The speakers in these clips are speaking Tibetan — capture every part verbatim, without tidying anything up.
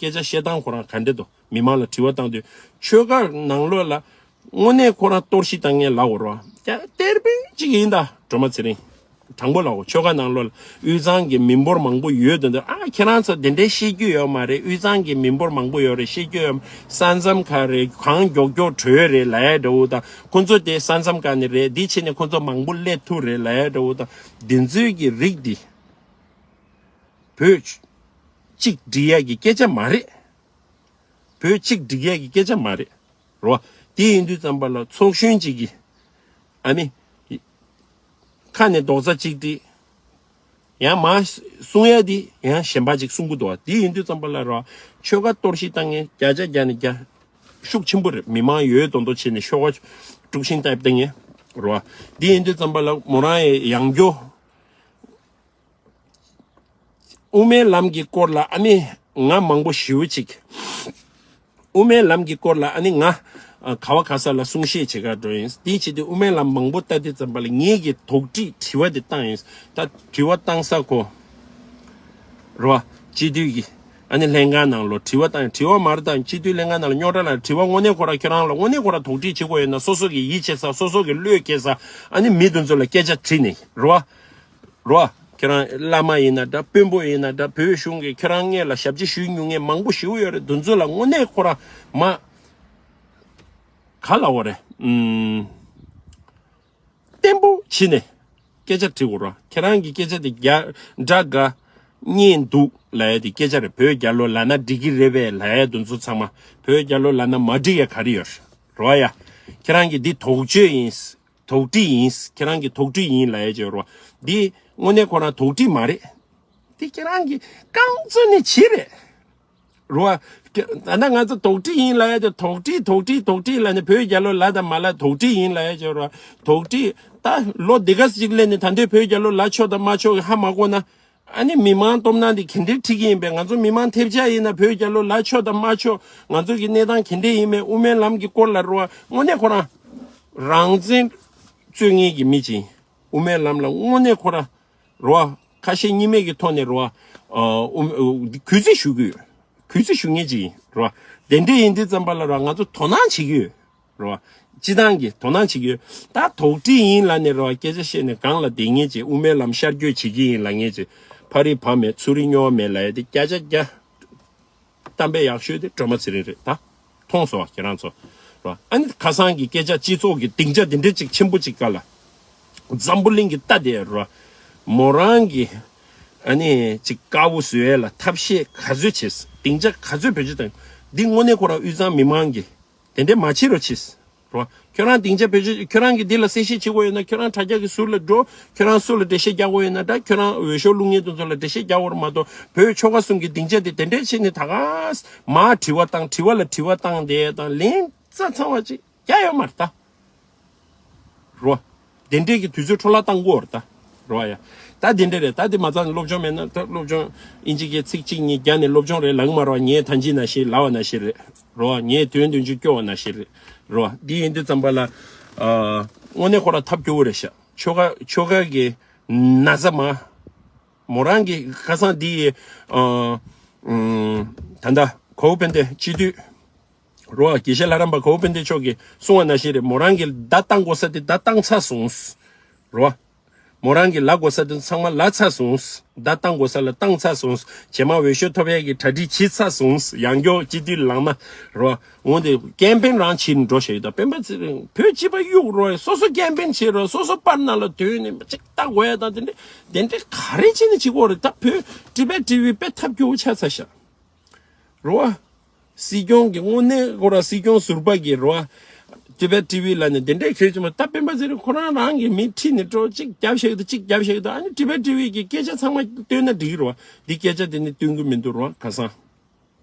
སྐད་ཆ་བཤད་སྟངས་ཁོ་རང་ག་འདྲ་འདུག་མི་མང་ལ་དྲི་བ་བཏང་དུས་ཆོལ་ཁ་ནང་ལོགས་ལ་དངོས་གནས་ཁོ་རང་གཏོར་བཤིག་བཏང་མཁན་ལབ་དགོས་རེད་བ། ཡ་གཏེར་དཔོན་གཅིག་ཡིན་ད་སྒྲོལ་མ་ཚེ་རིང་། དྲང་པོ་ལབ་དགོས། ཆོལ་ཁ་ནང་ལོགས་ལ་དབུས་གཙང་གི་མི་འབོར་མང་པོ་ཡོད་དོ་འདུག་ཨ་ཁྱེད་རང་ཚོ་དེ་འདྲའི་ཤེས་རྒྱུ་ཡོད་མ་རེད། དབུས་གཙང་གི་མི་འབོར་མང་པོ་ཡོད་རེད། ཤེས་རྒྱུ་ཡོད་མ། ས་མཚམས་ཁ་རེད། གང་མགྱོགས་མགྱོགས་གྲོལ་རེད་ལབ་ཡ་འདྲ་བོ་དང་། ཁོ་ཚོ་དེ་ས་མཚམས་ཁ་ནས་རེད། འདི་བྱས་ནས་ཁོ་ཚོ་མང་པོ་སླེབས་ཐུབ་རེད་ལབ་ཡ་འདྲ་བོ་དང་། འདི་ཚོའི་གི་རིགས་འདི་བོད་གཅིག་སྒྲིལ་ཡ་གི་སྐད་ཆ་མ་རེད། བོད་གཅིག་སྒྲིལ་ཡ་གི་སྐད་ཆ་མ་རེད། རེད་བ། དེ་ཡིན་དུས་ཙམ་པ་ལ་ཚོགས་གཞོན་གཅིག་གིས་ཨ་ནི་ཁ་ནས་རྡོག་རྩ་གཅིག་སྒྲིལ། ཡང་མ་གསུང་ཡ་དེ་ཡང་གཞན་པ་ཅིག་གསུང་གི་འདུག་བ། དེ་ཡིན་དུས་ཙམ་པ་ལ་རེད་བ། ཆོལ་ཁ་གཏོར་བཤིག་བཏང་མཁན་བརྒྱ་ཆ་བརྒྱ་ནས་བརྒྱ་ཤུགས་ཆེན་པོ་རེད། མི་མང་ཡོད་མདོག་མདོག་བྱས་ནས་ཤོག་ཁ་དཀྲུག་ཤིང་བཏབ་བཏང་མཁན་རེད་བ། དེ་ཡིན་དུས་ཙམ་པ་ལ་མོ་རང་ཡང་ཡང་སྐྱོ། དབུ་མའི་ལམ་གྱི་སྐོར་ལ་ཨ་ནི་ང་མང་པོ་ཞེ་པོ་ཅིག་དབུ་མའི་ལམ་གྱི་སྐོར་ལ་ཨ་ནི་ང་ཨ་ག་བ་ག་ས་ལ་གསུང་བཤད་བྱེད་གར་འགྲོ་ཡིན། དེའི་ཆེད་དུ་དབུ་མའི་ལམ་མང་པོ་ལྟ་དུས་ཙམ་པ་ལ་ངེད་ཀྱིས་དོགས་འདྲི་དྲི་བ་དེ་བཏང་ཡིན། ད་དྲི་བ་བཏང་ས་ཁོ་རེད་བ། སྤྱི་འཐུས་ཀྱི་ཨ་ནི་ལྷན་ཁང་ནང་ལོ་དྲི་བ་བཏང་། དྲི་བ་མ་རེད་ད། སྤྱི་འཐུས་ལྷན་ཁང་ནང་ལ་རྙོག་དྲ་ལ་དྲི་བ་དངོས་གནས་ཁོ་ར་ཁྱོད་རང་ལ་དངོས་གནས་ཁོ་ར་དོགས་འདྲི་བྱེད་དགོས་ཡོད་ན་སོ་སོ་གི་ཡིད་ཆེས་ས། སོ་སོ་གི་བློས་འཁེལ་ས། ཨ་ནི་མི་དེ་ཚོ་ལ་སྐད་ཆ་དྲིས་ནས་རེད་བ། རོ། ཁྱེད་རང་བླ་མ་ཡིན་ན་འདྲ། དཔོན་པོ་ཡིན་ན་འདྲ། བོད་གཞུང་གིས་ཁྱེད་རང་སྔོན་ལ་ཞབས་ཕྱི་ཞུས་མྱོང་མཁན་མང་པོ་ཞིག་ཡོད་རེད། དེ་ཚོ་ལ་དངོས་གནས་ཁོ་ར་མ་ག་ལབ་དགོས་རེད། ཨུམ། བརྟན་པོ་བྱས་ནས་སྐད་ཆ་དྲི་དགོས་ར། ཁྱེད་རང་གི་སྐད་ཆ་དེ་རྒྱ་འདྲ་དགའ་སྙན་འདུག་ལབ་ཡ་དེ་སྐད་ཆ་རེད། བོད་རྒྱལ་ལོ་ལབ་ན་འགྲིག་གི་རེད་པས་ལབ་ཡ་དེ་ཚོ་ཚང་མ། བོད་རྒྱལ་ལོ་ལབ་ན་མ་འགྲིག་ཡ་ག་རེ་ཡོད་རེད། རོ་ཡ། ཁྱེད་རང་གི་འདི་དོགས་གཅོད་ཡིན། དོགས་འདྲི་ཡིན། ཁྱེད་རང་གི་དོགས་འདྲི་ཡིན་ལབ་ཡ་ཅིག་ཡོད་རེད་བ། འདི་དངོས་གནས་ཁོ་རང་དོགས་འདྲི་མ་རེད། འདི་ཁྱེད་རང་གི་རྐང་བཙུགས་ནས་བྱེད་རེད། རེད་བ། ད་ལྟ་ང་ཚོ་དོགས་འདྲི་ཡིན་ལབ་ཡ་དེ་དོགས་འདྲི་དོགས་འདྲི་དོགས་འདྲི་ལབ་ནས་བོད་རྒྱལ་ལོ་ལབ་དང་མ་ལབ་དོགས་འདྲི་ཡིན་ལབ་ཡ་ཅིག་ཡོད་རེད་བ། དོགས་འདྲི། ད་ལོ་འདི་ག་ཅིག་སླེབས་ནས་ད་ལྟའི་བོད་རྒྱལ་ལོ་ལབ་ཆོག་དང་མ་ཆོག་གི་ཧ་མ་གོ་ན། ཨ་ནི་མི་མང་སྟོབས་ན་འདི་ག་འདྲའི་ཁྲིད་ཀྱི་ཡིན་པས། ང་ཚོ་མི་མང་ཐེབས་ཆག་ཡིན་ན་བོད་རྒྱལ་ལོ་ལབ་ཆོག་དང་མ་ཆོག་ང་ཚོ་གི་གནས་སྟངས་ག་འདྲ་ཡིན་མིན། དབུ་མའི་ལམ་གྱི་སྐོར་ལ་རེད་བ། དངོས་གནས་ཁོ་རང་རང་བཙན་རྩོད་མཁན་གྱི་མི་ཅིག་ཡིན། དབུ་མའི་ལམ་ལ་དངོས་གནས་ཁོ་རང་རེད་བ། ཁ་ཞེ་གཉིས་མེད་ཀྱི་ཐོག་ནས་རེད་བ། ཨ། དབུ་མ་གུས་བརྩི་ཞུ་གི་ཡོད། གུས་བརྩི་ཞུ་མཁན་ཅིག་ཡིན་རེད་བ། དེ་འདྲ་ཡིན་དུས་ཙམ་པ་ལ་རེད་བ། ང་ཚོ་དོ་སྣང་བྱེད་ཀྱི་ཡོད། རེད་བ། སྤྱི་བཏང་གི་དོ་སྣང་བྱེད་ཀྱི་ཡོད། ད་དོགས་འདྲི་ཡིན་ལབ་ནས་རེད་བ། སྐད་ཆ་བཤད་ནས་སྒང་ལ་བསྡད་མཁན་ཅིག་དབུ་མའི་ལམ་ཤར་བསྐྱོད་བྱེད་ཀྱི་ཡིན་ལབ་མཁན་ཅིག་ཕ་རི་བ་མེད་ཚུ་རི་སྨྱོ་བ་མེད་ལབ་ཡ་དེ་བརྒྱ་ཆ་བརྒྱ། གཏམ་དཔེ་ཡག་ཤོས་དེ་སྒྲོལ་མ་ཚེ་རིང་རེད་ད། མཐོང་སོང་བ་ཁྱེད་རང་ཚོ། རེད་བ། ཨ་ནི་ཁ་སང་གི་སྐད་ཆ་སྤྱི་ཚོགས་ཀྱི་སྡིངས་ཆ་དེ་འདྲ་ཅིག་ཆེན་པོ་ཅིག་སྒང་ལ། འཛམ་བུ་གླིང་གི་ལྟ་དེ་རེད་བ། མོ་རང་གི་ཨ་ནི་ཅིག་དཀར་པོ་བཟོ་ཡ་ལ་ཐབས་ཤེས་ག་ཚོད་བྱས། སྡིངས་ཆ་ག་ཚོད་བེད་སྤྱོད་བཏང་། འདི་དངོས་གནས་ཁོ་རང་དབུས་གཙང་མི་མང་གི་དེ་འདྲས་མ་བྱེད་རོགས་བྱེད། རོ། ཁྱོད་རང་སྡིངས་ཆ་བེད་སྤྱོད། ཁྱོད་རང་གིས་འདི་ལ་གསལ་བཤད་བྱེད་དགོས་ཡོད་ན་ཁྱོད་རང་དྲ་རྒྱ་གི་ཟུར་ལ་འགྲོ། ཁྱོད་རང་སུ་ལ་འགྲེལ་བཤད་རྒྱག་དགོས་ཡོད་ན་འདྲ། ཁྱོད་རང་འོས་ཤོག་བླུག་མཁན་དེ་ཚོ་ལ་འགྲེལ་བཤད་རྒྱག་དགོས་རེད་མ་གཏོགས། བོད་ཆོལ་ཁ་གསུམ་གྱི་སྡིངས་ཆ་དེ་དེ་འདྲས་བྱས་ནས་ད་ག་མར་དྲི་བ་བཏང་། དྲི་བ་ལ་དྲི་བ་བཏང་བསྡད་དང་ལན་རྩ་ཚ་བ་ཅིག་རྒྱག་ཡོད་མ་རེད་ད། རོ། དེ་འདྲས་ཀྱི་དུས་ཚོད་འཕྲོ་བརླག་བཏང་གི་ཡོད་རེད་ད། རོ་ཡ། ད་དེ་འདྲས་རེད། ད་དེ་མ་ཚད་ནས་སློབ་སྦྱོང་མེད་ན། ད་སློབ་སྦྱོང་ཨིན་ཇི་སྐད་ཚིག་གཅིག་གཉིས་བརྒྱབ་ནས་སློབ་སྦྱོང་རེད་ལབ་ཀྱི་མ་རེད་བ། ངས་ཐང་ཅིག་ནང་བཞིན་ལབ་པ་ནང་བཞིན་རེད། རོ། ངས་དོན་དོན་ཆུ་སྐྱོར་བ་ནང་བཞིན་རེད། རོ། འདི་ཡིན་དུས་ཙམ་པ་ལ། ཨ། དངོས་གནས་ཁོ་རང་ཐབས་སྐྱོ་བོ་རེད་ཤག་ཆོལ་ཁ་ཆོལ་ཁ་གི་ན་ཚ་མ། མོ་རང་གི་ཁ་སང་འདི་ཡི། ཨ། ཨུམ། ད་ལྟ་གའུ་དཔལ་ལྡན་སྤྱི་འཐུས། རོ། དགེ་བཤེས་ལྷ་རམས་པ་གའུ་དཔལ་ལྡན་མཆོག་གིས་གསུངས་པ་ནང་བཞིན་རེད། མོ་རང་གིས་བརྡ་བཏང་དགོས་ས་དེ་བརྡ་བཏང་ཚར་སོང་། རོ། མོ་རང་གིས་ལབ་དགོས་ས་དེ་ཚང་མ་ལབ་ཚར་སོང་། བརྡ་བཏང་དགོས་ས་ལ་བཏང་ཚར་སོང་། རྗེས་མ་འོས་ཤོག་ཐོབ་ཡས་ཀྱི་གྲ་སྒྲིག་བྱེད་ཚར་སོང་། ཡང་སྐྱར་སྤྱི་འཐུས་ལངས་ན་རོ། འོན་ཏེ་ཀེམ་པེན་རང་བྱེད་ནས་འགྲོ་བཞག་ཡོད་ད། སྤེན་པ་ཚེ་རིང་བོད་སྤྱི་པ་གཡུག་རོགས། སོ་སོ་ཀེམ་པེན་བྱེད་རོགས། སོ་སོ་པར་ནང་ལ་དོན་ནས་ཅིག་ལྟ་དགོས་ཡ་དང་དེ་འདྲས་དེ་འདྲས་ག་རེ་བྱས་ནས་བྱེད་དགོས་རེད་ད། བོད་ཊི་བེཊ་ཊི་ཝི་དཔེ་ཐབས་སྐྱོ་བོ་ཆགས་ཚར་ཤག་རོ། སྲིད་སྐྱོང་གི་དངོས་གནས་ཁོ་རང་སྲིད་སྐྱོང་ཟུར་པ་གི་རོ། ཊི་བེཊ་ཊི་ཝི་ལ་ནི་དེ་འདྲས་ཁྱོད་ཅི་མ་ད་སྤེན་པ་ཚེ་རིང་ཁོ་རང་རང་གི་མི་ཁྲིད་ནས་འགྲོ། གཅིག་རྒྱབ་བཞག་འདུག་གཅིག་རྒྱབ་བཞག་འདུག་ཨ་ནི་ཊི་བེཊ་ཊི་ཝི་གི་སྐད་ཆ་ཚང་མ་བཏོན་ན་འགྲིག་རོ། འདི་སྐད་ཆ་དེ་ནི་བཏོན་གི་མི་འདུག་རོ་ཁ་སང་།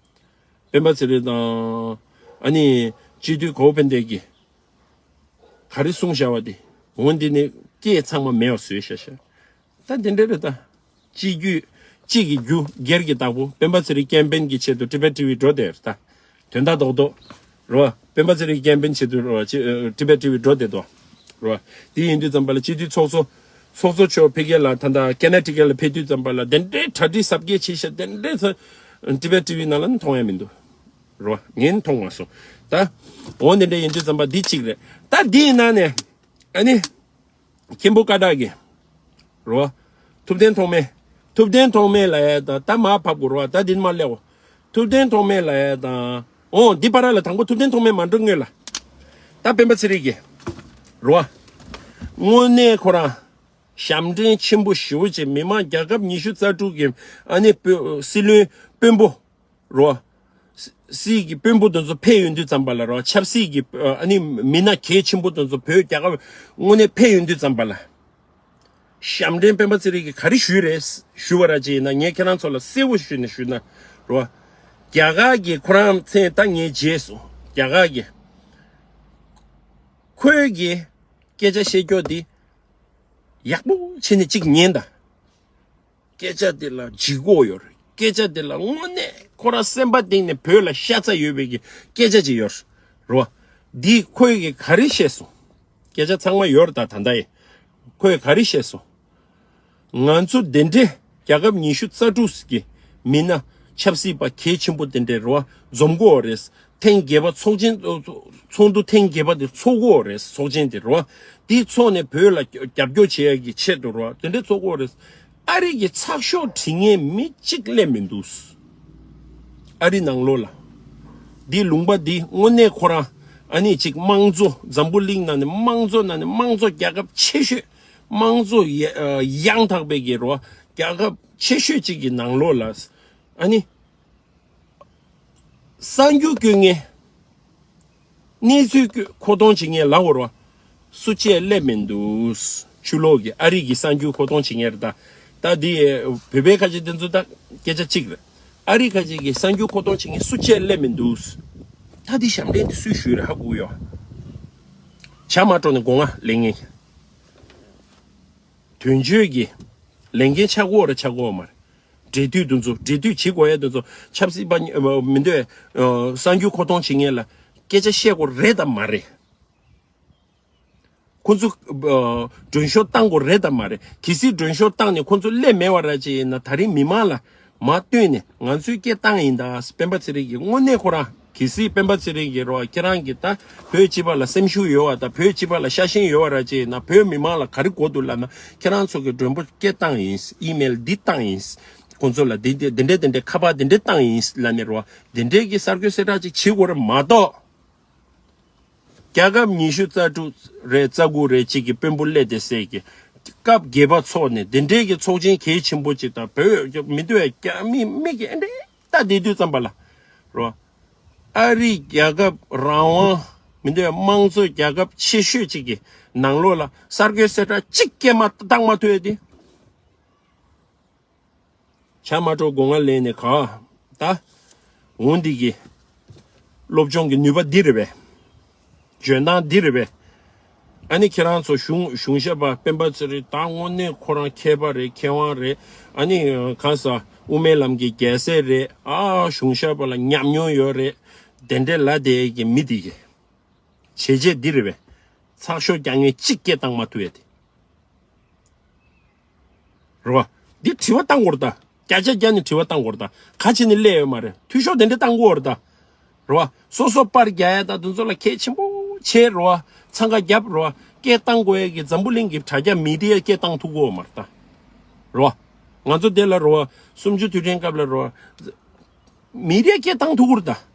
སྤེན་པ་ཚེ་རིང་དང་། ཨ་ནི་སྤྱི་འཐུས་གའུ་དཔལ་ལྡན་གྱིས་ག་རེ་གསུངས་བཞག་པ་དེ། འོ་འདི་ནི་སྐད་ཚང་མ་མེད་པ་བཟོས་བཞག་ཤག་ད་དེ་འདྲ་རེད་ད། གཅིག་རྒྱུ། གཅིག་གི་རྒྱུ་སྒེར་གྱི་བདག་པོ་སྤེན་པ་ཚེ་རིང་ཀེམ་པེན་གྱི་ཆེད་དུ་ཊི་བེཊ་ཊི་ཝི་འགྲོ་བསྡད་ཡོད་རེད་ད། དོན་དག་རྡོག་རྡོག་རེད་བ། སྤེན་པ་ཚེ་རིང་ཀེམ་པེན་ཆེད་དུ་རེད་བ། ཊི་བེཊ་ཊི་ཝི་འགྲོ་བསྡད་འདུག་རེད་བ། དེ་ཡིན་དུས་ཙམ་པ་ལ་སྤྱི་འཐུས་ཚོགས་གཙོ། ཚོགས་གཙོ་མཆོག་ཕ་གི་ལ་ད་ལྟ་ཀེ་ན་ཊི་ཀེཊ་ལ་ཕེབས་དུས་ཙམ་པ་ལ་དེ་འདྲའི་གྲ་སྒྲིག་གཟབ་རྒྱས་བྱས་ཤག་དེ་འདྲའི་ཚ། ཊི་བེཊ་ཊི་ཝི་ནང་ལ་ནི་མཐོང་ཡ་མི་འདུག་རོ། ངས་མཐོང་མ་སོང་། ད་འོ་འདི་འདྲ་ཡིན་དུས་ཙམ་པ་འདི་གཅིག་རེད། ད་འདིའི་ནང་ནས་ཨ་ནི་མཁན་པོ་ཀ་དག་གི་རོ། ཐུབ་བསྟན་ཐོགས་མེད། ཐུབ་བསྟན་ཐོགས་མེད་ལ་ཡ་ད་ད་མར་ཕབ་དགོས་རོ། ད་འདི་མར་སླེབས་འོ། ཐུབ་བསྟན་ཐོགས་མེད་ལ་ཡ་ད། འོ་འདི་བར་ལ་དང་པོ་ཐུབ་བསྟན་ཐོགས་མེད་མ་འགྲོ་སྔོན་ལ། ད་སྤེན་པ་ཚེ་རིང་གི་རོ། དངོས་གནས་ཁོ་རང་ཞབས་འདྲེན་ཆེན་པོ་ཞེ་པོ་ཅིག་མི་མང་རྒྱལ་ཁབ་ཉི་ཤུ་རྩ་དྲུག་གི་ཨ་ནི་སྤོ་སྲིད་བློན་དཔོན་པོ་རོ། སྲིད་ཀྱི་དཔོན་པོ་དེ་ཚོ་ཕེབས་ཡོང་དུས་ཙམ་པ་ལ་རོ། ཆབ་སྲིད་ཀྱི་ཨ་ནི་མི་སྣ་གལ་ཆེན་པོ་དེ་ཚོ་བོད་རྒྱལ་ཁབ་དངོས་གནས་ཕེབས་ཡོང་དུས་ཙམ་པ་ལ། ཞབས་འདྲེན་སྤེན་པ་ཚེ་རིང་གིས་ག་རེ་ཞུས་རེད། ཞུ་བ་ར་ཅིག་ཡིན་ན་ངས་ཁྱེད་རང་ཚོ་ལ་གསལ་པོ་ཞུས་ནས་ཞུས་ན་རོ། རྒྱ་གར་གྱི་ཁོ་རང་མཚན་ད་ངས་བརྗེད་སོང་། རྒྱ་གར་གྱི་ཁོས་གི་སྐད་ཆ་བཤད་རྒྱུ་དེ་ཡག་པོ་བྱས་ནས་ཅིག་ཉན་དང་། སྐད་ཆ་དེ་ལ་ལྗིད་ཁོག་ཡོད་རེད། སྐད་ཆ་དེ་ལ་དངོས་གནས་ཁོ་རང་སེམས་པ་གཏིང་ནས་བོད་ལ་ཤ་ཚ་ཡོད་པའི་གི་སྐད་ཆ་ཅིག་ཡོད་རེད་རོ། འདི་ཁོས་གི་ག་རེ་བཤད་སོང་། སྐད་ཆ་ཚང་མ་ཡོད་རེད་ད། ད་ལྟ་ཡི་ཁོས་ག་རེ་བཤད་སོང་། ང་ཚོ་དེ་འདྲའི་རྒྱལ་ཁབ་ཉི་ཤུ་རྩ་དྲུག་གི་མི་སྣ་ཆབ་སྲིད་པ་གལ་ཆེན་པོ་དེ་འདྲའི་རོ་འཛོམས་དགོས་རེད། ཐེངས་བརྒྱད་པ་ཚོགས་ཆེན། ཚོགས་འདུ་ཐེངས་བརྒྱད་པ་དེ་ཚོགས་དགོས་རེད། ཚོགས་ཆེན་དེ་རོ། དེ་ཚོགས་ནས་བོད་ལ་རྒྱབ་སྐྱོར་བྱེད་ཡ་གི་ཆེད་དུ་རོ་དེ་འདྲའི་ཚོགས་དགོས་རེད། ཨ་རི་གི་ཚགས་ཤོག་བྲིས་མཁན་མི་གཅིག་སླེབས་མི་འདུག་ཨ་རི་ནང་ལོགས་ལ། འདི་ལུང་པ་འདི་དངོས་གནས་ཁོ་རང་ཨ་ནི་ཅིག་དམངས་གཙོ་འཛམ་བུ་གླིང་ནང་ནས་དམངས་གཙོ་ནང་ནས་དམངས་གཙོ་རྒྱལ་ཁབ་ཆེ་ཤོས། དམངས་གཙོ་ཡ་ཡང་དག་པའི་གི་རོ་རྒྱལ་ཁབ་ཆེ་ཤོས་ཅིག་གི་ནང་ལོགས་ལ་ཨ་ནི། གསར་འགྱུར་སྐྱོན་ངན། གནས་ཚུལ་མཁོ་གཏོང་བྱེད་མཁན་ལ་འོར་བ། སུ་གཅིག་སླེབས་མི་འདུག་ཕྱི་ལོགས་ཀྱི་ཨ་རི་གི་གསར་འགྱུར་མཁོ་གཏོང་བྱེད་མཁན་རེད་ད། ད་འདི་བོད་པའི་ཁ་ཆེ་དེ་ཚོ་ད་སྐད་ཆ་གཅིག་རེད། ཨ་རི་ཁ་ཆེ་གི་གསར་འགྱུར་མཁོ་གཏོང་བྱེད་མཁན་སུ་གཅིག་སླེབས་མི་འདུག་ད་འདི་ཞབས་འདྲེན་དེ་སུས་ཞུས་རེད་ཧ་གོ་ཡོད། བྱ་མ་སྤྲོ་ནས་སྒོ་ང་ལེན་ངེས། དོན་གཅོད་ཀྱི་ལས་འགན་ཆགས་ཀྱི་ཡོད་རེད་ཆགས་ཀྱི་ཡོད་མ་རེད། འབྲེལ་མཐུད་དེ་ཚོ་འབྲེལ་མཐུད་བྱེད་དགོས་ཡ་དེ་ཚོ་ཆབ་སྲིད་པ་མི་འདོད། གསར་འགྱུར་མཁོ་གཏོང་བྱེད་མཁན་ལ་སྐད་ཆ་བཤད་དགོས་རེད་དམ་མ་རེད། ཁོ་ཚོ་མགྲོན་ཤོག་བཏང་དགོས་རེད་དམ་མ་རེད། གལ་སྲིད་མགྲོན་ཤོག་བཏང་ནས་ཁོ་ཚོ་སླེབས་མེད་པ་ར་ཅིག་ཡིན་ན་ད་རིང་མི་མང་ལ་མར་བཏོན་ནས་ང་ཚོས་སྐད་བཏང་ཡིན་ད། སྤེན་པ་ཚེ་རིང་གིས་དངོས་གནས་ཁོ་རང་གལ་སྲིད་སྤེན་པ་ཚེ་རིང་གིས་རོ་ཁྱེད་རང་གིས་ད་བོད་སྤྱི་པ་ལ་སེམས་ཤུགས་ཡོད་བ་ད་བོད་སྤྱི་པ་ལ་ཤ་ཞེན་ཡོད་བ་ར་ཅིག་ཡིན་ན་བོད་མི་མང་ལ་ག་རེ་དགོས་འདུག་ལབ་ན་ཁྱེད་རང་ཚོ་གི་མགྲོན་པོ་སྐད་བཏང་ཡིན། ཨི་མེལ་འདི་བཏང་ཡིན། ཁོང་ཚོ་ལ་འདི་འདི་འདི་འདྲས་འདི་འདྲས་ཁ་པར་འདི་འདྲས་བཏང་ཡིན་ལབ་ནས་རོ་འདི་འདྲས་ཀྱི་གསར་འགོད་གསལ་བསྒྲགས་ཅིག་བྱེད་དགོས་རེད་མ་གཏོགས། རྒྱལ་ཁབ་ཉི་ཤུ་རྩ་དྲུག་རེ་རྩ་དགུ་རེ་གཅིག་གི་དཔོན་པོ་སླེབས་ཏེ་ཟེར་གི། སྐབས་བརྒྱད་པ་ཚོགས་ནས་འདི་འདྲའི་གི་ཚོགས་ཆེན་གལ་ཆེན་པོ་ཅིག་དང་བོད་མི་འདུག་ཡ་རྒྱ་མི་མི་གི་ཨེ་འདྲའི་ད་བསྡད་དུས་ཙམ་པ་ལ་རོ། ཨ་རི་རྒྱལ་ཁབ་རང་དབང་མི་འདུག་ཡ་དམངས་གཙོ་རྒྱལ་ཁབ་ཆེ་ཤོས་ཅིག་གི་ནང་ལོགས་ལ་གསར་འགོད་གསལ་བསྒྲགས་གཅིག་སྐད་མ་བཏང་མ་ཐུབ་ཡ་དེ། བྱ་མ་སྤྲོ་སྒོ་ང་ལེན་ནས་ག་ད། འོ་འདི་གི་སློབ་སྦྱོང་གི་ནུས་པ་འདི་རེད་པས། འཇོན་ཐང་འདི་རེད་པས། ཨ་ནི་ཁྱེད་རང་ཚོ་གཞུང་གཞུང་ཞབས་པ་སྤེན་པ་ཚེ་རིང་ད་དངོས་གནས་ཁོ་རང་མཁས་པ་རེད། མཁས་དབང་རེད། ཨ་ནི་གང་ཟག་དབུ་མའི་ལམ་གྱི་རྒྱལ་སྲས་རེད། ཨ་གཞུང་ཞབས་པ་ལ་ཉམས་མྱོང་ཡོད་རེད། དེ་འདྲས་ལབ་བསྡད་ཀྱི་མི་འདི་གི་བྱས་རྗེས་འདི་རེད་པས། ཚགས་ཤོག་རྒྱག་མཁན་གཅིག་སྐད་བཏང་མ་ཐུབ་ཡ་དེ། རེད་བ། འདི་དྲི་བ་བཏང་དགོས་རེད་ད། བརྒྱ་ཆ་བརྒྱ་ནས་དྲི་བ་བཏང་དགོས་རེད་ད། ག་བྱས་ནས་སླེབས་ཡོད་མ་རེད། འཐུས་ཤོར་དེ་འདྲ་བཏང་དགོས་རེད་ད། རེད་བ། སོ་སོ་པར་རྒྱག་ཡ་ད་དེ་ཚོ་ལ་གལ་ཆེན་པོ་བྱས་རེད་བ། འཚང་ཁ་བརྒྱབ་རེད་བ། སྐད་བཏང་དགོས་ཡ་གི་འཛམ་བུ་གླིང་གི་དྲ་རྒྱ་མི་ཌི་ཡ་སྐད་བཏང་ཐུབ་ཀྱི་ཡོད་མ་རེད་ད། རེད་བ། ང་ཚོ་དེ་ལ་རེད་བ། གསུམ་བཅུ་དུས་དྲན་སྐབས་ལ་རེད་བ། མི་ཌི་ཡ་སྐད་བཏང་ཐུབ་ཀྱི་རེད་ད།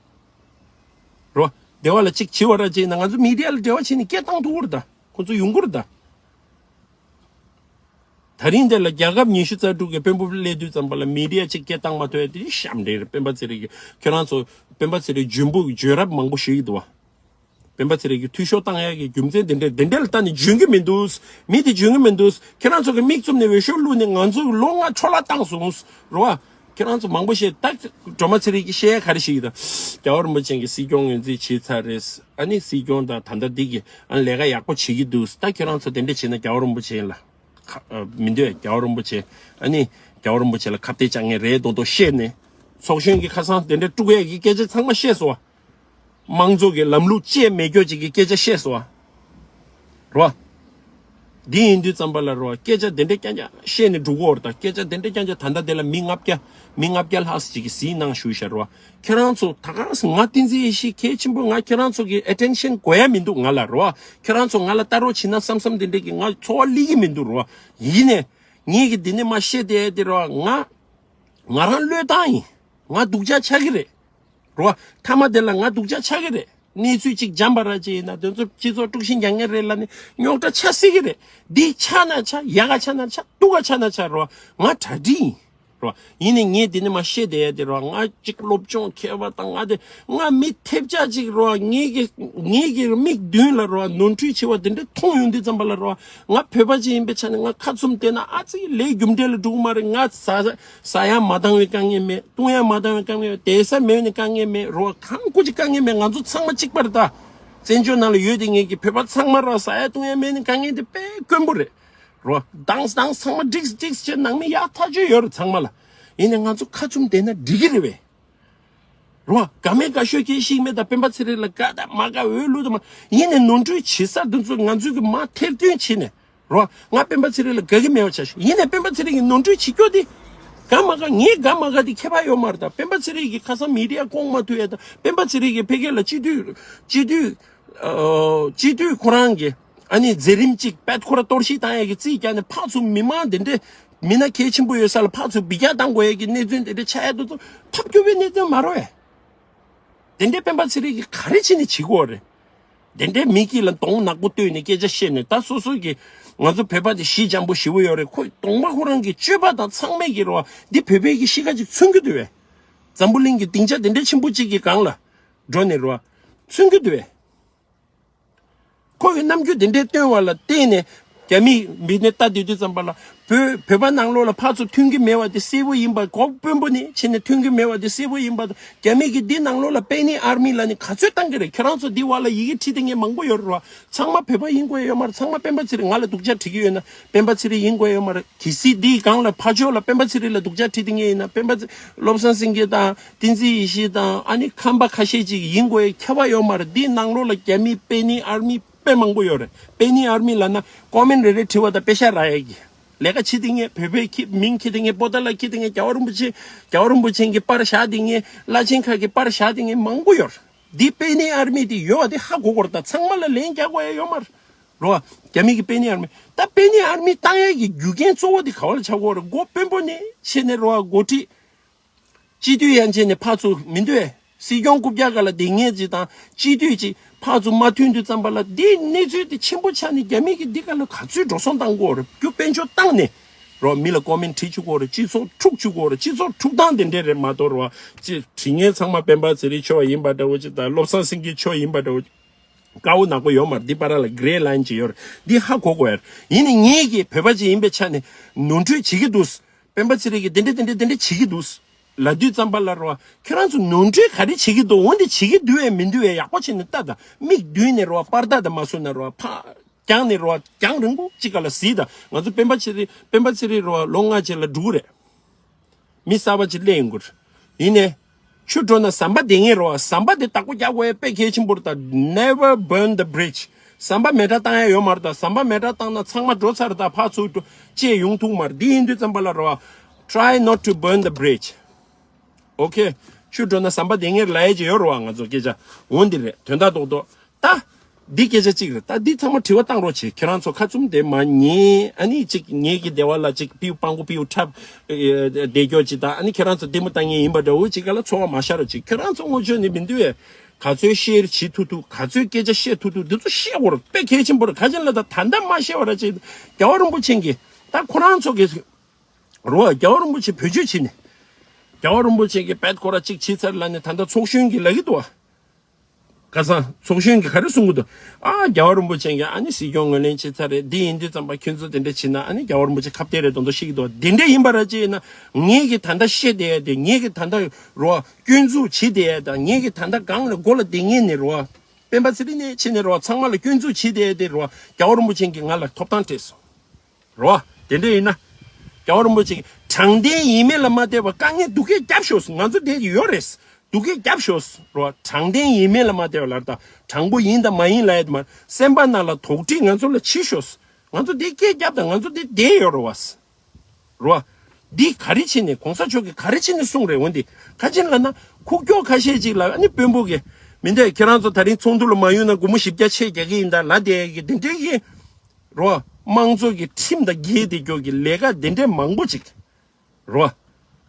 རེད་བ། སྡེ་བ་ལ་གཅིག་བྱི་བ་ར་བྱས་ན་ང་ཚོ་མི་ཌི་ཡ་ལ་འབྲེལ་བ་བྱས་ནས་སྐད་བཏང་ཐུབ་ཀྱི་རེད་ད། ཁོ་ཚོ་ཡོང་གི་རེད་ད། ད་རིང་འདི་ལ་རྒྱལ་ཁབ་ཉི་ཤུ་རྩ་དྲུག་གི་དཔོན་པོ་སླེབས་དུས་ཙམ་པ་ལ་མི་ཌི་ཡ་གཅིག་སྐད་བཏང་མ་ཐུབ་ཡ་དེ་ཞབས་འདྲེན་རེད། སྤེན་པ་ཚེ་རིང་གི་ཁྱོད་རང་ཚོ་སྤེན་པ་ཚེ་རིང་འཇོན་པོ་འཇོན་རབས་མང་པོ་ཞིག་འདུག་བ། སྤེན་པ་ཚེ་རིང་གི་འཐུས་ཤོར་བཏང་ཡ་གི་རྒྱུ་མཚན་དེ་འདྲ་དེ་འདྲ་ལ་ལྟ་ནས་འཇོན་གི་མི་འདུག་མི་དེ་འཇོན་གི་མི་འདུག་ཁྱེད་རང་ཚོ་གི་མིག་བཙུམ་ནས་འོས་ཤོག་བླུགས་ནས་ང་ཚོ་ལོ་ལྔ་འཕྲོ་བརླག་བཏང་སོང་། རེད་བ། ཁྱེད་རང་ཚོ་མང་པོ་ཞིག་ད་སྒྲོལ་མ་ཚེ་རིང་གི་བཤད་ཡ་ག་རེ་ཞིག་ཡིན་ད། རྒྱལ་བ་རིན་པོ་ཆེ་གི་སྲིད་སྐྱོང་ངོས་འཛིན་བྱས་ཚར་རེད། ཨ་ནི་སྲིད་སྐྱོང་དང་ད་ལྟ་འདི་གི་ཨ་ནི་ལས་ཀ་ཡག་པོ་བྱེད་ཀྱི་འདུག་ད་ཁྱེད་རང་ཚོ་དེ་འདྲ་བྱས་ན་རྒྱལ་བ་རིན་པོ་ཆེ་ལ། ཁ་ཨ་མི་འདོད་རྒྱལ་བ་རིན་པོ་ཆེ། ཨ་ནི་རྒྱལ་བ་རིན་པོ་ཆེ་ལ་ཁ་གཏད་བཅག་མཁན་རེད་མདོག་མདོག་བཤད་ནས། ཚོགས་གཞོན་གྱི་ཁ་སང་དེ་འདྲ་དཀྲུག་ཡས་ཀྱི་སྐད་ཆ་ཚང་མ་བཤད་སོང་བ། དམངས་གཙོ་གི་ལམ་ལུགས་བཅས་མེད་སྐྱོ་ཅིག་གི་སྐད་ཆ་བཤད་སོང་བ། རེད་བ། འདི་ཡིན་དུས་ཙམ་པ་ལ་རོ། སྐད་ཆ་དེ་འདྲ་རྐྱང་རྐྱང་བཤད་ནས་འགྲོ་གི་ཡོད་རེད། ད་སྐད་ཆ་དེ་འདྲ་རྐྱང་རྐྱང་། ད་ལྟ་དེ་ལ་མི་ལྔ་བརྒྱ་མི་ལྔ་བརྒྱ་ལྷག་ཅིག་གིས་གཟིགས་གནང་ཞུས་ཤག་རོ། ཁྱེད་རང་ཚོ་ད་ག་ང་བསྟན་འཛིན་ཡེ་ཤེས་གལ་ཆེན་པོ། ང་ཁྱེད་རང་ཚོ་གི་ཨེ་ཊེན་ཤན་དགོས་ཡ་མི་འདུག་ང་ལ་རོ། ཁྱེད་རང་ཚོ་ང་ལ་ལྟ་རོགས་བྱེད་ན་བསམ་བསམ་དེ་འདྲ་གི་ང་ཚོར་བ་སླེབས་ཀྱི་མི་འདུག་རོ། ཡིན་ནས་ངེད་ཀྱི་འདི་ནས་མར་བཤད་བསྡད་ཡ་དེ་རོ། ང་ང་རང་བློས་བཏང་ཡིན། ང་སྡུག་ཅག་ཆགས་ཀྱི་རེད། རོ། མཐའ་མ་དེ་ལ་ང་སྡུག་ཅག་ཆགས་ཀྱི་རེད། གནས་ཚུལ་གཅིག་འཇམ་པ་ར་ཅིག་ཡིན་ན་དེ་ཚོ་སྤྱི་ཚོགས་དཀྲུག་ཤིང་རྒྱག་མཁན་རེད་ལབ་ནས་རྙོག་དྲ་ཆགས་སྲིད་ཀྱི་རེད། འདི་ཆགས་ན་ཆགས། ཡག་ག་ཆགས་ན་ཆགས། སྡུག་ག་ཆགས་ན་ཆགས་རོ། ང་གྲ་སྒྲིག་ཡིན། རོ། ཡིན་ནས་ངས་འདི་ནས་མར་བཤད་བསྡད་ཡ་དེ་རོ། ང་གཅིག་སློབ་སྦྱོང་མཁས་པ་དང་། ང་དེ་ང་མི་ཐེབས་ཆག་ཅིག་རོ། ངེད་ཀྱི་ངེད་ཀྱི་མིག་མདུན་ལ་རོ། ནོར་འཁྲུལ་ཆེ་བ་དེ་འདྲ་མཐོང་ཡོང་དུས་ཙམ་པ་ལ་རོ། ང་བོད་པ་ཅིག་ཡིན་པའི་ཆ་ནས་ང་ཁ་བཙུམ་བསྡད་ན་ཨ་ཙི་ལས་རྒྱུ་འབྲས་ལ་འགྲོ་གི་མ་རེད། ང་ཟ་ཟ་ཡ་མ་འདང་བའི་དཀའ་ངལ་མེད། བཏུང་ཡ་མ་འདང་བའི་དཀའ་ངལ་མེད། བསྡད་ས་མེད་ནས་དཀའ་ངལ་མེད་རོ། གང་སྐུ་ཅིག་དཀའ་ངལ་མེད། ང་ཚོ་ཚང་མ་གཅིག་པ་རེད། ད་བཙན་བྱོལ་ནང་ལ་ཡོད་དེ་ངེད་ཀྱི་བོད་པ་ཚང་མ་རོ། ཟ་ཡ་བཏུང་ཡ་མེད་ནས་དཀའ་ངལ་དེ་དཔེ་དཀོན་པོ་རེད་རོ། དྭངས་དྭངས་ཚང་མ་འགྲིགས་འགྲིགས་བྱས་ནང་མི་ཡག་ཐག་ཆོད་ཡོད་རེད་ཚང་མ་ལ། ཡིན་ནས་ང་ཚོ་ཁ་བཙུམ་བསྡད་ན་འགྲིག་གི་རེད་པས། རོ། དགའ་མེད་དགའ་ཤོས་སྐད་ཤིག་མེད། ད་སྤེན་པ་ཚེ་རིང་ལ་དགའ་དང་མ་དགའ། འོས་བླུགས་དང་མ། ཡིན་ནས་ནོར་འཁྲུལ་བྱེད་ས་དེ་ཚོ་ང་ཚོས་ཀྱི་མར་ཐེར་འདོན་བྱེད་ནས་རོ། ང་སྤེན་པ་ཚེ་རིང་ལ་དགའ་གི་མེད་པ་ཆགས་ཤིག་ཡིན་ནས་སྤེན་པ་ཚེ་རིང་གི་ནོར་འཁྲུལ་བྱེད་རྒྱུ་དེ་དགའ་མ་དགའ། ངས་དགའ་མ་དགའ་དེ་ཁྱད་པར་ཡོད་མ་རེད། ད་སྤེན་པ་ཚེ་རིང་གི་ཁ་སང་མི་ཌི་ཡ་བསྐོང་མ་ཐུབ་ཡ། ད་སྤེན་པ་ཚེ་རིང་གི་ཕ་གི་ལ་སྤྱི་འཐུས་སྤྱི་འཐུས་ཨ་སྤྱི་འཐུས་ཁོ་རང་གི་ཨ་ནི་མཛད་རིམ་གཅིག་པད་ཁོ་ར་གཏོར་བཤིག་བཏང་ཡ་གི་རྩིས་བརྒྱབ་ནས་ཕར་ཚུར་མི་མང་དེ་འདྲས་མི་སྣ་གལ་ཆེན་པོ་ཡོད་ས་ལ་ཕར་ཚུར་འབུད་རྒྱག་བཏང་དགོས་ཡ་གི་གནས་ཚུལ་དེ་འདྲས་ཆགས་ཡ་དེ་ཚོ་ཐབས་སྐྱོ་བའི་གནས་ཚུལ་མ་རེད་པས། དེ་འདྲའི་སྤེན་པ་ཚེ་རིང་གིས་ག་རེ་བྱས་ནས་བྱེད་དགོས་རེད། དེ་འདྲའི་མི་དཀྱིལ་ལ་གདོང་ནག་པོ་བསྟོད་ནས་སྐད་ཆ་བཤད་ནས། ད་སོ་སོ་གི་ང་ཚོ་བོད་པ་དེ་ཞི་འཇམ་པོ་ཞེ་པོ་ཡོད་རེད། ཁོ་གདོང་པ་ཁོ་རང་གི་སྤྱོད་པ་དང་ཚང་མས་ཀྱི་རོ། འདི་བོད་པའི་གི་གཤིས་ཀ་ཅིག་མཚོན་གྱི་འདུག་པས། འཛམ་བུ་གླིང་གི་སྡིངས་ཆ་དེ་འདྲའི་ཆེན་པོ་གཅིག་གི་སྒང་ལ་འགྲོ་ནས་རོ། མཚོན་གྱི་འདུག་པས། ཁོ་གི་རྣམ་འགྱུར་དེ་འདྲའི་སྟོན་བ་ལ་བརྟེན་ནས་རྒྱ་མིས་མི་ནས་ལྟ་བསྡད་དུས་ཙམ་པ་ལ་བོད་བོད་པ་ནང་ལོགས་ལ་ཕར་ཚུར་མཐུན་གྱི་མེད་པ་དེ་གསལ་པོ་ཡིན་པ། གོ་དཔོན་པོ་ནས་བྱས་ནས་མཐུན་གྱི་མེད་པ་དེ་གསལ་པོ་ཡིན་པ་དང་། རྒྱ་མི་གིས་འདི་ནང་ལོགས་ལ་པེ་ནི་ཨར་མི་ལབ་ནས་ག་ཚོད་བཏང་གི་རེད། ཁྱེད་རང་ཚོ་འདི་བར་ལ་ཡི་གེ་བྲིས་བསྡད་མཁན་མང་པོ་ཡོད་རེད་བ། ཚང་མ་བོད་པ་ཡིན་དགོས་ཡོད་མ་རེད། ཚང་མ་སྤེན་པ་ཚེ་རིང་ང་ལ་སྡུག་ཅག་བྲིས་ཀྱི་ཡོད་ན་སྤེན་པ་ཚེ་རིང་ཡིན་དགོས་ཡོད་མ་རེད། གལ་སྲིད་འདིའི་སྒང་ལ་ཕར་ཕྱོགས་ལ་སྤེན་པ་ཚེ་རིང་ལ་སྡུག་ཅག་བྲིས་བསྡད་མཁན་ཡིན་ན། སྤེན་པ་ཚེ་བློ་བཟང་སེང་གེ་དང་བསྟན་འཛིན་ཡེ་ཤེས་དང་ཨ་ནི་ཁམས་པ་ཁ་ཤས་ཅིག་ཡིན་དགོས་ཡ་ཁྱབ་པ་ཡོད་མ་རེད། འདིའི་ནང་ལོགས་ལ་རྒྱ་མི་པེ་ནི་ཨར་མི་དཔེ་མང་པོ་ཡོད་རེད། པེ་ནི་ཨར་མི་ལབ་ན་ཀོ་མེན་རེ་རེ་བྲིས་པ་དང་དཔེ་ཤག་རག་ཡ་གི། ལས་ཀ་བྱེད་བསྡད་མཁན། བོད་པའི་ཁྱི་མིང་འཁྱེར་བསྡད་མཁན། པོ་ཏཱ་ལ་འཁྱེར་བསྡད་མཁན། རྒྱལ་བ་རིན་པོ་ཆེ་རྒྱལ་བ་རིན་པོ་ཆེ་གི་པར་བཞག་བསྡད་མཁན། བླ་ཆེན་ཁག་གི་པར་བཞག་བསྡད་མཁན་མང་པོ་ཡོད་རེད། འདི་པེ་ནི་ཨར་མི་དེ་ཡོད་པ་དེ་ཧ་གོ་དགོས་རེད། ད་ཚང་མ་ལ་ལན་རྒྱག་དགོས་ཡ་ཡོད་མ་རེད། རོ། རྒྱ་མི་གི་པེ་ནི་ཨར་མི། ད་པེ་ནི་ཨར་མི་བཏང་ཡ་གི་རྒྱུ་རྐྱེན་གཙོ་བོ་དེ་ག་བ་ལ་ཆགས་ཀྱི་ཡོད་རེད། འགོ་དཔོན་པོ་ནས་བྱས་ནས་རོ། འགོ་ཁྲིད་སྤྱི་འཐུས་ཡན་ཆད་ནས་ཕར་ཚུར་མི་འདུག་པས། སྲིད་སྐྱོང་རྐུབ་བཀྱག་སྒང་ལ་བསྡད་མཁན་ཅིག་དང་སྤྱི་འཐུས་ཅིག་ཕར་ཚུར་མ་མཐུན་དུས་ཙམ་པ་ལ། འདིའི་གནས་ཚུལ་དེ་ཆེན་པོ་ཆགས་ནས་རྒྱ་མི་གིས་འདི་སྒང་ལ་ག་ཚོད་འགྲོ་སོང་བཏང་དགོས་རེད། རྒྱུ་དཔལ་འབྱོར་བཏང་ནས་རོ། མི་ལ་ཀོ་མེན་བྲིས་བཅུག་དགོས་རེད། སྤྱི་ཚོགས་འཁྲུག་བཅུག་དགོས་རེད། སྤྱི་ཚོགས་འཁྲུག་སྟངས་དེ་འདྲས་རེད་མ་གཏོགས་རོ། ཅི་བྲིས་མཁན་ཚང་མ་སྤེན་པ་ཚེ་རིང་ཆོ་ཡིན་པ་འདྲ་བོ་ཅིག་དང་། བློ་བཟང་སེང་གེ་ཆོ་ཡིན་པ་འདྲ་བོ། དཀར་པོ་ནག་པོ་ཡོད་མ་རེད། འདི་བར་ལ་གྷི་རེ་ལ་ཡིན་ཅིག་ཡོད་རེད། འདི་ཧ་གོ་དགོས་ཡ་རེད། ཡིན་ནའི་ངེད་ཀྱི་བོད་པ་ཅིག་ཡིན་པའི་ཆ་ནས་ནོར་འཁྲུལ་བྱེད་ཀྱི་འདུག་སྤེན་པ་ཚེ་རིང་གིས་འདི་འདྲ་འདི་འདྲ་འདི་འདྲ་བྱེད་ཀྱི་འདུག་ལབ་དུས་ཙམ་པ་ལ་རོ། ཁྱོད་རང་ཚོ་ནོར་འཁྲུལ་ག་རེ་བྱེད་ཀྱི་འདུག་འོ་འདི་བྱེད་ཀྱི་འདུག་པས་མི་འདུག་པས་ཡག་པོ་བྱས་ནས་ལྟ་དང་། མིག་མདུན་ནས་རོ། པར་རྟགས་དང་མ་བཟོས་ན་རོ། ཕར་རྒྱང་ནས་རོ། རྒྱང་རིང་པོ་གཅིག་སྒང་ལ་གཟིགས་དང་། ང་ཚོ་སྤེན་པ་ཚེ་རིང་སྤེན་པ་ཚེ་རིང་རོ། ལོ་ལྔ་རྗེས་ལ་འགྲོ་གི་རེད། མི་གསར་པ་ཅིག་སླེབས་ཡོང་གི་རེད། ཡིན་ནའི་ཆུ་འགྲོ་ན་ཟམ་པ་བདེ་ངེས་རེད་པ། ཟམ་པ་དེ་བདག་པོ་རྒྱག་དགོས་ཡ་དཔེ་གལ་ཆེན་པོ་རེད། ད་never burn the bridge། ཟམ་པ་མེ་སྲེག་བཏང་ཡ་ཡོད་མ་རེད། ད་ཟམ་པ་མེ་སྲེག་བཏང་ན་ཚང་མ་འགྲོ་ཚར། ད་ཕར་ཚུར་འགྲོ་བཅས་ཡོང་ཐུབ་མ་རེད། འདི་ཡིན་དུས་ཙམ་པ་ལ་རེད་པ། Try not to burn the bridge. Okay. ཆུ་འགྲོ་ན་ཟམ་པ་བདེ་ངེས་ལབ་ཡ་ཅིག་ཡོད་རེད་པ། ང་ཚོ་སྐད་ཆ་འོ་འདི་རེད། དོན་དག་རྡོག་རྡོག་ད། འདི་སྐད་ཆ་གཅིག་རེད། ད་འདི་ཚང་མ་དྲི་བ་བཏང་རོགས་བྱེད། ཁྱེད་རང་ཚོ་ཁ་བཙུམ་དེ་མ་ཉན། ཨ་ནི་གཅིག་ངེད་ཀྱི་སྡེ་བ་ལ་གཅིག་པིའུ་སྤང་པོ་པིའུ་འཁྲབ་བསྡད་རྒྱུ་ཅིག་དང་། ཨ་ནི་ཁྱེད་རང་ཚོ་ལྟད་མོ་ལྟ་མཁན་ཡིན་པ་འདྲ་བོ་ཅིག་སྒང་ལ་ཚོར་བ་མ་ཤར་རོགས་བྱེད། ཁྱེད་རང་ཚོ་ངོ་ཆོད་ནི་མི་འདུག་པས། ག་ཚོད་ཤེར་བྱེད་ཐུབ་ཐུབ། ག་ཚོད་སྐད་ཆ་བཤད་ཐུབ་ཐུབ། འདི་ཚོ་བཤད་དགོས་རེད། དཔེ་གལ་ཆེན་པོ་རེད། ག་ཅི་ལ་ད་ད་ལྟ་མ་བཤད་པ་ར་ཅིག་རྒྱལ་བ་རིན་པོ་ཆེ་གིས་ད་ཁོ་རང་ཚོ་གིས་རོ། རྒྱལ་བ་རིན་པོ་ཆེ་བེད་སྤྱོད་བྱས་ནས། རྒྱལ་བ་རིན་པོ་ཆེ་གིས་པད་ཁོ་ར་གཅིག་བྱས་ཚར་ལབ་ནས་ད་ལྟ་ཚོགས་གཞོན་གྱིས་ལབ་ཀྱི་འདུག་པ། ཁ་སང་ཚོགས་གཞོན་གྱིས་ག་རེ་གསུང་གི་འདུག་ཨ། རྒྱལ་བ་རིན་པོ་ཆེ་གིས་ཨ་ནི་སྲིད་སྐྱོང་ངོས་ལེན་བྱས་ཚར་རེད། འདི་ཡིན་དུས་ཙམ་པ་ཁྱོད་ཚོ་དེ་འདྲ་བྱས་ན་ཨ་ནི་རྒྱལ་བ་རིན་པོ་ཆེ་ཁ་གཏད་རེད་མདོག་མདོག་བཤད་ཀྱི་འདུག་དེ་འདྲ་ཡིན་པ་ར་ཅིག་ཡིན་ན། ངེད་ཀྱིས་ད་ལྟ་བཤད་བསྡད་ཡ་དེ། ངེད་ཀྱིས་ད་ལྟ་རོ་སྐྱོན་འཛུགས་བྱེད་བསྡད་ཡ་དང་། ངེད་ཀྱིས་ད་ལྟ་སྒང་ལ་སྒོ་ལ་བསྡད་མཁན་ནི་རོ། སྤེན་པ་ཚེ་རིང་ནས་བྱས་ནས་རོ། ཚང་མ་ལ་སྐྱོན་འཛུགས་བྱེད་བསྡད་ཡ་དེ་རོ། རྒྱལ་བ་རིན་པོ་ཆེ་གིས་ང་ལ་ཐོབ་ཐང་སྤྲད་སོང་། རོ། དེ་འདྲ་ཡིན་ན། རྒྱལ་བ་རིན་པོ་ཆེ་གིས་དྲང་བདེན་ཡིན་མིན་ལ་མ་ལྟོས་པར་དཀའ་ངལ་སྡུག་སྐད་རྒྱབ་ཤོག་ང་ཚོ་དེ་ཡོད་རེད། སྡུག་སྐད་རྒྱབ་ཤོག་རོ། དྲང་བདེན་ཡིན་མིན་ལ་མ་ལྟོས་པར་ལབ། ད་དྲང་པོ་ཡིན་དང་མ་ཡིན་ལབ་ཡ་དེ་མ། སེམས་པ་ནང་ལ་དོགས་འདྲི་ང་ཚོ་ལ་བྱེད་ཤོག་ང་ཚོ་འདི་སྐད་རྒྱབ་དང་ང་ཚོ་འདི་བསྡད་ཡོད་རེད་བ། རོ། འདི་ག་རེ་བྱས་ནས་གོང་ས་མཆོག་གིས་ག་རེ་བྱས་ནས་གསུངས་རེད། འོན་ཏེ་ཁ་ཆེན་ལ་ན་ཁུག་ཀྱོག་ཁ་ཤས་ཅིག་ལ་ཨ་ནི་དཔོན་པོ་གི་མི་འདོད། ཁྱེད་རང་ཚོ་ད་རིང་ཚོགས་འདུ་ལ་མ་ཡོང་ན་སྒོར་མོ་བཞི་བརྒྱ་ཆད་རྒྱག་གི་ཡིན་ད་ལབ་བསྡད་ཀྱི་དེ་འདྲའི་གི་རོ། དམངས་གཙོ་གི་ཁྲིམས་དང་འགལ་དེ་ཀྱོག་གི་ལས་ཀ་དེ་འདྲའི་མང་པོ་ཅིག་རོ།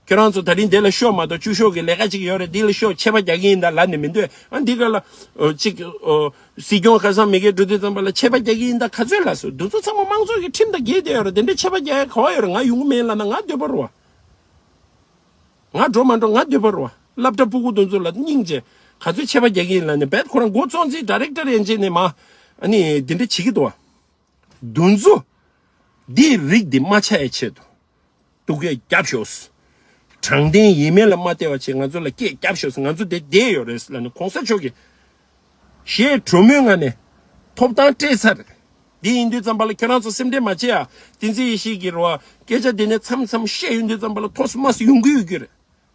ཁྱེད་རང་ཚོ་ད་རིང་དེ་ལ་ཤོག་མ་གཏོགས་བཅུ་ཤོག་གི་ལས་ཀ་ཅིག་ཡོད་རེད། འདི་ལ་ཤོག་ཆད་པ་རྒྱག་གི་ཡིན་ད་ལབ་ནས་མི་འདོད། ཨ་འདི་ག་ལ་ཨོ་ཅིག་ཨོ་སྲིད་སྐྱོང་ཁ་སང་མི་སྒེར་འགྲོ་དུས་ཙམ་པ་ལ་ཆད་པ་རྒྱག་གི་ཡིན་ད་ག་ཚོད་ལབ་སོང་། འདི་ཚོ་ཚང་མ་དམངས་གཙོ་གི་ཁྲིམས་དང་འགལ་བསྡད་ཡོད་རེད། དེ་འདྲའི་ཆད་པ་རྒྱག་ཡ་ག་བ་ཡོད་རེད། ང་ཡོང་གི་མེད་ལབ་ན་ང་འདོད་པ་རེད་བ། ང་འགྲོ་མ་འགྲོ་ང་འདོད་པ་རེད་བ། སློབ་གྲྭ་ཕྲུ་གུ་དེ་ཚོ་ལ་སྙིང་རྗེ། ག་ཚོད་ཆད་པ་རྒྱག་གི་ཡིན་ལབ་ནས་རྦད་ཁོ་རང་འགོ་བཙོང་རྩིས་ཌའི་རེག་ཊར་ཡན་ཆད་ནས་མ་ཨ་ནི་འདི་འདྲ་བྱེད་ཀྱི་འདུག་བ། འདུ་འཛོམས་འདིའི་རིགས་འདི་མ་ཆགས་ཡའི་ཆེད་དུ་སྡུག་སྐད་རྒྱབ་ཤོག་དྲང་བདེན་ཡིན་མིན་ལ་མ་བལྟས་པ་བྱས་ང་ཚོ་ལ་སྐད་རྒྱབ་ཤོག་ང་ཚོ་འདི་བསྡད་ཡོད་རེད་ལབ་ནས་གོང་ས་མཆོག་གིས་ཞེས་གྲོས་མོལ་ངང་ནས་ཐོབ་ཐང་སྤྲད་ཚར། འདི་ཡིན་དུས་ཙམ་པ་ལ་ཁྱེད་རང་ཚོ་སེམས་ཁྲལ་མ་བྱེད་ཨ། བསྟན་འཛིན་ཡེ་ཤེས་ཀྱིས་རོ། སྐད་ཆ་འདི་ནས་མཚམས་མཚམས་བཤད་ཡོང་དུས་ཙམ་པ་ལ་ཐོག་མ་ཡོང་གི་ཡོད་ཀྱི་རེད།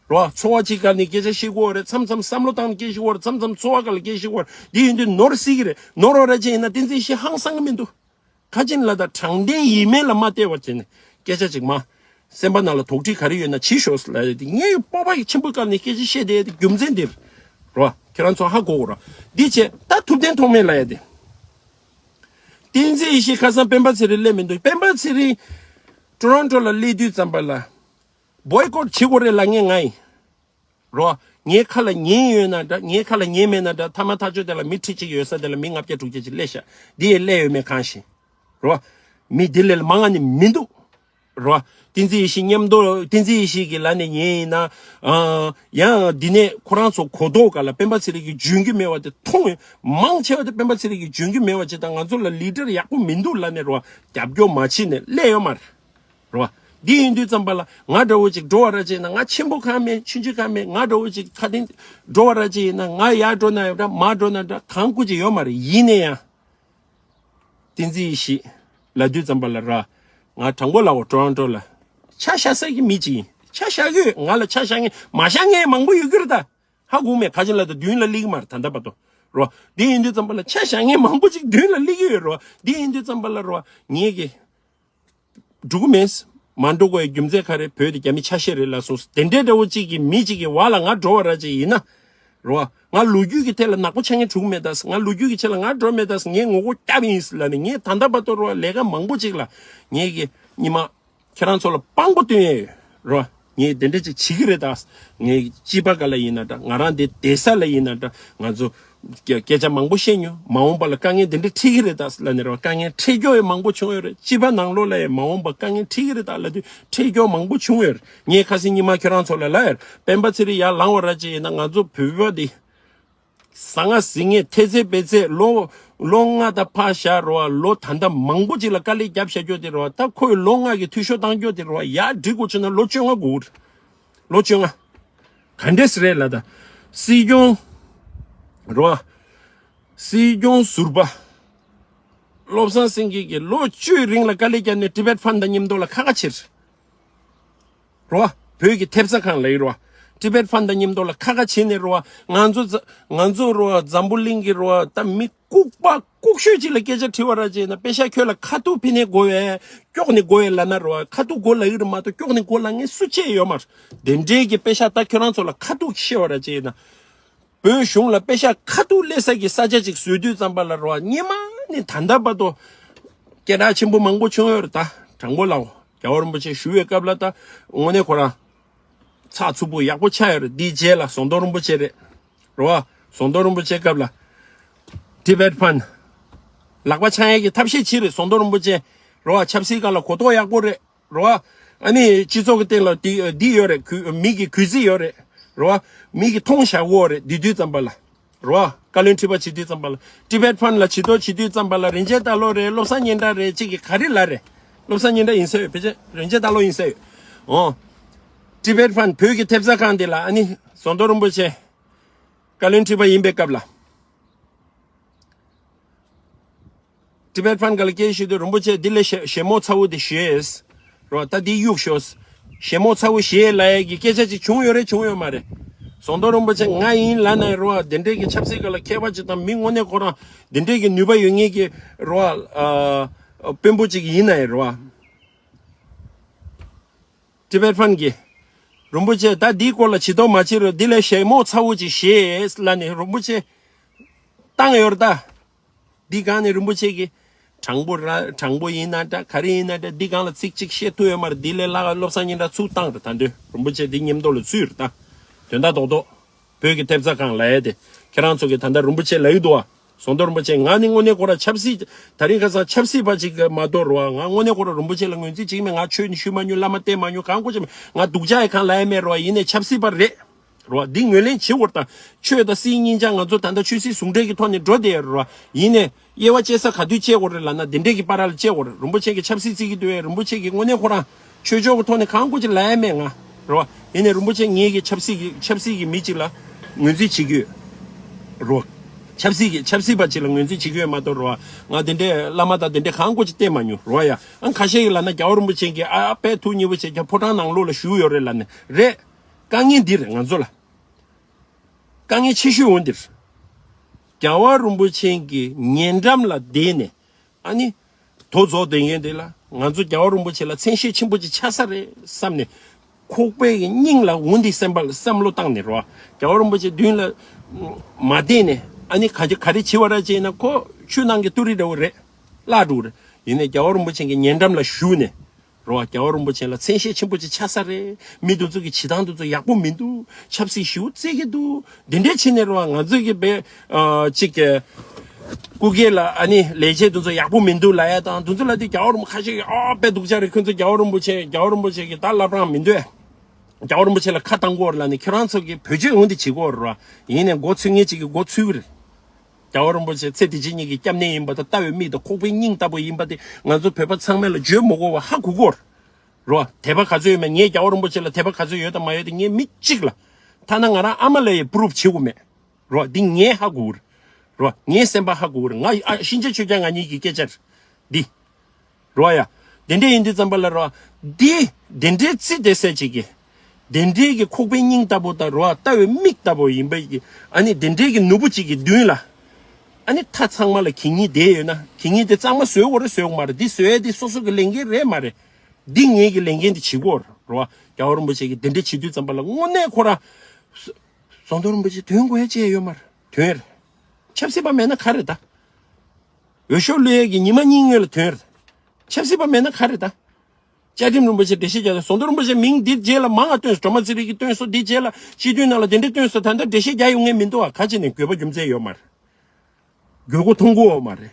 རོ། འཚོ་བ་གཅིག་སྒང་ནས་སྐད་ཆ་བཤད་དགོས་རེད། མཚམས་མཚམས་བསམ་བློ་བཏང་ནས་སྐད་ཆ་བཤད་དགོས་རེད། མཚམས་མཚམས་འཚོ་བ་སྒང་ལ་སྐད་ཆ་བཤད་དགོས་རེད། འདི་ཡིན་དུས་ནོར་སྲིད་ཀྱི་རེད། ནོར་བ་ར་ཅན་ཡིན་ན་བསྟན་འཛིན་ཡེ་ཤེས་ཧང་སང་གི་མི་འདུག་ཁ་ཆེན་ལ་ད་དྲང་བདེན་ཡིན་མིན་ལ་མ་བལྟས་པ་བྱས་ནས་སྐད་ཆ་ཅིག་མ། སེམས་པ་ནང་ལ་དོགས་འདྲི་ག་རེ་ཡོད་ན་བྱེད་ཤོག་ལབ་ཡ་དེ་ངས་སྤོབས་པ་ཆེན་པོའི་སྒང་ནས་སྐད་ཆ་བཤད་བསྡད་ཡ་དེ་རྒྱུ་མཚན་དེ་རེད། རོ། ཁྱེད་རང་ཚོ་ཧ་གོ་གོ་ར། འདི་བྱས་ད་ཐུབ་བསྟན་ཐོགས་མེད་ལབ་ཡ་དེ། བསྟན་འཛིན་ཡེ་ཤེས་ཁ་སང་སྤེན་པ་ཚེ་རིང་སླེབས་མི་འདུག་སྤེན་པ་ཚེ་རིང་ཊོ་རོན་ཊོ་ལ་སླེབས་དུས་ཙམ་པ་ལ་བོའི་ཀོཊ་བྱེད་དགོས་རེད་ལབ་མཁན་ང་ཡིན། རོ། ངའི་ཁ་ལ་ཉན་ཡོད་ན་འདྲ། ངའི་ཁ་ལ་ཉན་མེད་ན་འདྲ། ཐ་མ་ཐག་ཆོད་དེ་ལ་མི་ཁྲི་གཅིག་ཡོད་ས་དེ་ལ་མི་ལྔ་བརྒྱ་དྲུག་བརྒྱ་ཅིག་སླེབས་ཤག་འདི་ཡས་སླེབས་ཡོད་མེད་གང་ཤེས། རོ། མི་འདི་ལས་མང་ང་ནི་མི་འདུག་རོ། བསྟན་འཛིན་ཡེ་ཤེས་མཉམ་དུ་བསྟན་འཛིན་ཡེ་ཤེས་ཀྱི་ལ་ནས་ཉན་ཡིན་ན། ཨ། ཡང་འདི་ནས་ཁོ་རང་ཚོ་གོ་རྟོགས་ག་ལ་སྤེན་པ་ཚེ་རིང་གིས་འཇོན་གྱི་མེད་པ་དེ་མཐོང་ཡོད། མང་ཆེ་བ་དེ་སྤེན་པ་ཚེ་རིང་གིས་འཇོན་གྱི་མེད་པ་བྱས་དང་ང་ཚོ་ལ་ལི་ཌར་ཡག་པོ་མི་འདུག་ལ་ནས་རོ། རྒྱབ་སྐྱོར་མ་བྱས་ནས་སླེབས་ཡོད་མ་རེད། རེད་བ། འདི་ཡིན་དུས་ཙམ་པ་ལ་ང་འདྲ་བོ་ཅིག་འགྲོ་བ་ར་ཅིག་ཡིན་ན། ང་ཆེན་པོ་གང་མེད་ཆུང་ཆུང་གང་མེད། ང་འདྲ་བོ་ཅིག་ཁ་ཏིང་འགྲོ་བ་ར་ཅིག་ཡིན་ན། ང་ཡར་འགྲོ་ན་ཡང་འདྲ་མར་འགྲོ་ན་འདྲ་གང་སྐུ་ཅིག་ཡོད་མ་རེད། ཡིན་ན་ཡང་། བསྟན་འཛིན་ཡེ་ཤེས་ལབ་དུས་ཙམ་པ་ལ་ར། ང་དྲང་པོ་ལབ་འོ། ཊོ་རོན་ཊོ་ལ་ཆ་བཞག་ས་གི་མི་ཅིག་ཡིན། ཆ་བཞག་གི་ཡོད། ང་ལ་ཆ་བཞག་མཁན་མ་བཞག་མཁན་མང་པོ་ཡོད་ཀྱི་རེད་ད། ཧ་གོ་མེད། ཁ་ཆེན་ལ་ད་མདུན་ལ་སླེབས་ཀྱི་མ་རེད་ད་ལྟ་བར་དུ། རོ། འདི་ཡིན་དུས་ཙམ་པ་ལ་ཆ་བཞག་མཁན་མང་པོ་ཅིག་མདུན་ལ་སླེབས་ཀྱི་ཡོད་རོ། འདི་ཡིན་དུས་ཙམ་པ་ལ་རོ། ངེད་ཀྱི་འགྲོ་གི་མེད། མ་འགྲོ་དགོས་ཡའི་རྒྱུ་མཚན་ག་རེ། བོད་དེ་རྒྱ་མི་ཆ་ཤས་རེད་ལབ་སོང་། དེ་འདྲའི་འདྲ་བོ་གཅིག་གི་མི་གཅིག་གི་བར་ལ་ང་འགྲོ་བ་ར་ཅིག་ཡིན་ན། རོ། ང་ལོ་རྒྱུས་ཀྱི་ཐད་ལ་ནག་པོ་ཆགས་མཁན་འགྲོ་གི་མེད་ད། ང་ལོ་རྒྱུས་ཀྱི་ཆེད་ལ་ང་འགྲོ་མེད་ད། ངས་ངོ་རྒོལ་བརྒྱབ་ཡིན་ལབ་ནས་ངས་ད་ལྟ་བར་དུ་རོ་ལས་ཀ་མང་པོ་ཅིག་ལ་ངེད་ཀྱི་ཉི་མ། ཁྱེད་རང་ཚོ་ལ་དཔང་པོ་སྟོན་ཡས་ཡོད་རོ། ངས་དེ་འདྲ་ཅིག་བྱེད་ཀྱི་རེད་ད། ངས་སྐྱིད་པ་ག་ལ་ཡིན་ན་འདྲ། ང་རང་འདི་བསྡད་ས་ལ་ཡིན་ན་འདྲ། ང་ཚོ་སྐད་སྐད་ཆ་མང་པོ་བཤད་མྱོང་། མ་འོངས་པ་ལ་དཀའ་ངལ་འདི་འདྲ་འཕྲད་ཀྱི་རེད་ད་ལབ་ནས་རོ། དཀའ་ངལ་འཕྲད་རྒྱུ་ཡང་མང་པོ་བྱུང་ཡོད་རེད། སྐྱིད་པ་ནང་ལོགས་ལ་ཡང་མ་འོངས་པ་དཀའ་ངལ་འཕྲད་ཀྱི་རེད་ད་ལབ་དུས་འཕྲད་རྒྱུ་མང་པོ་བྱུང་ཡོད་རེད། ངས་ཁ་སང་ཉི་མ་ཁྱེད་རང་ཚོ་ལ་ལབ་ཡོད་རེད། སྤེན་པ་ཚེ་རིང་ཡར་ལངས་པ་ར་ཅིག་ཡིན་ན་ང་ཚོ་བོད་པ་འདི། ཟང་ངེ་ཟིང་ངེ་ཐེ་ཚེ་བེ་ཚེ་ལོ་ལོ་ལྔ་ད་ཕར་བཞག་རོ། ལོ་ད་ལྟ་མང་པོ་ཅིག་ལ་དཀའ་ལས་བརྒྱབ་བཞག་རྒྱུ་དེ་རོ། ད་ཁོས་ལོ་ལྔ་གི་འཐུས་ཤོར་བཏང་རྒྱུ་དེ་རོ། ཡར་སྒྲིག་དགོས་བྱུང་ན་ལོ་བཅོ་ལྔ་དགོས་རེད། ལོ་བཅོ་ལྔ། ག་འདྲས་རེད་ལ་ད། སྲིད་སྐྱོང་རོ། སྲིད་སྐྱོང་ཟུར་པ། བློ་བཟང་སེང་གེ་གིས་ལོ་བཅུའི་རིང་ལ་དཀའ་ལས་བརྒྱབ་ནས་ཊི་བེཊ་ཕན་དང་མཉམ་དུ་ལ་ཁ་ཁ་བྱེད། རོ། བོད་ཀྱི་ཐེབས་རྩ་ཁང་ལ་ཡིན་རོ། ཊི་བེཊ་ཕན་དང་མཉམ་དུ་ལ་ཁ་ཁ་བྱེད་ནས་རོ། ང་ཚོ་ཛ་ང་ཚོ་རོ་འཛམ་བུ་གླིང་གི་རོ་ད་མི་ལྐུགས་པ་ལྐུགས་ཤོས་ཅིག་ལ་སྐད་ཆ་དྲི་བ་ར་བྱས་ན། པེ་ཤ་ཁྱོད་ལ་ཁ་ཐུག་ཕི་ནས་དགོས་བས་ཀྱོག་ནས་དགོས་བས་ལབ་ན་རོ། ཁ་ཐུག་དགོས་ལབ་ཡོད་རེད་མ་གཏོགས་ཀྱོག་ནས་དགོས་ལབ་མཁན་སུ་གཅིག་ཡོད་མ་རེད། དེ་འདྲའི་གི་པེ་ཤ་ད་ཁྱོད་རང་ཚོ་ལ་ཁ་ཐུག་བཤད་པ་ར་བྱས་ན། བོད་གཞུང་ལ་པེ་ཤ་ཁ་ཐུག་སླེབས་ས་གི་ས་ཆ་ཅིག་བཟོས་དུས་ཙམ་པ་ལ་རོ། སྔོན་མ་ནས་ད་ལྟ་བར་དུ་སྐད་གྲགས་ཆེན་པོ་མང་པོ་བྱུང་ཡོད་རེད། ད་དྲང་པོ་ལབ་འོ། རྒྱལ་བ་རིན་པོ་ཆེ་བཞུགས་པའི་སྐབས་ལ་ད་དངོས་གནས་ཁོ་རང་ཚགས་ཚུད་པོ་ཡག་པོ་ཆགས་ཡོད་རེད། འདིའི་རྗེས་ལ་ཟམ་གདོང་རིན་པོ་ཆེ་རེད། རོ། ཟམ་གདོང་རིན་པོ་ཆེའི་སྐབས་ལ་ཊི་བེཊ་ཕན་ལག་པ་འཆང་ཡས་ཀྱི་ཐབས་ཤེས་བྱས་རེད། ཟམ་གདོང་རིན་པོ་ཆེ་རོ། ཆབ་སྲིད་སྒང་ལ་གོ་རྟོགས་ཡག་པོ་རེད། རོ། ཨ་ནི་སྤྱི་ཚོགས་ཀྱི་སྟེང་ལ་འདི་འདི་ཡོད་རེད། གུས་མི་གི་གུས་བརྩི་ཡོད་རེད། རོ། མི་གི་མཐོང་བཞག་གོ་རེད། འདི་དུས་ཙམ་པ་ལ། རོ། བཀའ་བློན་ཁྲི་པ་བྱེད་དུས་ཙམ་པ་ལ། ཊི་བེཊ་ཕན་ལ་བྱེད་དོ་བྱེད་དུས་ཙམ་པ་ལ་རིན་ཆེན་རྟ་ལོ་རེད། བློ་བཟང་སྙན་གྲགས་རེད། གཅིག་གིས་ག་རེ་ལབ་རེད། བློ་བཟང་སྙན་གྲགས་ཡིན་ས་ཡོད། ཕལ་ཆེར་རིན་ཆེན་རྟ་ལོ་ཡིན་ས་ཡོད། འོ། ཊི་བེཊ་ཕན་བོད་ཀྱི་ཐེབས་རྩ་ཁང་འདི་ལ་ཨ་ནི་ཟམ་གདོང་རིན་པོ་ཆེ་བཀའ་བློན་ཁྲི་པ་ཡིན་པའི་སྐབས་ལ། ཊི་བེཊ་ཕན་སྒང་ལ་སྐད་ཞུས་དུས་རིན་པོ་ཆེ་འདི་ལས་ཞེ་ཞེ་མོ་ཚ་བོ་འདི་ཞུས། རོ། ད་འདི་གཡུག་ཤོག་ཞེ་མོ་ཚ་བོ་ཞེས་ལབ་ཡས་ཀྱི་སྐད་ཆ་ཅིག་བྱུང་ཡོད་རེད་བྱུང་ཡོད་མ་རེད། ཟམ་གདོང་རིན་པོ་ཆེ་ང་ཡིན་ལབ་ན་རོ། དེ་འདྲས་ཀྱི་ཆབ་སྲིད་སྒང་ལ་མཁས་པ་ཅིག་དང་མི་དངོས་གནས་ཁོ་རང་དེ་འདྲས་ཀྱི་ནུས་པ་ཡོད་མཁན་གྱི་རོ། ཨ། དཔོན་པོ་གཅིག་ཡིན་ན་ཡང་རེད་བ། ཏི་བེད་ཕན་གྱི་རིན་པོ་ཆེ་ད་འདིའི་སྐོར་ལ་ཇི་ལྟར་མ་བྱེད་རོགས། འདི་ལས་ཞལ་མོ་ཚ་བོ་ཅིག་བཞེས་ལ་ནི་རིན་པོ་ཆེ་བཏང་ཡོད་རེད་ད། འདི་གང་ནས་རིན་པོ་ཆེ་གིས་དྲང་པོ་ར་དྲང་པོ་ཡིན་ན་འདྲ་ག་རེ་ཡིན་ན་འདྲ་འདི་གང་ལ་ཚིག་གཅིག་བཤད་ཐུབ་ཡོད་མ་རེད། འདི་ལས་ལྷག་བློ་བཟང་སྙན་གྲགས་ཚུར་བཏང་རེད། ད་འདོད་རིན་པོ་ཆེ་འདི་མཉམ་དུ་ལ་ཚུད་རེད་ད། དོན་དག་རྡོག་རྡོག་བོད་ཀྱི་ཐེབས་རྩ་ཁང་ལ་ཡ་དེ་ཁྱེད་རང་ཚོ་གིས་ད་ལྟ་རིན་པོ་ཆེ་ལ་ཡོད་དོ། ཟོང་དོར་རིན་པོ་ཆེ་ང་ནི་དངོས་གནས་ཁོ་རང་ཆབ་སྲིད་ད་རིང་ཁ་སང་ཆབ་སྲིད་པ་ཅིག་མ་གཏོགས་རེད་བ། ང་དངོས་གནས་ཁོ་རང་རིན་པོ་ཆེ་ལ་ངོས་འཛིན་བྱེད་ཀྱི་མེད། ང་ཆོས་ནི་ཞུ་མ་མྱོང་བླ་མ་བསྟེན་མ་མྱོང་གང་གོ་ཅི་མེད། ང་སྡུག་ཅག་ཡི་གང་ལ་ཡ་མེད་རེད་བ། ཡིན་ནའི་ཆབ་སྲིད་པ་རེད། རོ། འདི་ངོས་ལེན་བྱེད་དགོས་དང་། ཆོས་དང་སྲིད་གཉིས་ཆ་ང་ཚོ་ད་ལྟ་ཆོས་སྲིད་ཟུང་འབྲེལ་གྱི་ཐོག་ནས་འགྲོ་བསྡད་ཡོད་རེད་བ། ཡིན་ནའི་དབྱེ་བ་ཕྱེ་ས་ག་དུས་ཕྱེ་དགོས་རེད་ལབ་ན་འདི་འདྲས་ཀྱི་བར་ལ་ཕྱེ་དགོས་རེད། རིན་པོ་ཆེ་གིས་ཆབ་སྲིད་བརྩི་གི་འདུག་བས། རིན་པོ་ཆེ་གིས་དངོས་གནས་ཁོ་རང་ཆོས་ཕྱོགས་ཀྱི་ཐོག་ནས་གང་དགོས་ཀྱི་ལབ་ཡ་མེད་ང་། རེད་བ། ཡིན་ནའི་རིན་པོ་ཆེ་ངེད་ཀྱི་ཆབ་སྲིད་ཀྱི་ཆབ་སྲིད་ཀྱི་མི་གཅིག་ལ་ངོས་འཛིན་བྱེད་ཀྱི་ཡོད། རེད་བ། ཆབ་སྲིད་ཀྱི་ཆབ་སྲིད་པ་གཅིག་ལ་ངོས་འཛིན་བྱེད་ཀྱི་ཡོད་མ་གཏོགས་རེད་བ། ང་དེ་འདྲས་བླ་མ་དང་དེ་འདྲས་གང་དགོས་ཀྱི་བསྟེན་མ་མྱོང་རེད་བ། ཡ་ཨང་ཁ་ཤས་ཀྱིས་ལབ་ན་རྒྱལ་བ་རིན་པོ་ཆེ་གིས་ཨ་ཨ་དཔེ་ཐུགས་མཉེས་པོ་བྱས་ཀྱང་ཕོ་བྲང་ནང་ལོགས་ལ་བཞུགས་ཡོད་རེད་ལབ་ནས་རེད། དཀའ་ངལ་འདི་རེད་ང་ཚོ་ལ། དཀའ་ངལ་ཆེ་ཤོས་འོ་འདིར། རྒྱལ་བ་རིན་པོ་ཆེ་གི་ཉེ་འགྲམ་ལ་བསྡད་ནས་ཨ་ནི་དོ་རྫོགས་བསྡད་མཁན་དེ་ལ་ང་ཚོ་རྒྱལ་བ་རིན་པོ་ཆེ་ལ་མཚན་ཤས་ཆེན་པོ་ཅིག་ཆགས་ས་རེད་བསམ་ནས་ཁོག་པའི་གི་སྙིང་ལ་འོ་འདི་སེམས་པ་ལ་བསམ་བློ་བཏང་ནས་རོ། རྒྱལ་བ་རིན་པོ་ཆེ་མདུན་ལ་མ་བསྡད་ནས་ཨ་ནི་ག་ག་རེ་བྱེད་པ་ར་བྱས་ན་ཁོ་ཆུ་ནང་གི་ཏུ་རི་འདྲ་བོ་རེད། བརླག་འགྲོ་རེད། ཡིན་ནའི་རྒྱལ་བ་རིན་པོ་ཆེ་གི་ཉེ་འགྲམ་ལ་བཞུགས་ནས། རེད་བ། རྒྱལ་བ་རིན་པོ་ཆེ་ལ་མཚན་ཤས་ཆེན་པོ་ཅིག་ཆགས་ས་རེད། མི་དེ་ཚོ་གི་བྱེད་སྟངས་དེ་ཚོ་ཡག་པོ་མི་འདུག་ཆབ་སྲིད་ཞེ་པོ་རྩེ་གི་འདུག་འདི་འདྲས་བྱས་ནས་རེད་བ། ང་ཚོས་ཀྱི་བས་ཨ་གཅིག་གི་སྐུ་སྒེར་ལ་ཨ་ནི་ལས་བྱེད་དེ་ཚོ་ཡག་པོ་མི་འདུག་ལབ་ཡ་དང་དེ་ཚོ་ལ་དེ་རྒྱལ་བ་རིན་པོ་ཁ་ཤས་ཀྱིས་ཨ་དཔེ་སྡུག་ཅག་རེད། ཁོ་ཚོ་རྒྱལ་བ་རིན་པོ་ཆེ་རྒྱལ་བ་རིན་པོ་ཆེ་གི་ད་བླ་བྲང་མི་འདོད། རྒྱལ་བ་རིན་པོ་ཆེ་ལ་ཁ་བཏང་གི་ཡོད་རེད་ལབ་ནས་ཁྱེད་རང་ཚོ་གི་བེད་སྤྱོད་འོ་འདི་བྱེད་ཀྱི་ཡོད་རེད་བ། ཡིན་ནའི་མགོ་ཚོས་མཁན་གཅིག་གི་མགོ་ཚོས་ཀྱི་རེད། རྒྱལ་བ་རིན་པོ་ཆེ་ཚེ་འདི་ཕྱི་གཉིས་ཀྱི་སྐྱབས་གནས་ཡིན་པ་དང་ལྟ་བའི་མིག་དང་ཁོག་པའི་སྙིང་ལྟ་བུ་ཡིན་པ་དེ་ང་ཚོ་བོད་པ་ཚང་མ་ལ་བརྗོད་མི་དགོས་པ་ཧ་གོ་གི་ཡོད་རེད། རོ། དད་པ་ག་ཚོད་ཡོད་མེད། ངས་རྒྱལ་བ་རིན་པོ་ཆེ་ལ་དད་པ་ག་ཚོད་ཡོད་དང་མ་ཡོད་དེ་ངས་མི་གཅིག་ལ། ཐ་ན་ང་རང་ཨ་མ་ལ་ཡང་པུ་རུབ་བྱེད་དགོས་མེད། རོ། འདི་ངས་ཧ་གོ་གི་རེད། རོ། ངའི་སེམས་པ་ཧ་གོ་གི་རེད། ང་ཨ་ཤིན་ཅང་ཆོས་རྒྱལ་ང་གཉིས་ཀྱི་སྐད་ཆ་རེད། འདི། རོ་ཡ། དེ་འདྲས་ཡིན་དུས་ཙམ་པ་ལ་རོ། འདི། དེ་འདྲས་རྩི་དེ་ཟེར་ཅིག་གི་དེ་འདྲས་ཀྱི་ཁོག་པའི་སྙིང་ལྟ་བུ་དང་རོ། ལྟ་བའི་མིག་ལྟ་བུ་ཡིན་པ་ཡི། ཨ་ནི་དེ་འདྲས་ཀྱི་ནོར་བུ་ཅིག་གི་མདུན་ལ། ཨ་ནི་མཐའ་ཚང་མ་ལ་གད་སྙིགས་བསྡད་ཡོད་ན་གད་སྙིགས་དེ་གཙང་མ་བཟོས་དགོས་རེད་བཟོས་དགོས་མ་རེད། འདི་བཟོས་ཡ་འདི་སོ་སོ་གི་ལས་འགན་རེད་མ་རེད། འདི་ངེད་ཀྱི་ལས་འགན་འདི་བྱེད་དགོས་རེད་རོ། རྒྱལ་བ་རིན་པོ་ཆེ་གིས་དེ་འདྲས་བྱེད་དུས་ཙམ་པ་ལ་དངོས་གནས་ཁོ་ར། ཟོང་དོར་རིན་པོ་ཆེ་དོན་དགོས་ཡ་ཅི་ཡོད་མ་རེད། དོན་རེད། ཆབ་སྲིད་པ་མེད་ན་ག་རེད་ད། འོས་ཤོག་བླུག་ཡས་ཀྱི་ཉི་མ་གཉིས་སྔོན་ལ་ཐོན་རེད། ཆབ་སྲིད་པ་མེད་ན་ག་རེད་ད། བཅའ་ཁྲིམས་རིན་པོ་ཆེ་འགྲེལ་བཤད་རྒྱག་ཡ་ཟོང་དོར་རིན་པོ་ཆེ་མིང་འདིའི་རྗེས་ལ་མང་ང་བཏོན་སོང་། སྒྲོལ་མ་ཚེ་རིང་གིས་བཏོན་སོང་། འདིའི་རྗེས་ལ་སྤྱི་འཐུས་ནང་ལ་དེ་འདྲས་བཏོན་སོང་། ད་ལྟ་འགྲེལ་བཤད་རྒྱག་ཡོང་ངེས་མི་འདུག་ཨ། ག་ཅི་ནས་དགོས་པ་རྒྱུ་མཚན་ཡོད་མ་རེད། དགོས་མཁོ་མཐོང་གི་ཡོད་མ་རེད།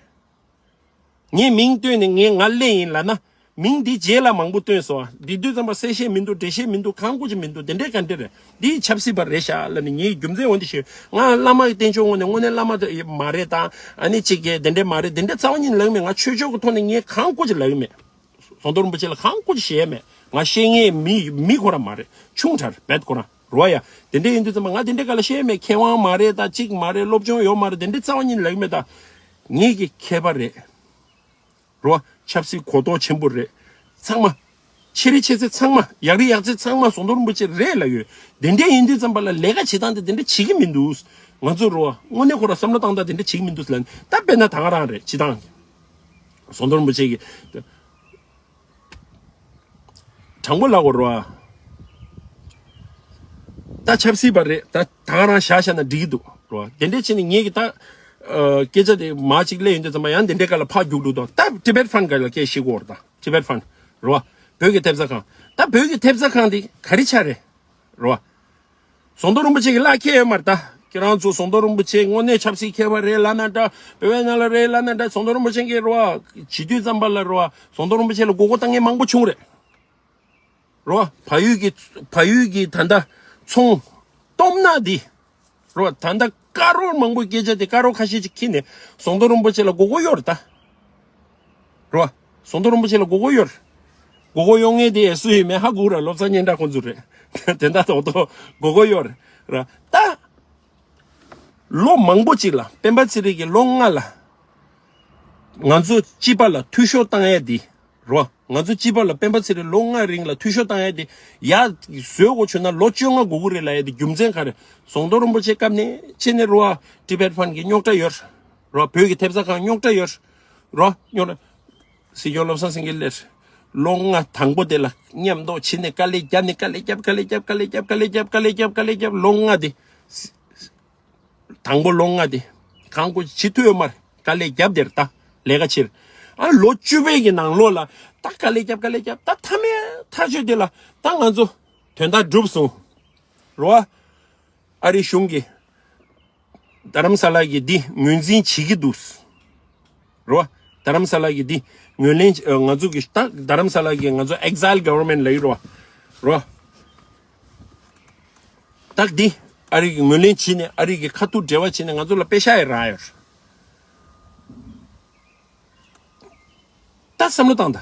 ངས་མིང་བཏོན་ནས་ངས་ང་སླེབས་ཡིན་ལབ་ན། མིང་འདི་རྗེས་ལ་མང་པོ་བཏོན་སོང་། འདི་དུས་ཙམ་པ་གསལ་བཤད་མི་འདུག་འགྲེལ་བཤད་མི་འདུག་གང་དགོས་ཀྱི་མི་འདུག་དེ་འདྲས་ག་འདྲས་རེད། འདི་ཆབ་སྲིད་པ་རེད་ཤག་ལབ་ནས་ངས་རྒྱུ་མཚན་འོ་འདི་ཤོད། ང་བླ་མ་གི་བསྟན་ཆོས་ངོས་ནས་བླ་མ་དེ་མ་རེད་དང་ཨ་ནི་གཅིག་གིས་དེ་འདྲས་མ་རེད་དེ་འདྲས་རྩ་བ་ཉིད་ལབ་ཀྱི་མེད། ང་ཆོས་ཕྱོགས་ཀྱི་ཐོག་ནས་ངས་གང་དགོས་ཀྱི་ལབ་ཀྱི་མེད། ཟོང་དོར་རིན་པོ་ཆེ་ལ་གང་དགོས་ཀྱི་བཤད་ཡ་མེད། ང་བཤད་མཁན་མི་མི་ཁོ་རང་མ་རེད། ཆུང་དྲགས་རེད་ཁོ་རང་རོ་ཡ། དེ་འདྲས་ཡིན་དུས་ཙམ་པ་ང་དེ་འདྲས་ག་ལ་བཤད་ཡ་མེད། མཁས་དབང་མ་རེད་དང་གཅིག་མ་རེད། སློབ་སྦྱོང་ཡོད་མ་རེད། དེ་འདྲས་རྩ་བ་ཉིད་ལབ་ཀྱི་མེད་ད། ངེད་ཀྱི་མཁས་པ་རེད། རོ། ཆབ་སྲིད་གོ་རྟོགས་ཆེན་པོ་རེད། ཚང་མ། ཆེ་རིགས་ཆེ་ཚད་ཚང་མ། ཡག་རིགས་ཡག་ཚད་ཚང་མ་ཟོང་དོར་རིན་པོ་ཆེ་རེད་ལབ་ཡོད། དེ་འདྲས་ཡིན་དུས་ཙམ་པ་ལ་ལས་ཀ་བྱེད་སྟངས་དེ་དེ་འདྲས་བྱེད་ཀྱི་མི་འདུག་ང་ཚོ་རོ། དངོས་གནས་ཁོ་ར་བསམ་བློ་བཏང་སྟངས་དེ་འདྲས་བྱེད་ཀྱི་མི་འདུག་ལབ་ནས་ད་དཔེར་ན་ད་ག་རང་རེད་བྱེད་སྟངས། ཟོང་དོར་རིན་པོ་ཆེ་གི། དྲང་པོ་ལབ་དགོས་རོ། ད་ཆབ་སྲིད་པ་རེད། ད་ད་ག་རང་བཞག་བཞག་ན་འགྲིག་གི་འདུག་རོ། དེ་འདྲས་བྱས་ནས་ངེད་ཀྱི་ད། ཨ། སྐད་ཆ་དེ་མ་གཅིག་སླེབས་ཡོང་དུས་ཙམ་པ་ཡང་དེ་འདྲས་ག་ལ་ཕར་རྒྱུག་འགྲོ་དང་། ད་ཏི་བེད་ཕན་ག་ལ་སྐད་བཤད་དགོས་རེད་ད། ཏི་བེད་ཕན་རོ། བོད་ཀྱི་ཐེབས་རྩ་ཁང་། ད་བོད་ཀྱི་ཐེབས་རྩ་ཁང་དེ་ག་རེ་ཆགས་རེད། རོ། ཟོང་དོར་རིན་པོ་ཆེ་གི་ལག་ཁྱེར་ཡོད་མ་རེད་ད། ཁྱེད་རང་ཚོ་ཟོང་དོར་རིན་པོ་ཆེ་དངོས་གནས་ཆབ་སྲིད་མཁས་པ་རེད་ལབ་ན་འདྲ། བོད་པའི་ནང་ལ་རེད་ལབ་ན་འདྲ། ཟོང་དོར་རིན་པོ་ཆེ་གི་རོ། བྱེད་དུས་ཙམ་པ་ལ་རོ། ཟོང་དོར་རིན་པོ་ཆེ་ལ་མགོ་སྐོར་བཏང་མཁན་མང་པོ་བྱུང་རེད། རོ། བལ་ཡུལ་གྱི་བལ་ཡུལ་གྱི་ད་ལྟ་ཚོང་སྟོབས་ན་འདི། རོ། ད་ལྟ་དཀར་རོ་མང་པོའི་སྐད་ཆ་དེ་དཀར་རོ་ཁ་ཤས་ཅིག་ཁྱེར་ནས་ཟོང་དོར་རིན་པོ་ཆེ་ལ་མགོ་སྐོར་ཡོད་རེད་ད། རོ། ཟོང་དོར་རིན་པོ་ཆེ་ལ་མགོ་སྐོར་ཡོད་རེད། མགོ་སྐོར་ཡོང་མཁན་དེ་ཡས་སུ་ཡིན་མིན་ཧ་གོ་ར། བློ་བཟང་སྙན་གྲགས་ཁོང་ཚོ་རེད། དེ་འདྲ་ཏོག་ཏོག་མགོ་སྐོར་ཡོད་རེད་ར། ད། ལོ་མང་པོ་ཅིག་ལ་སྤེན་པ་ཚེ་རིང་གིས་ལོ་ལྔ་ལ། ང་ཚོ་སྤྱི་པ་ལ་འཐུས་ཤོར་བཏང་ཡས་འདི། རོ། ང་ཚོ་སྤྱི་པ་ལ་སྤེན་པ་ཚེ་རིང་ལོ་ལྔའི་རིང་ལ་འཐུས་ཤོར་བཏང་ཡས་འདི། ཡ། བཟོས་དགོས་བྱུང་ན་ལོ་བཅོ་ལྔ་འགོར་གི་རེད་ལབ་ཡས་འདི་རྒྱུ་མཚན་ག་རེ། ཟོང་དོར་རིན་པོ་ཆེ་སྐབས་ནས་ཕྱི་ནས་རོ། ཨ། ཏི་བེད་ཕན་གྱི་རྙོག་དྲ་ཡོད། རོ། བོད་ཀྱི་ཐེབས་རྩ་ཁང་རྙོག་དྲ་ཡོད། རོ། རྙོག་དྲ། སྲིད་སྐྱོང་བློ་བཟང་སེང་གེ་སླེབས། ལོ་ལྔ་དང་པོ་དེ་ལ་མཉམ་འདོགས་བྱས་ནས་དཀའ་ལས་བརྒྱབ་ནས་དཀའ་ལས་བརྒྱབ་དཀའ་ལས་བརྒྱབ་དཀའ་ལས་བརྒྱབ་དཀའ་ལས་བརྒྱབ་དཀའ་ལས་བརྒྱབ་དཀའ་ལས་བརྒྱབ་ལོ་ལྔ་དེ། དང་པོ་ལོ་ལྔ་དེ་གང་དགོས་བྱེད་ཐུབ་ཡོད་མ་རེད། དཀའ་ལས་བརྒྱབ་དེར་ད་ལས་ཀ་ཕྱིར། ཨ་ལོ་བཅུ་པའི་གི་ནང་ལོགས་ལ་ད་དཀའ་ལས་བརྒྱབ་དཀའ་ལས་བརྒྱབ་ད་མཐའ་མའི་ཐག་གཅོད་དེ་ལ་ད་ང་ཚོ་དོན་དག་འགྲུབ་སོང་། རོ། ཨ་རི་གཞུང་གིས་རྡ་རམ་ས་ལ་གི་འདི་ངོས་འཛིན་བྱེད་ཀྱི་འདུག་རོ། རྡ་རམ་ས་ལ་གི་འདི་ངོས་ལེན་ཨ་ང་ཚོ་གི་ད་རྡ་རམ་ས་ལ་གི་ང་ཚོ་exile government ལ་ཡོད་རོ། རོ། ད་འདི་ཨ་རི་གི་ངོས་ལེན་བྱས་ནས་ཨ་རི་གི་ཁ་ཐུག་འབྲེལ་བ་བྱས་ནས་ང་ཚོ་ལ་པེ་ཤག་ཡི་རག་ཡོད། ད་བསམ་བློ་བཏང་ད།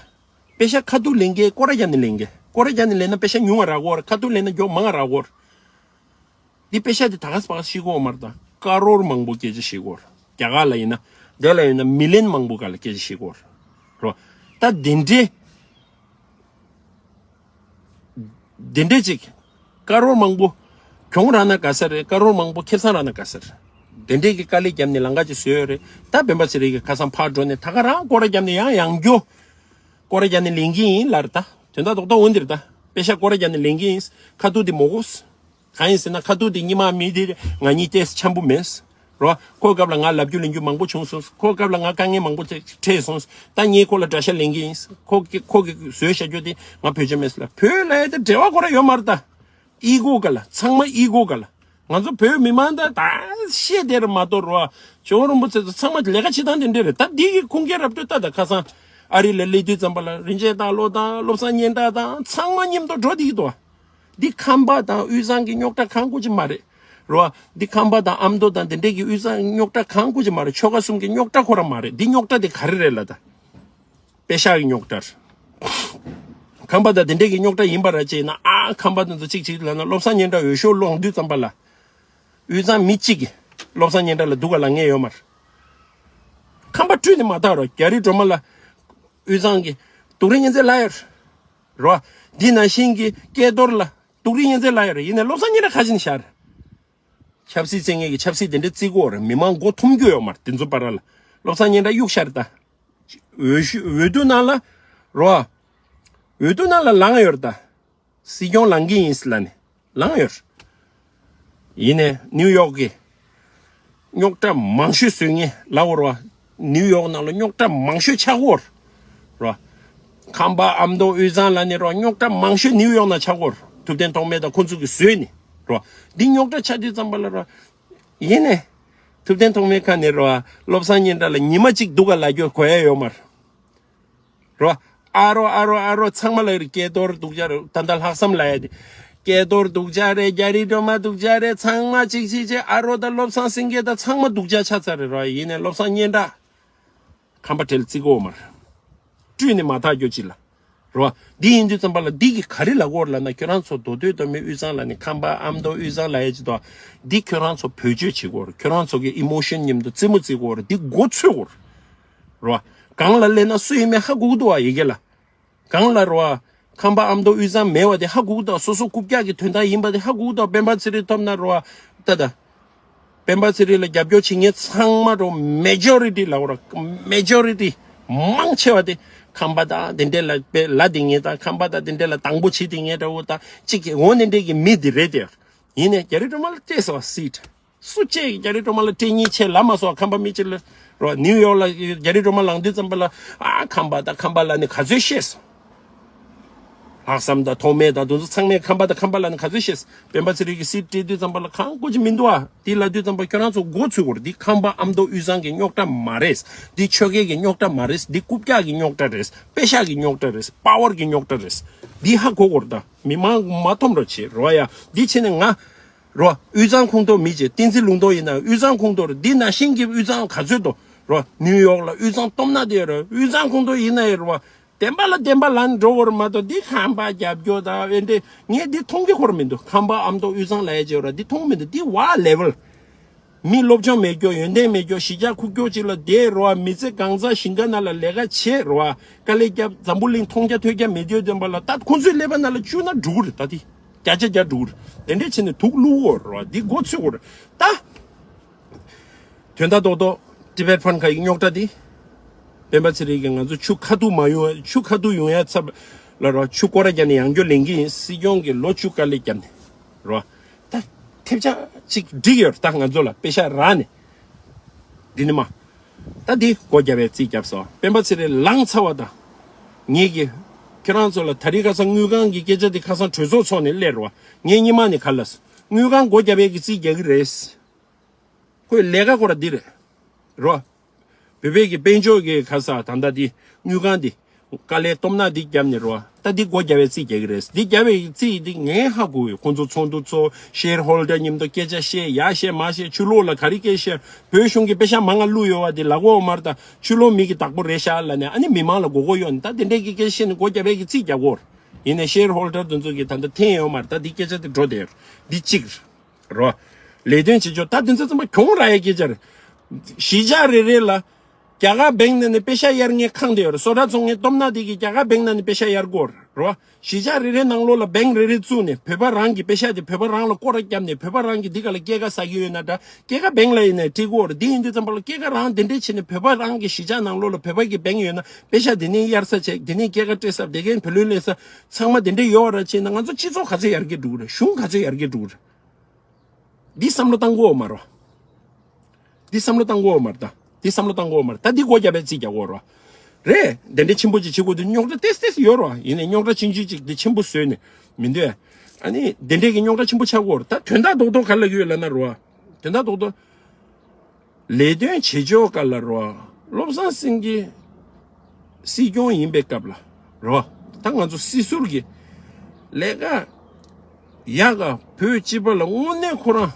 པེ་ཤག་ཁ་ཐུག་ལེན་མཁན་སྐོར་ར་རྒྱབ་ནས་ལེན་མཁན། སྐོར་ར་རྒྱབ་ནས་ལེན་ན་པེ་ཤག་ཉུང་བ་རག་གོ་ར། ཁ་ཐུག་ལེན་ན་མགྱོགས་མང་བ་རག་གོ་ར། འདི་པེ་ཤག་དེ་ད་ག་སེ་ཕར་ཤི་གོ་མ་རེད་ད། ཀ་རོར་མང་པོ་སྐད་ཆ་བཤད་གོ་ར། རྒྱ་གར་ལ་ཡིན་ན། དེ་ལ་ཡིན་ན་མི་ལན་མང་པོ་ག་ལ་སྐད་ཆ་བཤད་གོ་ར། རོ། ད་དེ་འདྲའི། དེ་འདྲའི་ཅིག་ཀ་རོར་མང་པོ་གྱོང་རག་ན་དགའ་ས་རེད། ཀ་རོར་མང་པོ་ཁེ་བཟང་རག་ན་དགའ་ས་རེད། དེ་འདྲའི་གི་དཀའ་ལས་བརྒྱབ་ནས་ལམ་ཁ་ཅིག་བཟོས་ཡོད་རེད། ད་སྤེན་པ་ཚེ་རིང་གི་ཁ་སང་ཕར་འགྲོ་ནས་ད་ག་རང་སྐོར་ར་བརྒྱབ་ནས་ཡང་ཡང་བསྐྱར་སྐོར་ར་བརྒྱབ་ནས་ལེན་གྱི་ཡིན་ལབ་རེད་ད། དོན་དག་རྡོག་རྡོག་འོ་འདིར་ད། པེ་ཤག་སྐོར་ར་བརྒྱབ་ནས་ལེན་གྱི་ཡིན། ཁ་ཐུག་དེ་མོ་གོ། གང་ཡིན་ཟེར་ན་ཁ་ཐུག་དེ་ཉི་མ་མི་དེ་ང་གཉིས་སྐྱེས་འཆམ་པོ་མེད། རོ། ཁོ་སྐབས་ལ་ང་ལབ་རྒྱུ་ལེན་རྒྱུ་མང་པོ་བྱུང་སོང་། ཁོ་སྐབས་ལ་ང་དཀའ་ངལ་མང་པོ་འཕྲད་སོང་། ད་ངས་ཁོ་ལ་དགྲ་ཤ་ལེན་གྱི་ཡིན། ཁོ་གི་ཁོ་གི་བཟོས་བཞག་རྒྱུ་དེ་ང་བོད་ཆས་མེད་ཟེར་ལ། བོད་ལ་ཡ་དེ་འབྲེལ་བ་ཁོ་ར་ཡོད་མ་རེད་ད། ཨི་གོ་ག་ལ་ཚང་མ་ཨི་གོ་ག་ལ། ང་ཚོ་བོད་མི་མང་ད་ད་ཤེས་དེ་ར་མ་གཏོགས་རོ། ཇོ་བོ་རིན་པོ་ཆེ་ཚོ་ཚང་མ་ལས་ཀ་བྱེད་སྟངས་དེ་འདྲ་རེད། ད་འདི་གི་ཁུངས་སྐྱེལ་རབ་ཏུ་ལྟ་ད་ཁ་སང་ཨ་རི་ལ་སླེབས་དུས་ཙམ་པ་ལ་རིན་ཆེན་སྟག་ལོ་དང་བློ་བཟང་སྙན་གྲགས་དང་ཚང་མ་མཉམ་དུ་འགྲོ་བསྡད་ཀྱི་འདུག་འདི་ཁམས་པ་དང་དབུས་གཙང་གི་རྙོག་དྲ་གང་དགོས་ཀྱི་མ་རེད། རོ། འདི་ཁམས་པ་དང་ཨ་མདོ་དང་དེ་འདྲས་ཀྱི་དབུས་གཙང་རྙོག་དྲ་གང་དགོས་ཀྱི་མ་རེད། ཆོལ་ཁ་གསུམ་གྱི་རྙོག་དྲ་ཁོ་ར་མ་རེད། འདི་རྙོག་དྲ་དེ་ག་རེ་རེད་ལབ་ད། པེ་ཤག་གི་རྙོག་དྲ་རེད། ཁམས་པ་དང་དེ་འདྲས་ཀྱི་རྙོག་དྲ་ཡིན་པ་ར་བྱས་ན་ཨ་ཁམས་པ་དེ་ཚོ་གཅིག་གཅིག་ལབ་ན་བློ་བཟང་སྙན་གྲགས་འོས་ཤོག་སློང་དུས་ཙམ་པ་ལ། དབུས་གཙང་མི་གཅིག་གིས་བློ་བཟང་སྙན་གྲགས་ལ་སྡུག་ག་ལབ་མཁན་ཡོད་མ་རེད། ཁམས་པ་སྤྲུལ་ནས་མ་ཐག་རོ། རྒྱ་རི་སྒྲོལ་མ་ལ་དབུས་གཙང་གི་དུག་རིན་གཉན་ཚད་ལབ་ཡོད་རེད། རོ། འདི་ནང་བཞིན་གྱི་སྐལ་རྡོར་ལ་དུག་རིན་གཉན་ཚད་ལབ་ཡོད་རེད། ཡིན་ནའི་བློ་བཟང་སྙན་གྲགས་ཁ་ཆེ་ནས་བཞག་རེད། ཆབ་སྲིད་བཙན་ཉིད་ཀྱི་ཆབ་སྲིད་དེ་འདྲ་བརྩི་གི་ཡོད་རེད། མི་མང་མགོ་འཐོམ་རྒྱུ་ཡོད་མ་རེད། དེ་ཚོ་བར་ལ་བློ་བཟང་སྙན་གྲགས་གཡུག་བཞག་རེད་ད། འོས་ཤོག་འོས་བསྡུ་ནང་ལ་རོ། འོས་བསྡུ་ནང་ལ་ལངས་ཡོད་རེད་ད། སྲིད་སྐྱོང་ལངས་ཀྱི་ཡིན་ཟེར་ལབ་ནས་ལངས་ཡོད་རེད། ཡིན་ནའི་ནིའུ་ཡོག་གི་རྙོག་དྲ་མང་ཤོས་བཟོ་མཁན་ལབ་དགོས་རེད་བ། ནིའུ་ཡོག་ནང་ལ་རྙོག་དྲ་མང་ཤོས་ཆགས་ཀྱི་ཡོད་རེད་བ། ཁམས་པ་ཨ་མདོ་དབུས་གཙང་ལབ་ནས་རོ། རྙོག་དྲ་མང་ཤོས་ནིའུ་ཡོག་ནང་ཆགས་ཀྱི་ཡོད་རེད། ཐུབ་བསྟན་ཐོགས་མེད་དང་ཁོ་ཚོ་གིས་བཟོས་ནས་རོ། འདི་རྙོག་དྲ་ཆགས་དུས་ཙམ་པ་ལ་རོ། ཡིན་ནའི་ཐུབ་བསྟན་ཐོགས་མེད་ཁ་ནས་རོ། བློ་བཟང་སྙན་གྲགས་ལ་ཉི་མ་གཅིག་སྡུག་ག་ལབ་རྒྱུ་གོ་ཡ་ཡོད་མ་རེད། རོ། ཨ་རོ་ཨ་རོ་ཨ་རོ་ཚང་མ་ལ་རེད། སྐལ་རྡོར་སྡུག་ཅག་རེད། ད་ལྟ་ལྷག་བསམ་ལབ་ཡ་དེ། སྐལ་རྡོར་སྡུག་ཅག་རེད། རྒྱ་རི་སྒྲོལ་མ་སྡུག་ཅག་རེད། ཚང་མ་གཅིག་གཅིག་གཅིག་ཨ་རོ་དང་བློ་བཟང་སེང་གེ་དང་ཚང་མ་སྡུག་ཅག་ཆགས་ཚར་རེད་རོ། ཡིན་ནའི་བློ་བཟང་སྙན་གྲགས་ཁམས་པ་བྲེལ་བརྩི་གི་ཡོད་མ་རེད། སྤྲུལ་ནས་མ་ཐག་རྒྱུ་ཅིག་ལ། རོ། འདི་ཡིན་དུས་ཙམ་པ་ལ་འདི་གི་ག་རེ་ལབ་དགོས་རེད་ལབ་ན། ཁྱོད་རང་ཚོ་མདོ་སྟོད་མདོ་སྨད་དབུས་གཙང་ལབ་ནས་ཁམས་པ་ཨ་མདོ་དབུས་གཙང་ལབ་ཡ་ཅིག་འདུག་འདི་ཁྱོད་རང་ཚོ་བེད་སྤྱོད་བྱེད་དགོས་རེད། ཁྱོད་རང་ཚོ་གི་ཨི་མོ་ཤན་མཉམ་དུ་རྩེད་མོ་རྩེ་དགོས་རེད། འདི་མགོ་ཚོས་དགོས་རེད། རོ། གང་ལ་སླེབས་ན་སུ་ཡིན་མིན་ཧ་གོ་གི་འདུག་བ། ཡི་གེ་ལ། གང་ལ་རོ། ཁམས་པ་ཨ་མདོ་དབུས་གཙང་མེད་བ་དེ་ཧ་གོ་གི་འདུག་སོ་སོ་རྐུབ་བཀྱག་གི་དོན་དག་ཡིན་པ་དེ་ཧ་གོ་གི་འདུག་སྤེན་པ་ཚེ་རིང་ཐོབ་ན་རོ། ད་ད། སྤེན་པ་ཚེ་རིང་ལ་རྒྱབ་སྐྱོར་བྱེད་མཁན་ཚང་མ་རོ། མེ་ཇོ་རི་ཊི་ལབ་རོ། མེ་ཇོ་རི་ཊི་མང་ཆེ་བ་དེ་ཁམས་པ་དང་དེ་འདྲས་ལ་དཔེ་ལབ་བསྡད་མཁན་དང་། ཁམས་པ་དང་དེ་འདྲས་ལ་སྡང་པོ་བྱེད་བསྡད་མཁན་འདྲ་བོ་དང་། གཅིག་གི་འོ་དེ་འདྲས་ཀྱི་མི་དེ་རེད་དེ། ཡིན་ནའི་རྒྱ་རི་སྒྲོལ་མ་ལ་སྤྲད་སོང་བ་སྲིད། སུ་གཅིག་གིས་རྒྱ་རི་སྒྲོལ་མ་ལ་སྤྲད་མཁན་ཆེ་ལབ་མ་སོང་། ཁམས་པ་མི་གཅིག་ལ་རོ། ནིའུ་ཡོག་ལ་རྒྱ་རི་སྒྲོལ་མ་ལངས་དུས་ཙམ་པ་ལ་ཨ་ཁམས་པ་དང་ཁམས་པ་ལབ་ནས་ག་ཚོད་བཤད་སོང་། ལྷག་བསམ་དང་ཐོགས་མེད་དང་དེ་ཚོ་ཚང་མས་ཁམས་པ་དང་ཁམས་པ་ལབ་ནས་ག་ཚོད་བཤད་སོང་། སྤེན་པ་ཚེ་རིང་གིས་སྲིད་སྤྲད་དུས་ཙམ་པ་ལ་གང་དགོས་ཀྱི་མི་འདུག་ཨ། དེ་ལབ་དུས་ཙམ་པ་ཁྱོད་རང་ཚོ་མགོ་ཚོས་དགོས་རེད། འདི་ཁམས་པ་ཨ་མདོ་དབུས་གཙང་གི་རྙོག་དྲ་མ་རེད། འདི་ཆོལ་ཁའི་གི་རྙོག་དྲ་མ་རེད། འདི་རྐུབ་བཀྱག་གི་རྙོག་དྲ་རེད། པེ་ཤག་གི་རྙོག་དྲ་རེད། པ་ཝར་གི་རྙོག་དྲ་རེད། འདི་ཧ་གོ་དགོས་རེད། ད་མི་མང་མ་འཐོམ་རོགས་བྱེད་རོགས་ཡ། འདི་བྱས་ནས་ང་རོ། དབུས་གཙང་ཁོངས་གཏོགས་མི་བྱེད། བསྟན་འཛིན་ལུང་རྟོགས་ཡིན་ན་དབུས་གཙང་ཁོངས་གཏོགས་རེད། འདི་ནང་བཞིན་གྱི་དབུས་གཙང་ག་ཚོད་དོ་རོ། ནིའུ་ཡོག་ལ་དབུས་གཙང་སྟོབས་ན་དེ་རོ། དབུས་གཙང་ཁོངས་གཏོགས་ཡིན་ན་ཡང་རོ། བདེན་པ་ལ་བདེན་པ་ལབ་འགྲོ་བར་མ་གཏོགས་འདི་ཁམས་པ་རྒྱབ་སྐྱོར་དང་ཨེ་འདྲས་ངས་འདི་མཐོང་གི་ཁོར་མི་འདུག་ཁམས་པ་ཨ་མདོ་དབུས་གཙང་ལབ་ཡ་བྱེད་རོ། འདི་མཐོང་མི་འདུག་འདི་ཝ་ལེ་ཝལ། མི་སློབ་སྦྱོང་མེད་རྒྱུ། ཡོན་ཏན་མེད་རྒྱུ། གཞིས་ཆགས་ཁུག་ཀྱོག་ཅིག་ལ་བསྡད་རོ། མི་ཚེ་གང་ཚང་ཞིང་ཁ་ནང་ལ་ལས་ཀ་བྱེད་རོ། དཀའ་ལས་བརྒྱབ། འཛམ་བུ་གླིང་མཐོང་རྒྱ་ཐོས་རྒྱ་མེད་དུས་བསྟན་པ་ལ་ད་ཁོང་ཚོའི་ཀླད་པ་ནང་ལ་བཅུག་ན་འགྲིག་གི་རེད། ད་དེ་བརྒྱ་ཆ་བརྒྱ་འགྲིག་གི་རེད། དེ་འདྲས་བྱས་ནས་དུག་བླུག་དགོས་རོ། འདི་མགོ་ཚོས་དགོས་རེད་ད། དོན་དག་རྡོག་རྡོག་ཏི་བེད་ཕན་ཁ་ཡི་རྙོག་དྲ་འདི། སྤེན་པ་ཚེ་རིང་གིས་ང་ཚོ་ཆུ་ཁ་ཐུག་མ་ཡོང་ཆུ་ཁ་ཐུག་ཡོང་ཡ་ཚབ་ལ་རོ། ཆུ་སྐོར་ར་བརྒྱབ་ནས་ཡང་བསྐྱར་ལེན་གྱི་ཡིན། སྲིད་སྐྱོང་གིས་ལོ་བཅུ་དཀའ་ལས་བརྒྱབ་ནས་རོ། ད་ཐེབས་ཆག་ཅིག་འགྲིག་ཡོད་རེད། ད་ང་ཚོ་ལ་པེ་ཤ་རག་ནས། འདི་ནི་མ། ད་འདི་སྒོ་བརྒྱབ་པའི་རྩིས་བརྒྱབ་སོང་། སྤེན་པ་ཚེ་རིང་ལངས་ཚར་བ་དང་། ངེད་ཀྱིས་ཁྱེད་རང་ཚོ་ལ་ད་རིང་ཁ་སང་དངུལ་ཁང་གི་སྐད་ཆ་དེ་ཁ་སང་གྲོས་ཚོགས་ཚོགས་ནས་སླེབས་རོ། ངས་སྔོན་མ་ནས་ག་ལ་སོང་། དངུལ་ཁང་སྒོ་བརྒྱབ་པའི་གི་རྩིས་རྒྱག་གི་རེད། ཁོའི་ལས་ཀ་ཁོ་ར་འདི་རེད། རོ། བོད་པའི་གི་དཔལ་འབྱོར་གི་ཁ་ས་ད་ལྟ་འདི་དངུལ་ཁང་འདི་དཀའ་ལས་སྟོབས་ན་འདི་བརྒྱབ་ནས་རོ། ད་འདི་སྒོ་བརྒྱབ་པའི་རྩིས་རྒྱག་གི་རེད། འདི་བརྒྱབ་པའི་རྩིས་འདི་ངས་ཧ་གོ་ཡོད། ཁོང་ཚོ་ཚོགས་འདུ་ཚོགས་ཤེར་ཧོལ་ཌར་མཉམ་དུ་སྐད་ཆ་བཤད། ཡ་བཤད་མ་བཤད། ཆུ་ལོག་ལ་ག་རེ་སྐད་བཤད། བོད་གཞུང་གི་པེ་ཤ་མང་ང་བླུགས་ཡོད་བ་འདི་ལ་གོ་མར་ད་ཆུ་ལོག་མི་གི་བདག་པོ་རེད་ཤག་ལ་ནས་ཨ་ནི་མི་མང་ལ་མགོ་སྐོར་གཡོག་ནས་ད་དེ་འདྲས་ཀྱི་སྐད་བཤད་ནས་སྒོ་བརྒྱབ་པའི་གི་རྩིས་རྒྱག་གོ། ཡིན་ནས་ཤེར་ཧོལ་ཌར་དེ་ཚོ་གི་ད་ལྟ་འཐེན་ཡོད་མར་ད་འདི་སྐད་ཆ་དེ་འགྲོ་བསྡད་ཡོད། འདི་གཅིག་རེད། རོ། ལས་དོན་བྱེད་ཕྱོགས་ད་དེ་ཚོ་ཚང་མ་གྱོང་རག་ཡའི་སྐད་ཆ་རེད། གཞིས་ཆགས་རེ་རེ་ལ་རྒྱ་གར་བེང་ནང་ནས་པེ་ཤ་གཡར་མཁན་ཁང་དེ་ཡོད་རེད། སོ་ཊ་བཙོང་མཁན་སྟོབས་ན་དེ་གིས་རྒྱ་གར་བེང་ནང་ནས་པེ་ཤ་གཡར་གོ་རེད། རོ། གཞིས་ཆགས་རེ་རེ་ནང་ལོགས་ལ་བེང་རེ་རེ་བཙུགས་ནས་བོད་པ་རང་གི་པེ་ཤ་དེ་བོད་པ་རང་ལ་སྐོར་ར་བརྒྱབ་ནས་བོད་པ་རང་གི་འདི་ག་ལ་སྐྱེད་ཀ་ཟ་གི་ཡོད་ན་འདྲ། སྐྱེད་ཀ་བེང་ལ་ཡིན་ནས་སྤྲད་གོ་རེད། འདི་ཡིན་དུས་ཙམ་པ་ལ་སྐྱེད་ཀ་རང་དེ་འདྲས་བྱས་ནས་བོད་པ་རང་གི་གཞིས་ཆགས་ནང་ལོགས་ལ་བོད་པ་གི་བེང་ཡོད་ན་པེ་ཤ་དེ་ནས་གཡར་ས་བྱས། དེ་ནས་སྐྱེད་ཀ་སྤྲད་ས། དེ་གའི་བུ་ལོན་ལེན་ས་ཚང་མ་དེ་འདྲས་ཡོད་ར་བྱས་ན་ང་ཚོ་སྤྱི་ཚོགས་ག་ཚོད་ཡར་རྒྱས་འགྲོ་གི་རེད། གཞུང་ག་ཚོད་ཡར་རྒྱས་འགྲོ་གི་རེད། འདི་བསམ་བློ་བཏང་དགོས་མ་རོ། འདི་བསམ་བློ་བཏང་དགོས་མ་རེད་ད། འདི་བསམ་བློ་བཏང་དགོས་མ་རེད་ད། འདི་སྒོ་བརྒྱབ་པའི་རྩིས་རྒྱག་དགོས་རོ། རེད། དེ་འདྲའི་ཆེན་པོ་ཅིག་བྱེད་དགོས་དུས་རྙོག་དྲ་ཏེས་ཏེས་ཡོད་རོ། ཡིན་ནའི་རྙོག་དྲ་ཆུང་ཆུང་ཅིག་འདི་ཆེན་པོ་བཟོས་ནས་མི་འདོད། ཨ་ནི་དེ་འདྲའི་གི་རྙོག་དྲ་ཆེན་པོ་ཆགས་དགོས་རེད་ད། དོན་དག་རྡོག་རྡོག་ག་ལ་ཡོད་ལབ་ན་རོ། དོན་དག་རྡོག་རྡོག་ལས་དོན་བྱེད་ཕྱོགས་སྐོར་ལ་རོ། བློ་བཟང་སེང་གེ་སྲིད་སྐྱོང་ཡིན་པའི་སྐབས་ལ་རོ། ད་ང་ཚོ་སྲིད་ཟུར་གྱི་ལས་ཀ་ཡག་ག་བོད་སྤྱི་པ་ལ་དངོས་གནས་ཁོ་རང་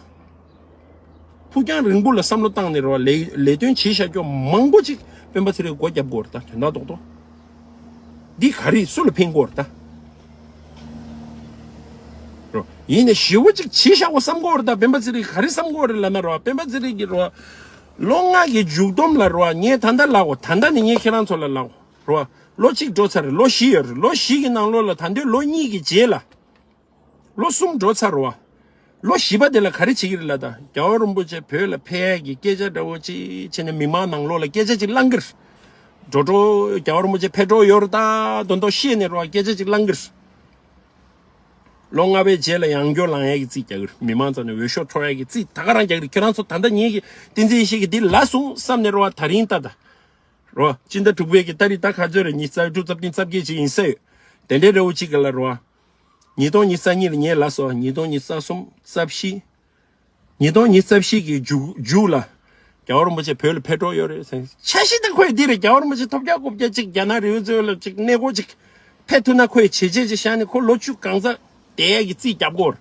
ཕུགས་རྒྱང་རིང་པོ་ལ་བསམ་བློ་བཏང་ནས་རོ། ལས་ལས་དོན་བྱེད་བཞག་ཀྱོག་མང་པོ་ཅིག་སྤེན་པ་ཚེ་རིང་སྒོ་བརྒྱབ་དགོས་རེད་ད། དོན་དག་རྡོག་རྡོག་འདི་ག་རེ་སུ་ལ་ཕན་གོ་རེད་ད། རོ། ཡིན་ནའི་ཞེ་བོ་ཅིག་བྱེད་བཞག་གོ་བསམ་གོ་རེད་ད། སྤེན་པ་ཚེ་རིང་ག་རེ་བསམ་གོ་རེད་ལབ་ན་རོ། སྤེན་པ་ཚེ་རིང་གི་རོ། ལོ་ལྔ་གི་མཇུག་སྡོམ་ལ་རོ། ངས་ད་ལྟ་ལབ་གོ། ད་ལྟ་ནས་ངས་ཁྱེད་རང་ཚོ་ལ་ལབ་གོ་རོ། ལོ་གཅིག་འགྲོ་ཚར་རེད། ལོ་བཞི་ཡོད་རེད། ལོ་བཞི་གི་ནང་ལོགས་ལ་ད་འདོད་ལོ་གཉིས་ཀྱི་རྗེས་ལ། ལོ་གསུམ་འགྲོ་ཚར་རོ། ལོ་བཞི་པ་དེ་ལ་ག་རེ་བྱེད་ཀྱི་རེད་ལབ་ད། རྒྱལ་བ་རིན་པོ་ཆེ་བོད་ལ་ཕེབས་ཡས་ཀྱི་སྐད་ཆ་འདྲ་བོ་ཅིག་བྱས་ནས་མི་མང་ནང་ལོགས་ལ་སྐད་ཆ་ཅིག་བསླང་གི་རེད། འགྲོ་འགྲོ་རྒྱལ་བ་རིན་པོ་ཆེ་ཕེབས་འགྲོ་ཡོད་རེད་ད་དོན་དག་ཤེས་ནས་རོ། སྐད་ཆ་ཅིག་བསླང་གི་རེད། ལོ་ལྔ་པའི་རྗེས་ལ་ཡང་སྐྱོར་ལངས་ཡས་ཀྱི་རྩིས་རྒྱག་གི་རེད། མི་མང་རྩ་ནས་འོས་ཤོག་འཕྲོག་ཡས་ཀྱི་རྩིས་ད་ག་རང་རྒྱག་གི་རེད། ཁྱེད་རང་ཚོ་ད་ལྟ་ངེད་ཀྱི་བསྟན་འཛིན་ཡེ་ཤེས་ཀྱི་འདི་ལབ་སོང་བསམ་ནས་རོ། ད་རིང་ད་ད་རོ། སྤྱི་ཟླ་དྲུག་པའི་གི་ཏ་རིག་ད་ག་ཚོད་རེད། ཉི་ཤུ་རྩ་དྲུག་རྩ་བདུན་རྩ་བརྒྱད་ཅིག་ཡིན་ས་ཡོད། དེ་འདྲའི་རེ་བ་ཅིག་ག་ལ་རོ། ཉིས་སྟོང་ཉི་ཤུ་རྩ་གཉིས་ལ་ངས་ལབ་སོང་། ཉིས་སྟོང་ཉི་ཤུ་རྩ་གསུམ་རྩ་བཞི། ཉིས་སྟོང་ཉི་ཤུ་རྩ་བཞི་གི་མཇུག་མཇུག་ལ། རྒྱལ་བ་རིན་པོ་ཆེ་བོད་ལ་ཕེབས་འགྲོ་ཡོད་རེད་ཟེར། འཆར་གཞི་ད་ཁོས་འདི་རེད། རྒྱལ་བ་རིན་པོ་ཆེ་ཐོབ་རྒྱག་རྐུབ་རྒྱག་ཅིག་རྒྱ་ནག་རི་བོའི་རྩེ་ལ་ཅིག་གནས་སྐོར་ཅིག་ཕེབས་ཐུབ་ན་ཁོས་བྱས་རྗེས་ཅིག་བཞག་ནས་ཁོ་ལོ་བཅུ་གང་ཚ་བསྡད་ཡག་གི་རྩིས་རྒྱབ་དགོས་རེད།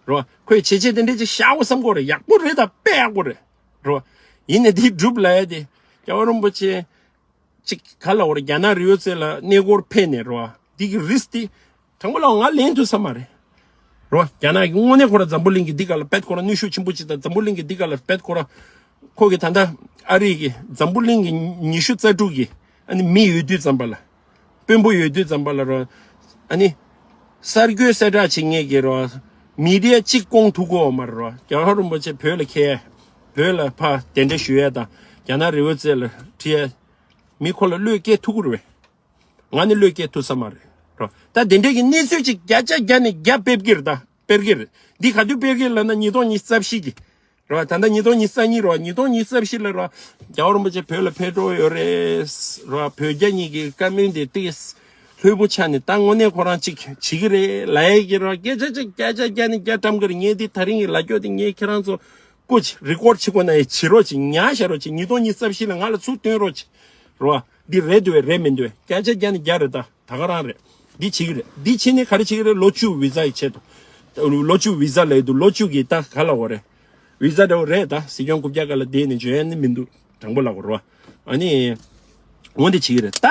རོ། ཁོས་བྱས་རྗེས་དེ་འདྲས་ཅིག་བཞག་འོ་བསམ་དགོས་རེད། ཡག་པོ་རེད་ད། དཔེ་ཡག་པོ་རེད། རོ། ཡིན་ནའི་འདི་སྒྲུབ་ལ་ཡ་དེ། རྒྱལ་བ་རིན་པོ་ཆེ། ཅིག་ག་ལ་བར་རྒྱ་ནག་རི་བོ་རྩེ་ལ་གནས་སྐོར་ཕེབས་ནས་རོ། འདི་གི་རིས་དེ། དྲང་པོ་ལ་ང་ལེན་ཐུབ་ས་མ་རེད། རོ། རྒྱ་ནག་གི་དངོས་གནས་ཁོ་ར་འཛམ་བུ་གླིང་གི་འདི་ག་ལ་བེད་ཁོ་ར་ནུས་ཤུགས་ཆེན་པོ་ཅིག་དང་། འཛམ་བུ་གླིང་གི་འདི་ག་ལ་བེད་ཁོ་ར། ཁོ་གི་ད་ལྟ་ཨ་རི་གི་འཛམ་བུ་གླིང་གི་ཉི་ཤུ་རྩ་དྲུག་གི་ཨ་ནི་མི་ཡོད་དུས་ཙམ་པ་ལ། དཔོན་པོ་ཡོད་དུས་ཙམ་པ་ལ་རོ། ཨ་ནི། གསར་འགོད་གསལ་བསྒྲགས་བྱེད་མཁན་གྱི་རོ། མི་ཌི་ཡ་གཅིག་སྐོང་ཐུབ་ཀྱི་ཡོད་མ་རེད་རོ། རྒྱལ་བ་རིན་པོ་ཆེ་བོད་ལ་ཁྱེར་ཡ། བོད་ལ་ཕར་གདན་འདྲེན་ཞུ་ཡ་དང་རྒྱ་ནག་རི་བོ་རྩེ་ལ་ཁྲིད་ཡ། མི་ཁོ་ལ་བློས་སྐྱེལ་ཐུབ་ཀྱི་རེད་པས། ང་ནི་བློས་སྐྱེལ་ཐུབ་ས་མ་རེད་རོ། ད་དེ་འདྲའི་གི་གནས་ཚུལ་ཅིག་བརྒྱ་ཆ་བརྒྱ་ནས་བརྒྱ་སྤེལ་གྱི་རེད་ད། སྤེལ་གྱི་རེད། འདི་ག་དུས་སྤེལ་གྱི་རེད་ལབ་ན་ཉིས་སྟོང་ཉི་ཤུ་རྩ་བཞི་གི། རོ། ད་ལྟ་ཉིས་སྟོང་ཉི་ཤུ་རྩ་གཉིས་རོ། ཉིས་སྟོང་ཉི་ཤུ་རྩ་བཞི་ལ་རོ། རྒྱལ་བ་རིན་པོ་ཆེ་བོད་ལ་ཕེབས་འགྲོ་ཡོད་རེད་རོ། བོད་རྒྱ་གཉིས་ཀྱི་བཀའ་མོལ་འདི་ཏིག་ལྷོད་པོ་ཆགས་ནས་ད་དངོས་གནས་ཁོ་རང་ཅིག་བྱེད་ཀྱི་རེད་ལབ་ཡས་ཀྱི་རོ། སྐད་ཆ་ཅིག་བརྒྱ་ཆ་བརྒྱ་ནས་བརྒྱ་བཀྲམ་གྱི་རེད། ངས་འདི་ད་རིང་གི་ལབ་རྒྱུ་དེ་ངས་ཁྱེད་རང་ཚོ་སྐུ་མཁྱེན་རི་ཀོཌ་བྱེད་དགོས་ན་ཡང་བྱེད་རོགས་གྱིས། ཉར་བཞག་རོགས་གྱིས། ཉིས་སྟོང་ཉི་ཤུ་རྩ་བཞི་ལ་ང་ལ་ཚུར་སྟོན་རོགས་གྱིས་རོ། འདི་རེད་འདུག་པས་རེད་མི་འདུག་པས། བརྒྱ་ཆ་བརྒྱ་ནས་བརྒྱ་རེད་ད། ད་ག་རང་རེད། འདི་བྱེད་ཀྱི་རེད། འདི་བྱེད་ནས་ག་རེ་བྱེད་ཀྱི་རེད། ལོ་བཅུ་བི་ཟ་ཡི་ཆེད་དུ། ལོ་བཅུ་བི་ཟ་ལབ་ཡི་འདུག་ལོ་བཅུ་གི་ད་ག་ལབ་དགོས་རེད། བི་ཟ་འདྲ་བོ་རེད་ད། སྲིད་སྐྱོང་རྐུབ་བཀྱག་སྒང་ལ་བསྡད་ནས་འཇོན་ཡ་ནི་མི་འདུག་དྲང་པོ་ལབ་དགོས་རེད་པ། ཨ་ནི། འོ་འདི་བྱེད་ཀྱི་རེད་ད།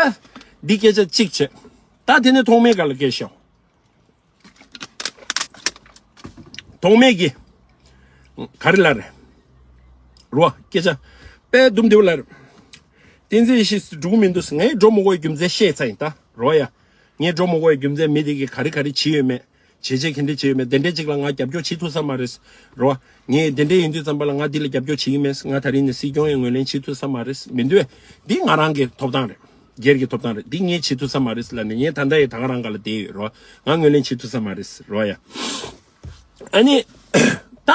འདི་སྐད་ཆ་གཅིག་བྱས། ད་དེ་ནས་ཐོགས་མེད་སྒང་ལ་སྐད་ཤོག་ཐོགས་མེད་ཀྱི། ག་རེ་ལབ་རེད། རོ། སྐད་ཆ། དཔེ་དུམ་དེ་བ་ལབ་རེད། བསྟན་འཛིན་ཡེ་ཤེས་འགྲོ་གི་མི་འདུག་ངས་འགྲོ་མི་དགོས་པའི་རྒྱུ་མཚན་བཤད་ཚར་ཡིན་ད། རོ་ཡ། ངས་འགྲོ་མི་དགོས་པའི་རྒྱུ་མཚན་མི་དེ་གིས་ག་རེ་ག་རེ་བྱས་ཡོད་མེད། བྱས་རྗེས་ག་འདྲ་བྱས་ཡོད་མེད། དེ་འདྲའི་ཅིག་ལ་ང་རྒྱབ་སྐྱོར་བྱེད་ཐུབ་ས་མ་རེད། རོ། ངས་དེ་འདྲ་ཡིན་དུས་ཙམ་པ་ལ་ང་འདི་ལ་རྒྱབ་སྐྱོར་བྱེད་ཀྱི་མེད། ང་ད་རིང་ནས་སྲིད་སྐྱོང་ཡང་ངོས་ལེན་བྱེད་ཐུབ་ས་མ་རེད། མི་འདུག་པས། འདི་ང་རང་གི་ཐོབ་ཐང་རེད། སྒེར་གྱི་ཐོབ་ཐང་རེད། འདི་ངས་བྱེད་ཐུབ་ས་མ་རེད་ལབ་ནས། ངས་ད་ལྟ་ཡི་ད་ག་རང་ག་ལ་བསྡད་ཡོད་རོ། ང་ངོས་ལེན་བྱེད་ཐུབ་ས་མ་རེད་རོ་ཡ། ཨ་ནི་ད་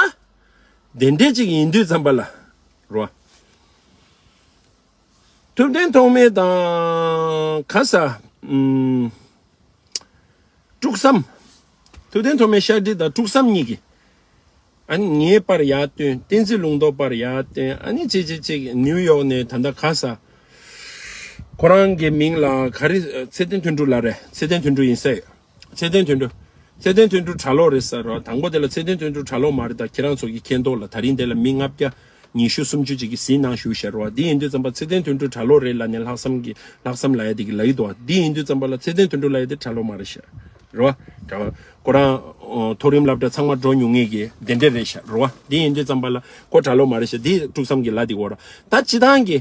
དེ་འདྲས་ཅིག་ཡིན་དུས་ཙམ་པ་ལ་རོ། ཐུབ་བསྟན་ཐོགས་མེད་དང་ག་ས་ཨུམ། དཀྲུག་བསམ། ཐུབ་བསྟན་ཐོགས་མེད་ཤར་སྒྲིལ་དང་དཀྲུག་བསམ་གཉིས་ཀྱིས། ཨ་ནི་ངའི་པར་ཡར་བཏོན། བསྟན་འཛིན་ལུང་རྟོགས་པར་ཡར་བཏོན། ཨ་ནི་ཅིག་ཅིག་ཅིག་ནིའུ་ཡོག་ནས་ད་ལྟ་ག་ས། ཁོ་རང་གི་མིང་ལ་ག་རེ། ཚེ་བརྟན་དོན་གྲུབ་ལགས་རེད། ཚེ་བརྟན་དོན་གྲུབ་ཡིན་ས་ཡོད། ཚེ་བརྟན་དོན་གྲུབ། ཚེ་བརྟན་དོན་གྲུབ་གྲྭ་ལོག་རེད་ཟེར་རོ། དང་པོ་དེ་ལ་ཚེ་བརྟན་དོན་གྲུབ་གྲྭ་ལོག་མ་རེད། ད་ཁྱེད་རང་ཚོ་གི་མཁྱེན་རྟོགས་ལ་ད་རིང་དེ་ལ་མི་ལྔ་བརྒྱ་ཉི་ཤུ་སུམ་ཅུ་ཅིག་གིས་གཟིགས་གནང་ཞུ་ཤག་རོ། འདི་ཡིན་དུས་ཙམ་པ་ཚེ་བརྟན་དོན་གྲུབ་གྲྭ་ལོག་རེད་ལབ་ནས་ལྷག་བསམ་གྱི་ལྷག་བསམ་ལབ་ཡ་དེ་གི་ལབ་ཀྱི་འདུག་འདི་ཡིན་དུས་ཙམ་པ་ལ་ཚེ་བརྟན་དོན་གྲུབ་ལབ་ཡ་དེ་གྲྭ་ལོག་མ་རེད་ཤག་རོ། གྲྭ། ཁོ་རང་ཨོ། མཐོ་རིམ་སློབ་གྲྭ་ཚང་མ་འགྲོ་མྱོང་མཁན་གྱི་དེ་འདྲས་རེད་ཤག་རོ། འདི་ཡིན་དུས་ཙམ་པ་ལ་ཁོ་གྲྭ་ལོག་མ་རེད་ཤག་འདི་དཀྲུག་བསམ་གྱི་ལབ་དེ་གོ་ར། ད་སྤྱི་བཏང་གི་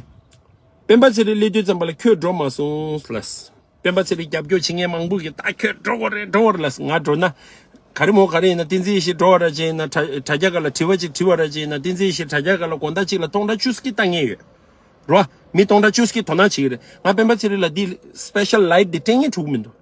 སྤེན་པ་ཚེ་རིང་སླེབས་དུས་ཙམ་པ་ལ་ཁྱོད་འགྲོ་མ་སོང་ལ། སྤེན་པ་ཚེ་རིང་རྒྱབ་སྐྱོར་བྱེད་མཁན་མང་པོ་གིས་ད་ཁྱོད་འགྲོ་དགོས་རེད། འགྲོ་དགོས་རེད་ལ། ང་འགྲོ་ན། ག་རེ་མོ་ག་རེ་ཡིན་ན། བསྟན་འཛིན་ཡེ་ཤེས་འགྲོ་བ་ར་ཅིག་ཡིན་ན། དྲ་དྲ་རྒྱ་ག་ལ་དྲི་བ་ཅིག་དྲི་བ་ར་ཅིག་ཡིན་ན། བསྟན་འཛིན་ཡེ་ཤེས་དྲ་རྒྱ་ག་ལ་དགོང་དག་ཅིག་ལ་སྟོང་ཕྲག་བཅུ་ཅིག་བཏང་མཁན་ཡོད་རོ། མི་སྟོང་ཕྲག་བཅུ་ཅིག་དོ་སྣང་བྱེད་ཀྱི་རེད། ང་སྤེན་པ་ཚེ་རིང་ལ་འདི་སི་པེ་ཤལ་ལའེཊ་འདི་སྤྲད་མཁན་འགྲོ་གི་མི་འདུག་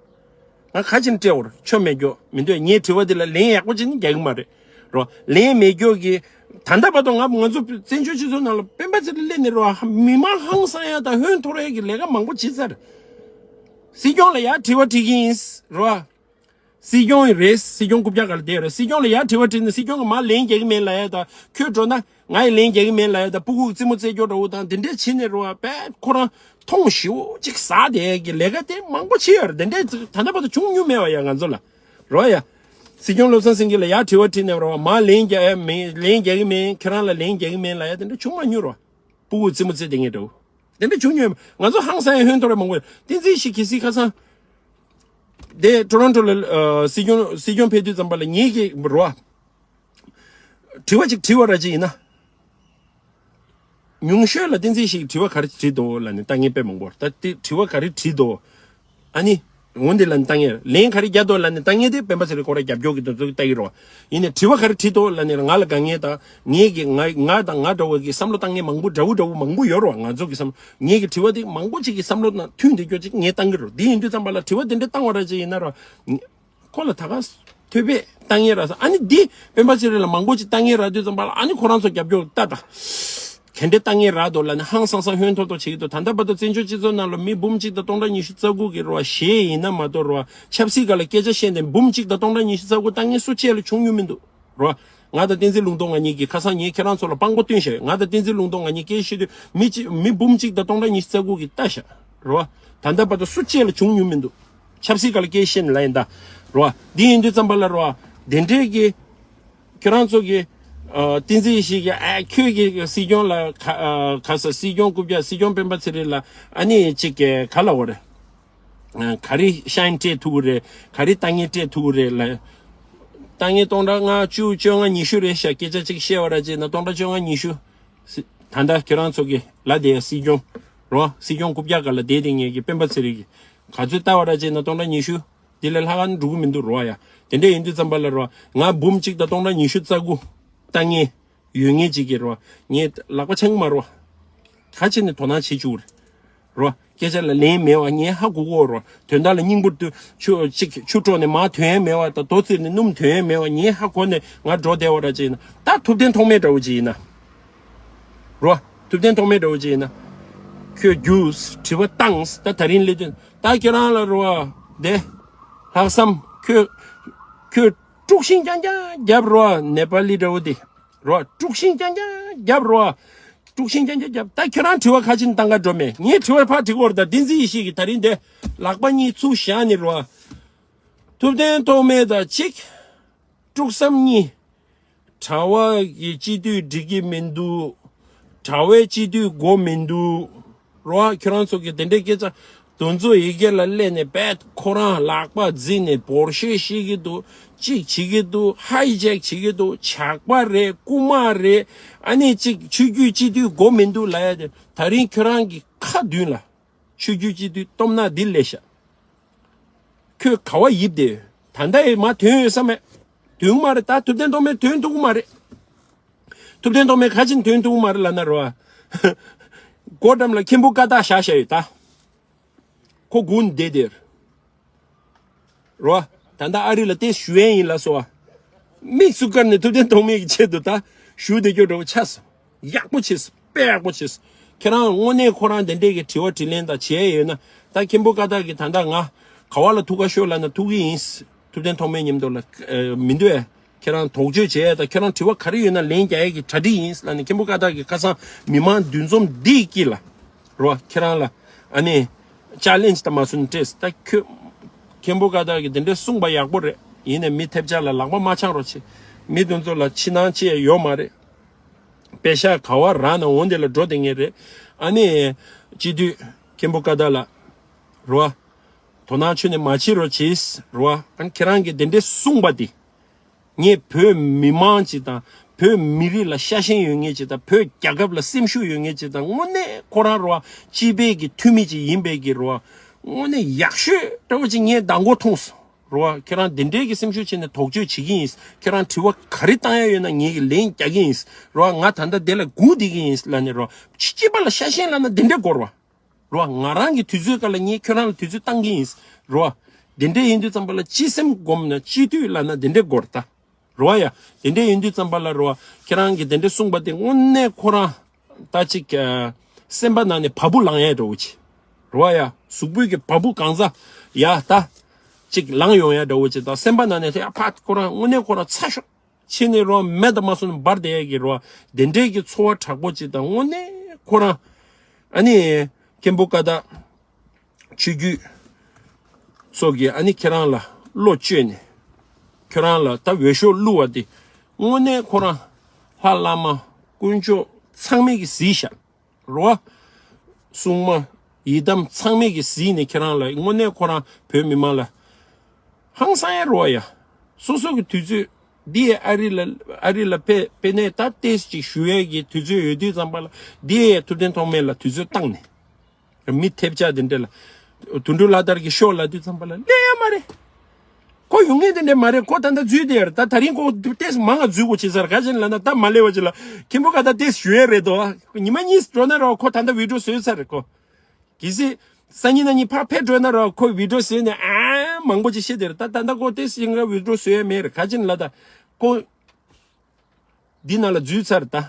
ང་ཁ་ཅིག་སྤྲད་འོར་ཆོ་མེད་རྒྱུ་མི་འདུག་ངའི་དྲི་བ་འདི་ལ་ལན་ཡག་པོ་ཅིག་ནི་རྒྱག་གི་མ་རེད་རོ། ལན་མེད་རྒྱུ་གི། ད་ལྟ་བར་དུ་ང་ང་ཚོ་བཙན་བྱོལ་སྤྱི་ཚོགས་ནང་ལ་སྤེན་པ་ཚེ་རིང་སླེབས་ནས་རོ། མི་མང་ཧང་སང་ཡ་དང་ཧོན་འཐོར་ཡ་གི་ལས་ཀ་མང་པོ་བྱས་ཚར། སྲིད་སྐྱོང་ལ་ཡར་དྲི་བ་དྲི་གི་ཡིན་རོ། སྲིད་སྐྱོང་ཡིན་རེད། སྲིད་སྐྱོང་རྐུབ་བཀྱག་སྒང་ལ་བསྡད་ཡོད་རེད། སྲིད་སྐྱོང་ལ་ཡར་དྲི་བ་དྲིས་ནས་སྲིད་སྐྱོང་གིས་མར་ལན་རྒྱག་གི་མེད་ལབ་ཡ་དང་། ཁྱོད་འགྲོ་ན་ང་ཡི་ལན་རྒྱག་གི་མེད་ལབ་ཡ་དང་། སྤུ་གུ་གི་རྩེད་མོ་རྩེ་རྒྱུ་འདྲ་བོ་དང་དེ་འདྲས་བྱས་ནས་རོ། དཔེ་ཁོ་རང་མཐོང་ཞེ་པོ་ཅིག་ཟ་བསྡད་ཀྱི་ལས་ཀ་དེ་མང་པོ་བྱས་ཡོད་རེད། དེ་འདྲས་ད་ལྟ་བར་དུ་བྱུང་མྱོང་མེད་པ་ཡ་ང་ཚོ་ལ་རོ་ཡ། སྲིད་སྐྱོང་བློ་བཟང་སེང་གེ་ལ་ཡར་དྲི་བ་དྲིས་ནས་རོ། མར་ལན་རྒྱག་ཡ་མེད། ལན་རྒྱག་གི་མེད། ཁྱེད་རང་ལ་ལན་རྒྱག་གི་མེད་ལབ་ཡ་དེ་འདྲས་བྱུང་མ་མྱོང་རོ། སྤུ་གུ་གི་རྩེད་མོ་རྩེ་བསྡད་མཁན་འདྲ་བོ། དེ་འདྲ་བྱུང་མྱོང་། ང་ཚོ་ཧང་སང་ཡ་ཧོན་འཐོར་ཡ་མང་པོ་ཡོད། བསྟན་འཛིན་ཡེ་ཤེས་གལ་སྲིད་ཁ་སང་དེ་ཊོ་རོན་ཊོ་ལ་ཨ་སྲིད་སྐྱོང་སྲིད་སྐྱོང་ཕེབས་དུས་ཙམ་པ་ལ་ངེད་ཀྱི་རོ། དྲི་བ་ཅིག་དྲི་བ་ར་ཅིག་ཡིན་ན། ཉུང་ཤོས་ལ་བསྟན་འཛིན་ཡེ་ཤེས་ཀྱིས་དྲི་བ་ག་རེ་དྲིས་འདུག་ལབ་ནས་ལྟ་མཁན་དཔེ་མང་པོ། ད་དེ་དྲི་བ་ག་རེ་དྲིས་འདུག་ཨ་ནི། འོ་འདི་ལ་ལྟ་ངེས། ལན་ག་རེ་རྒྱག་འདུག་ལབ་ནས་ལྟ་ངེས་དེ་སྤེན་པ་ཚེ་རིང་ཁོ་རང་རྒྱབ་སྐྱོར་གྱི་དོན་ཚོགས་ལྟ་གི་རོ། ཡིན་ནའི་དྲི་བ་ག་རེ་དྲིས་འདུག་ལབ་ནས་ང་ལ་དཀའ་ངལ་དང་། ངེད་ཀྱི་ང་ང་དང་ང་འདྲ་བོ་གི་བསམ་བློ་བཏང་མཁན་མང་པོ་འདྲ་བོ་འདྲ་བོ་མང་པོ་ཡོད་རོ། ང་ཚོ་གི་བསམ་ངེད་ཀྱི་དྲི་བ་དེ་མང་པོ་ཅིག་གི་བསམ་བློ་ནང་མཐུན་བསྡད་རྒྱུ་ཅིག་ངས་བཏང་གི་རོ། དེ་ཡིན་དུས་ཙམ་པ་ལ་དྲི་བ་དེ་འདྲ་བཏང་བ་ར་ཅིག་ཡིན་ན་རོ། ཁོ་ལ་ད་ག་ཐོད་པས་བཏང་ངེས་ར་ས། ཨ་ནི་འདི་སྤེན་པ་ཚེ་རིང་ལ་མང་པོ་ཅིག་བཏང་ངེས་ར་དུས་ཙམ་པ་ལ། ཨ་ནི་ཁོ་རང་ཚོ་རྒྱབ་སྐྱོར་ལྟ་དང་། ག་འདྲས་བཏང་ངེས་རག་འདུག་ལབ་ནས་ཧང་སང་སང་ཧོན་འཐོར་འཐོར་བྱེད་ཀྱི་འདུག་ད་ལྟ་བར་དུ་བཙན་བྱོལ་སྤྱི་ཚོགས་ནང་ལ་མི་འབུམ་གཅིག་དང་སྟོང་ཕྲག་ཉི་ཤུ་རྩ་དགུ་གིས་རོ། གཞས་ཡིན་ན་མ་གཏོགས་རོ། ཆབ་སྲིད་སྒང་ལ་སྐད་ཆ་བཤད་ནས་འབུམ་གཅིག་དང་སྟོང་ཕྲག་ཉི་ཤུ་རྩ་དགུ་བཏང་ངེས་སུ་གཅིག་ལ་བྱུང་མྱོང་མི་འདུག་རོ། ང་དང་བསྟན་འཛིན་ལུང་རྟོགས་ང་གཉིས་ཀྱིས་ཁ་སང་ངས་ཁྱེད་རང་ཚོ་ལ་དཔང་པོ་བསྟན་བཞག་ཡོད། ང་དང་བསྟན་འཛིན་ལུང་རྟོགས་ང་གཉིས་སྐད་བཤད་དུས་མི་གཅིག་མི་འབུམ་གཅིག་དང་སྟོང་ཕྲག་ཉི་ཤུ་རྩ་དགུ་གིས་ལྟ་བཞག་རོ། ད་ལྟ་བར་དུ་སུ་གཅིག་ལ་བྱུང་མྱོང་མི་འདུག་ཆབ་སྲིད་སྒང་ལ་སྐད་བཤད་ནས་ལབ་ཡིན་ད་རོ། འདི་ཡིན་དུས་ཙམ་པ་ལ་རོ། དེ་འདྲས་ཀྱི་ཁྱོད་རང་ཚོ་གི་ཨ་བསྟན་འཛིན་ཡེ་ཤེས་ཀྱི་ཨ་ཁྱོད་ཀྱི་སྲིད་སྐྱོང་ལ་ག་ཨ་ག་ས་སྲིད་སྐྱོང་རྐུབ་བཀྱག་སྲིད་སྐྱོང་སྤེན་པ་ཚེ་རིང་ལ་ཨ་ནི་ཅིག་གི་ག་ལབ་དགོས་རེད། ཨ་ག་རེ་ཤ་ཡིན་སྤྲད་ཐུབ་ཀྱི་རེད། ག་རེ་ལྟ་ངན་སྤྲད་ཐུབ་ཀྱི་རེད་ལབ། ལྟ་ངན་སྟོང་ཕྲག་ལྔ་བཅུ་བཅོ་ལྔ་ཉི་ཤུ་རེད་ཤག་སྐད་ཆ་ཅིག་བཤད་པ་ར་ཅིག་ན་སྟོང་ཕྲག་བཅོ་ལྔ་ཉི་ཤུ། སྲིད་ད་ལྟ་ཁྱོད་རང་ཚོ་གི་ལབ་བསྡད་ཡ་སྲིད་སྐྱོང་རོ། སྲིད་སྐྱོང་རྐུབ་བཀྱག་སྒང་ལ་བསྡད་བསྡད་མཁན་གྱི་སྤེན་པ་ཚེ་རིང་གིས་ག་ཚོད་ལྟ་བ་ར་ཅིག་ན་སྟོང་ཕྲག་ཉི་ཤུ། དེ་ལས་ལྷག་ག་འགྲོ་གི་མི་འདུག་རོ་ཡ། དེ་འདྲ་ཡིན་དུས་ཙམ་པ་ལ་རོ། ང་འབུམ་གཅིག་དང་སྟོང་ཕྲག་ཉི་ཤུ་རྩ་དགུ་ལྟ་ངན་ཡོད་ངེས་ཅིག་གི་རོ། ངས་ལག་པ་འཆང་གི་མ་རོ། ག་བྱས་ནས་དོ་སྣང་བྱེད་བཅུག་རེད་རོ། སྐད་ཆ་ལ་ལན་མེད་པ་ངས་ཧ་གོ་གོ་རོ། དོན་དག་ལ་སྙིང་པོ་ཏུ་ཆུ་གཅིག་ཆུ་དཀྲོགས་ནས་མར་ཐོན་ཡ་མེད་པ་དང་རྡོ་བཙིར་ནས་སྣུམ་ཐོན་ཡ་མེད་པ་ངས་ཧ་གོ་ནས་ང་འགྲོ་བསྡད་པ་ར་ཅིག་ཡིན་ན། ད་ཐུབ་བསྟན་ཐོགས་མེད་འདྲ་བོ་ཅིག་ཡིན་ན་རོ། ཐུབ་བསྟན་ཐོགས་མེད་འདྲ་བོ་ཅིག་ཡིན་ན། ཁྱོད་རྒྱུགས་དྲི་བ་བཏང་། ད་ད་རིང་སླེབས་དུས་ད་ཁྱོད་རང་ལ་རོ། དེ་ལྷག་བསམ་ཁྱོད་ཁྱོད་དཀྲུག་ཤིང་རྐྱང་རྐྱང་རྒྱབ་རོ། ནེ་པ་ལི་འདྲ་བོ་དེ། རོ། དཀྲུག་ཤིང་རྐྱང་རྐྱང་རྒྱབ་རོ། དཀྲུག་ཤིང་རྐྱང་རྐྱང་རྒྱབ། ད་ཁྱོད་རང་དྲི་བ་ག་ཅིག་བཏང་ག་འགྲོ་མེད། ངས་དྲི་བ་ཕར་དྲི་གོ་ར། ད་བསྟན་འཛིན་ཡེ་ཤེས་ཀྱིས་ད་རིང་དེ་ལག་པ་གཉིས་ཚུར་བཞག་ནས་རོ། ཐུབ་བསྟན་ཐོགས་མེད་དང་གཅིག་དཀྲུག་བསམ་གཉིས། གྲྭ་བ་གི་སྤྱི་འཐུས་འགྲིག་གི་མི་འདུག་གྲྭ་བའི་སྤྱི་འཐུས་དགོས་མི་འདུག་རོ། ཁྱོད་རང་ཚོ་གི་དེ་འདྲའི་སྐད་ཆ་དེ་ཚོ་ཡི་གེ་ལ་སླེབས་ནས་རྦད་ཁོ་རང་ལག་པ་བརྫིས་ནས་འབོར་ཤེས་ཤེས་ཀྱི་འདུག་གཅིག་བྱེད་ཀྱི་འདུག་ཧའི་ཇེག་བྱེད་ཀྱི་འདུག་ཇག་པ་རེད། རྐུ་མ་རེད། ཨ་ནི་གཅིག་ཆོས་བརྒྱུད་སྤྱི་འཐུས་དགོས་མི་འདུག་ལབ་ཡ་དེ་ད་རིང་ཁྱོད་རང་གི་ཁ་མདུན་ལ་ཆོས་བརྒྱུད་སྤྱི་འཐུས་སྟོབས་ན་འདི་ལས་ཤ། ཁྱོད་ག་བ་ཡིབ་དེ། ད་ལྟ་ཡི་མ་ཐོན་ཡོད་ས་མེད། ཐོན་མ་རེད། ད་ཐུབ་བསྟན་ཐོགས་མེད་ཐོན་ཐུབ་ཀྱི་མ་རེད། ཐུབ་བསྟན་ཐོགས་མེད་ག་ཅིག་ཐོན་ཐུབ་ཀྱི་མ་རེད་ལབ་ན་རོ། སྒོ་འགྲམ་ལ་མཁན་པོ་ཀ་དག་བཞག་བཞག་ཡོད་ད། ཁོ་སྒུག་ནས་བསྡད་དེ། རོ། ད་ལྟ་ཨ་རི་ལ་ཏེ་ཞུ་ཡས་ཡིན་ལ་སོ། མིག་སུ་དཀར་ནས་ཐུབ་བསྟན་ཐོགས་མེད་ཀྱི་ཆེད་དུ་ད་ཞུ་བསྡད་རྒྱུ་འདྲ་བོ་ཆགས་སོང་། ཡག་པོ་བྱས་སོང་། དཔེ་ཡག་པོ་བྱས་སོང་། ཁྱེད་རང་དངོས་གནས་ཁོ་རང་དེ་འདྲས་ཀྱི་དྲི་བ་དྲིས་ལན་དང་བྱས་ཡོད་ན། ད་མཁན་པོ་ཀ་དག་གིས་ད་ལྟ་ང་ག་བ་ལ་ཐུག་ག་ཤོག་ལབ་ན་ཐུག་གི་ཡིན། ཐུབ་བསྟན་ཐོགས་མེད་མཉམ་དུ་ལ་ཨ་མི་འདུག་ཨེ། ཁྱེད་རང་དོགས་གཅོད་བྱེད་ཡས་དང་ཁྱེད་རང་དྲི་བ་ག་རེ་ཡོད་ན་ལན་རྒྱག་ཡས་ཀྱི་གྲ་སྒྲིག་ཡིན་ལབ་ནས། མཁན་པོ་ཀ་དག་གིས་ཁ་སང་མི་མང་འདུ་འཛོམས་འདིའི་དཀྱིལ་ལ། རོ། ཁྱེད་རང་ལ་ཨ་ནི་ཅ་ལེན་ཇི་ད་མ་སུ་ནི་སྤྲད་ད་ཁྱོད། མཁན་པོ་ཀ་དག་གིས་དེ་འདྲས་གསུངས་པ་ཡག་པོ་རེད། ཡིན་ནས་མི་ཐེབས་ཆག་ལ་ལག་པ་མ་འཆང་རོགས་བྱེད། མི་དེ་ཚོ་ལ་ཕྱི་ནང་ཅི་ཡང་ཡོད་མ་རེད། པེ་ཤག་ག་བ་རག་ན་འོང་དེ་ལ་འགྲོ་དེ་ངེས་རེད། ཨ་ནི། སྤྱི་འཐུས་མཁན་པོ་ཀ་དག་ལ། རོ། དོ་སྣང་ཆུ་ནས་མ་བྱེད་རོགས་བྱེད། རོ། ཨ་ནི་ཁྱེད་རང་གིས་དེ་འདྲས་གསུངས་པ་དེ། ངས་བོད་མི་མང་ཅིག་དང་། བོད་མི་རིགས་ལ་ཤ་ཞེན་ཡོད་མཁན་ཅིག་དང་། བོད་རྒྱལ་ཁབ་ལ་སེམས་ཤུགས་ཡོད་མཁན་ཅིག་དང་། དངོས་གནས་ཁོ་རང་རོ། སྤྱི་པའི་གི་འཐུས་མི་ཅིག་ཡིན་པའི་གི་རོ། དངོས་གནས་ཡག་ཤོས་འདྲ་བོ་ཅིག་ངས་མདང་དགོང་མཐོང་སོང་། རོ། ཁྱེད་རང་དེ་འདྲའི་གི་སེམས་ཤུགས་བྱས་ནས་དོགས་གཅོད་བྱེད་ཀྱི་ཡིན། ཁྱེད་རང་དྲི་བ་ག་རེ་བཏང་ཡ་ཡོད་ན་ངས་གི་ལན་རྒྱག་གི་ཡིན། རོ། ང་ད་ལྟ་དེ་ལ་སྒུག་བསྡད་ཀྱི་ཡིན་ལབ་ནས་རོ། སྤྱི་པ་ལ་ཤ་ཞེན་ལབ་ན་དེ་འདྲའི་སྐོར་བ། རོ། ང་རང་གི་དུས་ཚོད་སྐབས་ལ་ངས་ཁྱོད་རང་ལ་དུས་ཚོད་བཏང་གི་ཡིན། རོ། དེ་འདྲས་ཡིན་དུས་ཙམ་པ་ལ་སྤྱི་སེམས་སྒོམ་ན་སྤྱི་འཐུས་ལབ་ན་དེ་འདྲས་དགོས་རེད་ད། རོ་ཡ། དེ་འདྲས་ཡིན་དུས་ཙམ་པ་ལ་རོ། ཁྱེད་རང་གིས་དེ་འདྲས་གསུངས་པ་དེ་དངོས་གནས་ཁོ་རང་ད་ཅིག་ཨ། སེམས་པ་ནང་ནས་བ་སྤུ་ལངས་ཡས་འདྲ་བོ་ཅིག་རོ་ཡ། གཟུགས་པོའི་གི་བ་སྤུ་གང་ས་ཡ་ད་ཅིག་ལངས་ཡོང་ཡས་འདྲ་བོ་ཅིག་དང་། སེམས་པ་ནང་ནས་དེ་ཡ་ཕ་ཁོ་རང་དངོས་གནས་ཁོ་རང་ཚ་ཤོག་ཕྱི་ནས་རོ། མེ་དང་མ་སོང་ནས་འབར་བསྡད་ཡས་ཀྱི་རོ། དེ་འདྲས་ཀྱི་ཚོར་བ་དྲག་པོ་ཅིག་དང་། དངོས་གནས་ཁོ་རང་ཨ་ནི་མཁན་པོ་ཀ་དག་ཆོས་བརྒྱུད་སོགས་ཀྱིས་ཨ་ནི་ཁྱེད་རང་ལ་བློ་བཅོལ་ནས། ཁྱེད་རང་ལ་ད་འོས་ཤོག་བླུགས་པ་དེ་དངོས་གནས་ཁོ་རང་ལྷ་བླ་མ་དཀོན་མཆོག་ཚང་མས་ཀྱི་གཟིགས་ཤག་རོ། སྲུང་མ་ཡི་དམ་ཚང་མས་ཀྱི་གཟིགས་ནས་ཁྱེད་རང་ལ་དངོས་གནས་ཁོ་རང་བོད་མི་མང་ལ་ཧང་སང་ཡ་རོ་ཡ། སོ་སོ་གི་དུས་ཚོད་འདི་ཡའི་ཨ་རི་ལ་ཨ་རི་ལ་ཕེ་ཕེ་ནས་ད་ཏེས་ཅིག་ཞུ་ཡས་ཀྱི་དུས་ཚོད་ཡོད་དུས་ཙམ་པ་ལ་འདི་ཡའི་ཐུབ་བསྟན་ཐོགས་མེད་ལ་དུས་ཚོད་བཏང་ནས། མི་ཐེབས་ཆག་དེ་འདྲ་ལ། དོན་གྲུབ་ལྷ་དར་གྱི་ཤོག་ལབ་དུས་ཙམ་པ་ལ་སླེབས་ཡ་མ་རེད། ཁོ་ཡོང་ངེས་དེ་འདྲ་མ་རེད། ཁོ་ད་ལྟ་འཛུལ་བསྡད་ཡོད་རེད། ད་ད་རིང་ཁོ་ཏེས་མང་ང་འཛུལ་དགོས་བྱེད་ས་རེད། ག་ཅི་ལབ་ན་ད་མ་སླེབས་པ་ཅིག་ལ་མཁན་པོ་ཀ་དག་ཏེས་ཞུ་ཡས་རེད་དོ། ཉི་མ་གཉིས་འགྲོ་ན་རོ། ཁོ་ད་ལྟ་བི་ཌིའོ་བཟོས་ཚར་རེད་ཁོ། གལ་སྲིད་སང་ཉིན་གནངས་ཉིན་ཕར་ཕེབས་འགྲོ་ན་རོ། ཁོ་བི་ཌིའོ་བཟོས་ནས་ཨ་མང་པོ་ཅིག་བཤད་དེ་རེད། ད་ད་ལྟ་ཁོ་ཏེས་ཡིན་ག་བི་ཌིའོ་བཟོ་ཡས་མེད་རེད། ག་ཅི་ལབ་ད་ཁོ། འདི་ནང་ལ་འཛུལ་ཚར་ད།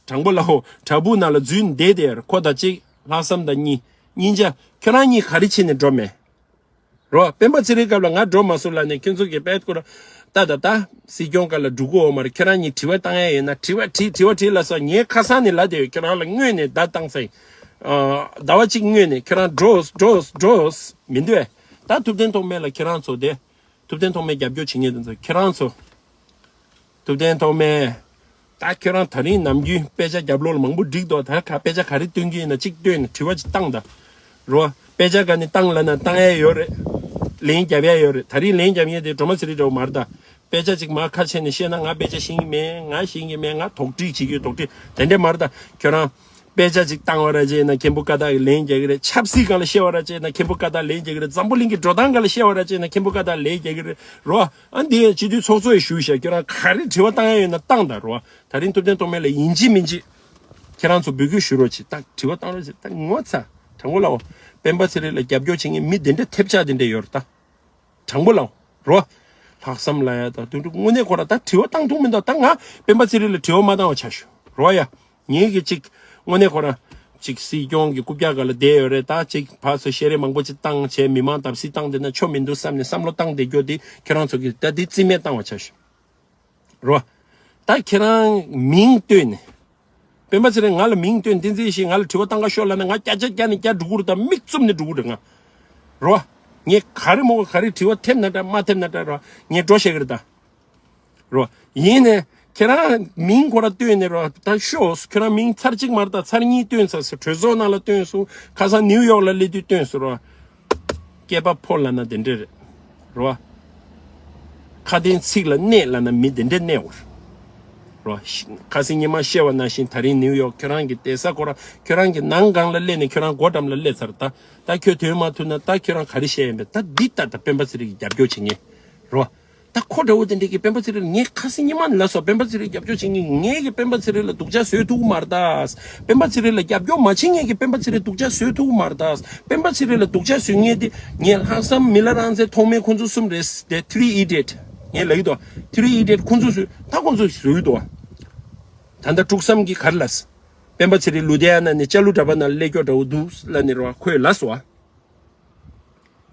དྲང་པོ་ལབ་འོ། བྲག་ཕུག་ནང་ལ་འཛུལ་བསྡད་དེ་ཁོ་དང་གཅིག་ལྷག་བསམ་དང་གཉིས། གཉིས་ཆ་ཁྱོད་རང་གཉིས་ག་རེ་བྱས་ནས་འགྲོ་མེད། རོ། སྤེན་པ་ཚེ་རིང་སྐབས་ལ་ང་འགྲོ་མ་སོང་ལབ་ནས་ཁྱོད་ཚོ་གིས་པད་ཁོ་ར་ད་ད་ད་སྲིད་སྐྱོང་སྐབས་ལ་འགྲོ་གི་ཡོད་མ་རེད། ཁྱོད་རང་གཉིས་དྲི་བ་བཏང་ཡ་ཡོད་ན་དྲི་བ་དྲིས། དྲི་བ་དྲིས་ལབ་སོང་། ངས་ཁ་སང་ནས་ལབ་བསྡད་ཡོད། ཁྱོད་རང་ལ་སྔོན་ནས་བརྡ་བཏང་ཚར་ཡིན། ཨ། ཟླ་བ་གཅིག་སྔོན་ནས་ཁྱོད་རང་འགྲོ་འགྲོ་འགྲོ་མི་འདུག་ཨེ། ད་ཐུབ་བསྟན་ཐོགས་མེད་ལ་ཁྱེད་རང་ཚོ་དེ། ཐུབ་བསྟན་ཐོགས་མེད་རྒྱབ་སྐྱོར་བྱེད་མཁན་དེ་ཚོ་ཁྱེད་རང་ཚོ། ཐུབ་བསྟན་ཐོགས་མེད། ད་ཁྱེད་རང་ད་རིང་ནམ་རྒྱུན་དཔེ་ཆ་རྒྱབ་ལོགས་ལ་མང་པོ་བསྒྲིགས་འདུག་ད་ག་དཔེ་ཆ་ག་རེ་སྟོན་གྱི་ཡིན་ན་གཅིག་སྟོན་ནས་དྲི་བ་གཅིག་བཏང་ད། རོ། དཔེ་ཆ་ག་ནས་བཏང་ལབ་ན་བཏང་ཡ་ཡོད་རེད། ལན་རྒྱབ་ཡ་ཡོད་རེད། ད་རིང་ལན་རྒྱབ་མཁན་དེ་སྒྲོལ་མ་ཚེ་རིང་འདྲ་བོ་མ་རེད་ད། དཔེ་ཆ་གཅིག་མར་ཁ་ཕྱེ་ནས་བཤད་ན་ང་དཔེ་ཆ་ཤེས་ཀྱི་མེད། ང་ཤེས་ཀྱི་མེད། ང་དོགས་འདྲི་བྱེད་ཀྱི་ཡོད། དོགས་འདྲི་དེ་འདྲས་མ་རེད་ད། ཁྱོད་རང་དཔེ་ཆ་གཅིག་བཏང་བ་ར་བྱས་ན་མཁན་པོ་ཀ་དག་གིས་ལན་རྒྱག་གི་རེད། ཆབ་སྲིད་སྒང་ལ་བཤད་པ་ར་བྱས་ན་མཁན་པོ་ཀ་དག་ལན་རྒྱག་གི་རེད། འཛམ་བུ་གླིང་གི་འགྲོ་སྟངས་སྒང་ལ་བཤད་པ་ར་བྱས་ན་མཁན་པོ་ཀ་དག་ལན་རྒྱག་གི་རེད། རོ། ཨ་འདི་ཡང་སྤྱི་འཐུས་ཚོགས་གཙོ་ཡིས་ཞུས་བཞག་ཁྱོད་རང་ག་རེ་དྲི་བ་བཏང་ཡ་ཡོད་ན་བཏང་དང་རོ། ད་རིང་ཐུབ་བསྟན་ཐོགས་མེད་ལ་ཡིན་གཅིག་མིན་གཅིག་ཁྱེད་རང་ཚོ་འབོད་སྐུལ་ཞུ་རོགས་གྱིས། ད་དྲི་བ་བཏང་རོགས་གྱིས། ད་ངོ་ཚ། དྲང་པོ་ལབ་འོ། སྤེན་པ་ཚེ་རིང་ལ་རྒྱབ་སྐྱོར་བྱེད་མཁན་མི་དེ་འདྲ་ཐེབས་ཆག་དེ་འདྲ་ཡོད་རེད་ད། དྲང་པོ་ལབ་རོ། ལྷག་བསམ་ལ་ཡ་ད་དུང་དུ་དངོས་གནས་ཁོ་ར་ད་དྲི་བ་བཏང་ཐུབ་མི་འདུག་ད་ང་སྤེན་པ་ཚེ་རིང་ལ་དྲི་བ་མ་བཏང་བ་ཆ་ཞུ་རོ་ཡ། ངེད་ཀྱི་གཅིག་དངོས་གནས་ཁོ་ར་གཅིག་སྲིད་སྐྱོང་གི་རྐུབ་བཀྱག་སྒང་ལ་བསྡད་ཡོད་རེད། ད་གཅིག་ཕར་ཚུར་བཤད་རེས་མང་པོ་ཅིག་བཏང་བྱས་མི་མང་བརྡབ་གསིག་བཏང་བསྡད་ན་ཆོ་མི་འདུག་བསམ་ནས་བསམ་བློ་བཏང་བསྡད་རྒྱུ་དེ་ཁྱེད་རང་ཚོ་གིས་ད་དེ་རྩིས་མེད་བཏང་བ་ཆ་ཞུ། རོ། ད་ཁྱེད་རང་མིང་བཏོན་ནས། སྤེན་པ་ཚེ་རིང་ང་ལ་མིང་བཏོན་བསྟན་འཛིན་ཞིག་ང་ལ་དྲི་བ་བཏང་ག་ཤོག་ལབ་ན་ང་སྐྱ་ཆ་སྐྱ་ནས་སྐྱ་འགྲོ་གི་རེད། ད་མིག་བཙུམ་ནས་འགྲོ་གི་རེད་ང་། རོ། ངས་ག་རེ་མོ་ག་རེ་དྲི་བ་ཐེབས་ན་འདྲ་མ་ཐེབས་ན་འདྲ་རོ། ངས་འགྲོ་བཤད་གི་རེད་ད། རོ། ཡིན་ནས་ཁྱེད་རང་མིང་ཁོ་ར་བཏོན་ནས་རོ། ད་ཤོག་ཁྱེད་རང་མིང་ཚར་གཅིག་མ་རེད་ད་ཚར་གཉིས་བཏོན་ཚར་སོང་། གྲོས་ཚོགས་ནང་ལ་བཏོན་སོང་། ཁ་སང་ནིའུ་ཡོག་ལ་སླེབས་དུས་བཏོན་སོང་རོ། སྐྱེས་པ་ཕོ་ལབ་ན་དེ་འདྲ་རེད། རོ། ཁ་དན་ཚིག་ལ་གནས་ལབ་ན་མི་དེ་འདྲ་གནས་འོར། རོ། ཁ་སང་ཉི་མ་བཤད་པ་ནང་བཞིན་ད་རིང་ནིའུ་ཡོག་ཁྱོད་རང་གི་བསྡད་ས་ཁོ་ར་ཁྱོད་རང་གི་ནང་སྒང་ལ་སླེབས་ནས་ཁྱོད་རང་སྒོ་འགྲམ་ལ་སླེབས་ཚར་ད། ད་ཁྱོད་ཐོན་མ་ཐུབ་ན་ད་ཁྱོད་རང་ག་རེ་བཤད་ཡིན་པས། ད་འདི་ལྟ་ད་སྤེན་པ་ཚེ་རིང་གི་རྒྱབ་སྐྱོར་བྱེད་མཁན། རོ། ད་ཁོ་འདྲ་བོ་དེ་འདྲས་ཀྱི་སྤེན་པ་ཚེ་རིང་ལ་ངས་ཁ་སང་ཉི་མ་ལ་སོ་སྤེན་པ་ཚེ་རིང་རྒྱབ་སྐྱོར་བྱེད་མཁན་ངས་ཀྱི་སྤེན་པ་ཚེ་རིང་ལ་སྡུག་ཅག་བཟོས་ཐུབ་ཀྱི་མ་རེད་ད། སྤེན་པ་ཚེ་རིང་ལ་རྒྱབ་སྐྱོར་མ་བྱེད་མཁན་གྱི་སྤེན་པ་ཚེ་རིང་སྡུག་ཅག་བཟོས་ཐུབ་ཀྱི་མ་རེད་ད། སྤེན་པ་ཚེ་རིང་ལ་སྡུག་ཅག་བཟོས་མཁན་དེ་ངས་ལྷག་བསམ་མི་ལ་རང་བཙན་ཐོགས་མེད་ཁོང་ཚོ་གསུམ་རེད་དེ། ཐི་རི་ཨི་ཌི་ཡེཊ་ངས་ལབ་ཀྱི་འདུག་ཐི་རི་ཨི་ཌི་ཡེཊ་ཁོང་ཚོ་བཟོས་ད། ཁོང་ཚོ་བཟོས་ཀྱི་འདུག་ད་ལྟ་འབྲུག་བསམ་གྱིས་ག་རེ་ལབ། སྤེན་པ་ཚེ་རིང་ལུ་དྷི་ཡ་ན་ནས་ཅ་ལུ་གྲྭ་པ་ནང་སླེབས་སྐྱོ་འདྲ་བོ་འདུག་ལབ་ནས་རོ་ཁོས་ལབ་སོང་བ།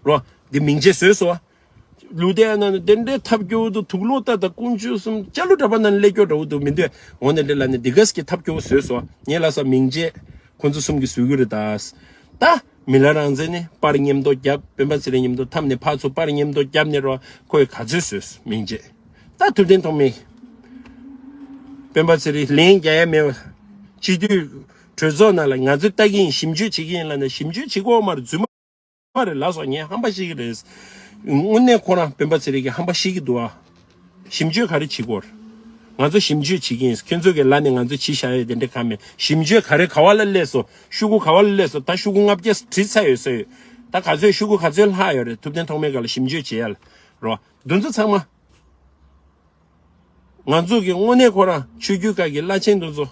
རོ། འདི་མིང་ཆད་བཟོས་སོང་བ། ལུ་དྷི་ཡ་ན་ནས་དེ་འདྲའི་ཐབས་སྐྱོ་བོ་འདུག་དུག་ལོག་ལྟ་དང་དཀོན་མཆོག་གསུམ་ཅ་ལུ་གྲྭ་པ་ནང་སླེབས་སྐྱོ་འདྲ་བོ་འདུག་མི་འདོད་འོ་ནས་འདྲ་ལབ་ནས་འདི་གས་ཀྱི་ཐབས་སྐྱོ་བོ་བཟོས་སོང་བ། ངས་ལབ་ས་མིང་ཆད་ཁོ་ཚོ་གསུམ་གྱིས་བཟོས་ཀྱི་རེད་ད། ད། མི་ལ་རང་བཙན་ནི་པར་མཉམ་དུ་བརྒྱབ། སྤེན་པ་ཚེ་རིང་མཉམ་དུ་འཐམས་ནས་ཕར་ཚུར་པར་མཉམ་དུ་བརྒྱབ་ནས་རོ་ཁོས་ག་ཚོད་བཟོས་མིང་ཆད། ད་ཐུབ་བསྟན་ཐོགས་མེད། སྤེན་པ་ཚེ་རིང་ལན་རྒྱག་ཡ་མེད་པ། སྤྱི་འཐུས་གྲོས་ཚོགས་ནང་ལ་ང་ཚོས་ལྟ་གི་ཡིན། ཞིབ་འཇུག་བྱེད་ཀྱི་ཡིན་ལབ་ནས་ཞིབ་འཇུག་བྱེད་དགོས་མ་རེད། རྫུན་མ་རེད་ལབ་སོང་། ངས་ཧམ་པ་ཤེས་ཀྱི་རེད། དངོས་གནས་ཁོ་རང་སྤེན་པ་ཚེ་རིང་གིས་ཧམ་པ་ཤེས་ཀྱི་འདུག་ཨ། ཞིབ་འཇུག་ག་རེ་བྱེད་དགོས། ང་ཚོ་ཞིབ་འཇུག་བྱེད་ཀྱི་ཡིན། ཁྱོད་ཚོ་གི་ལ་ནས་ང་ཚོ་བྱེད་བཞག་ཡོད་དེ་འདྲ་གང་མེད། ཞིབ་འཇུག་ག་རེ་ག་བ་ལ་སླེབས་སོང་། ཤོག་གུ་ག་བ་ལ་སླེབས་སོང་། ད་ཤོག་གུ་ལྔ་བརྒྱ་བྲིས་ཚར་ཡོད་ས་ཡོད། ད་ག་ཚོད་ཤོག་གུ་ག་ཚོད་ལྷག་ཡོད་རེད། ཐུབ་བསྟན་ཐོགས་མེད་སྒང་ལ་ཞིབ་འཇུག་བྱེད་ཡ་ལ་རོ། འདི་ཚོ་ཚང་མ། ང་ཚོ་གི་དངོས་གནས་ཁོ་རང་ཆོས་བརྒྱུད་ཁག་གི་བླ་ཆེན་འདི་ཚོ་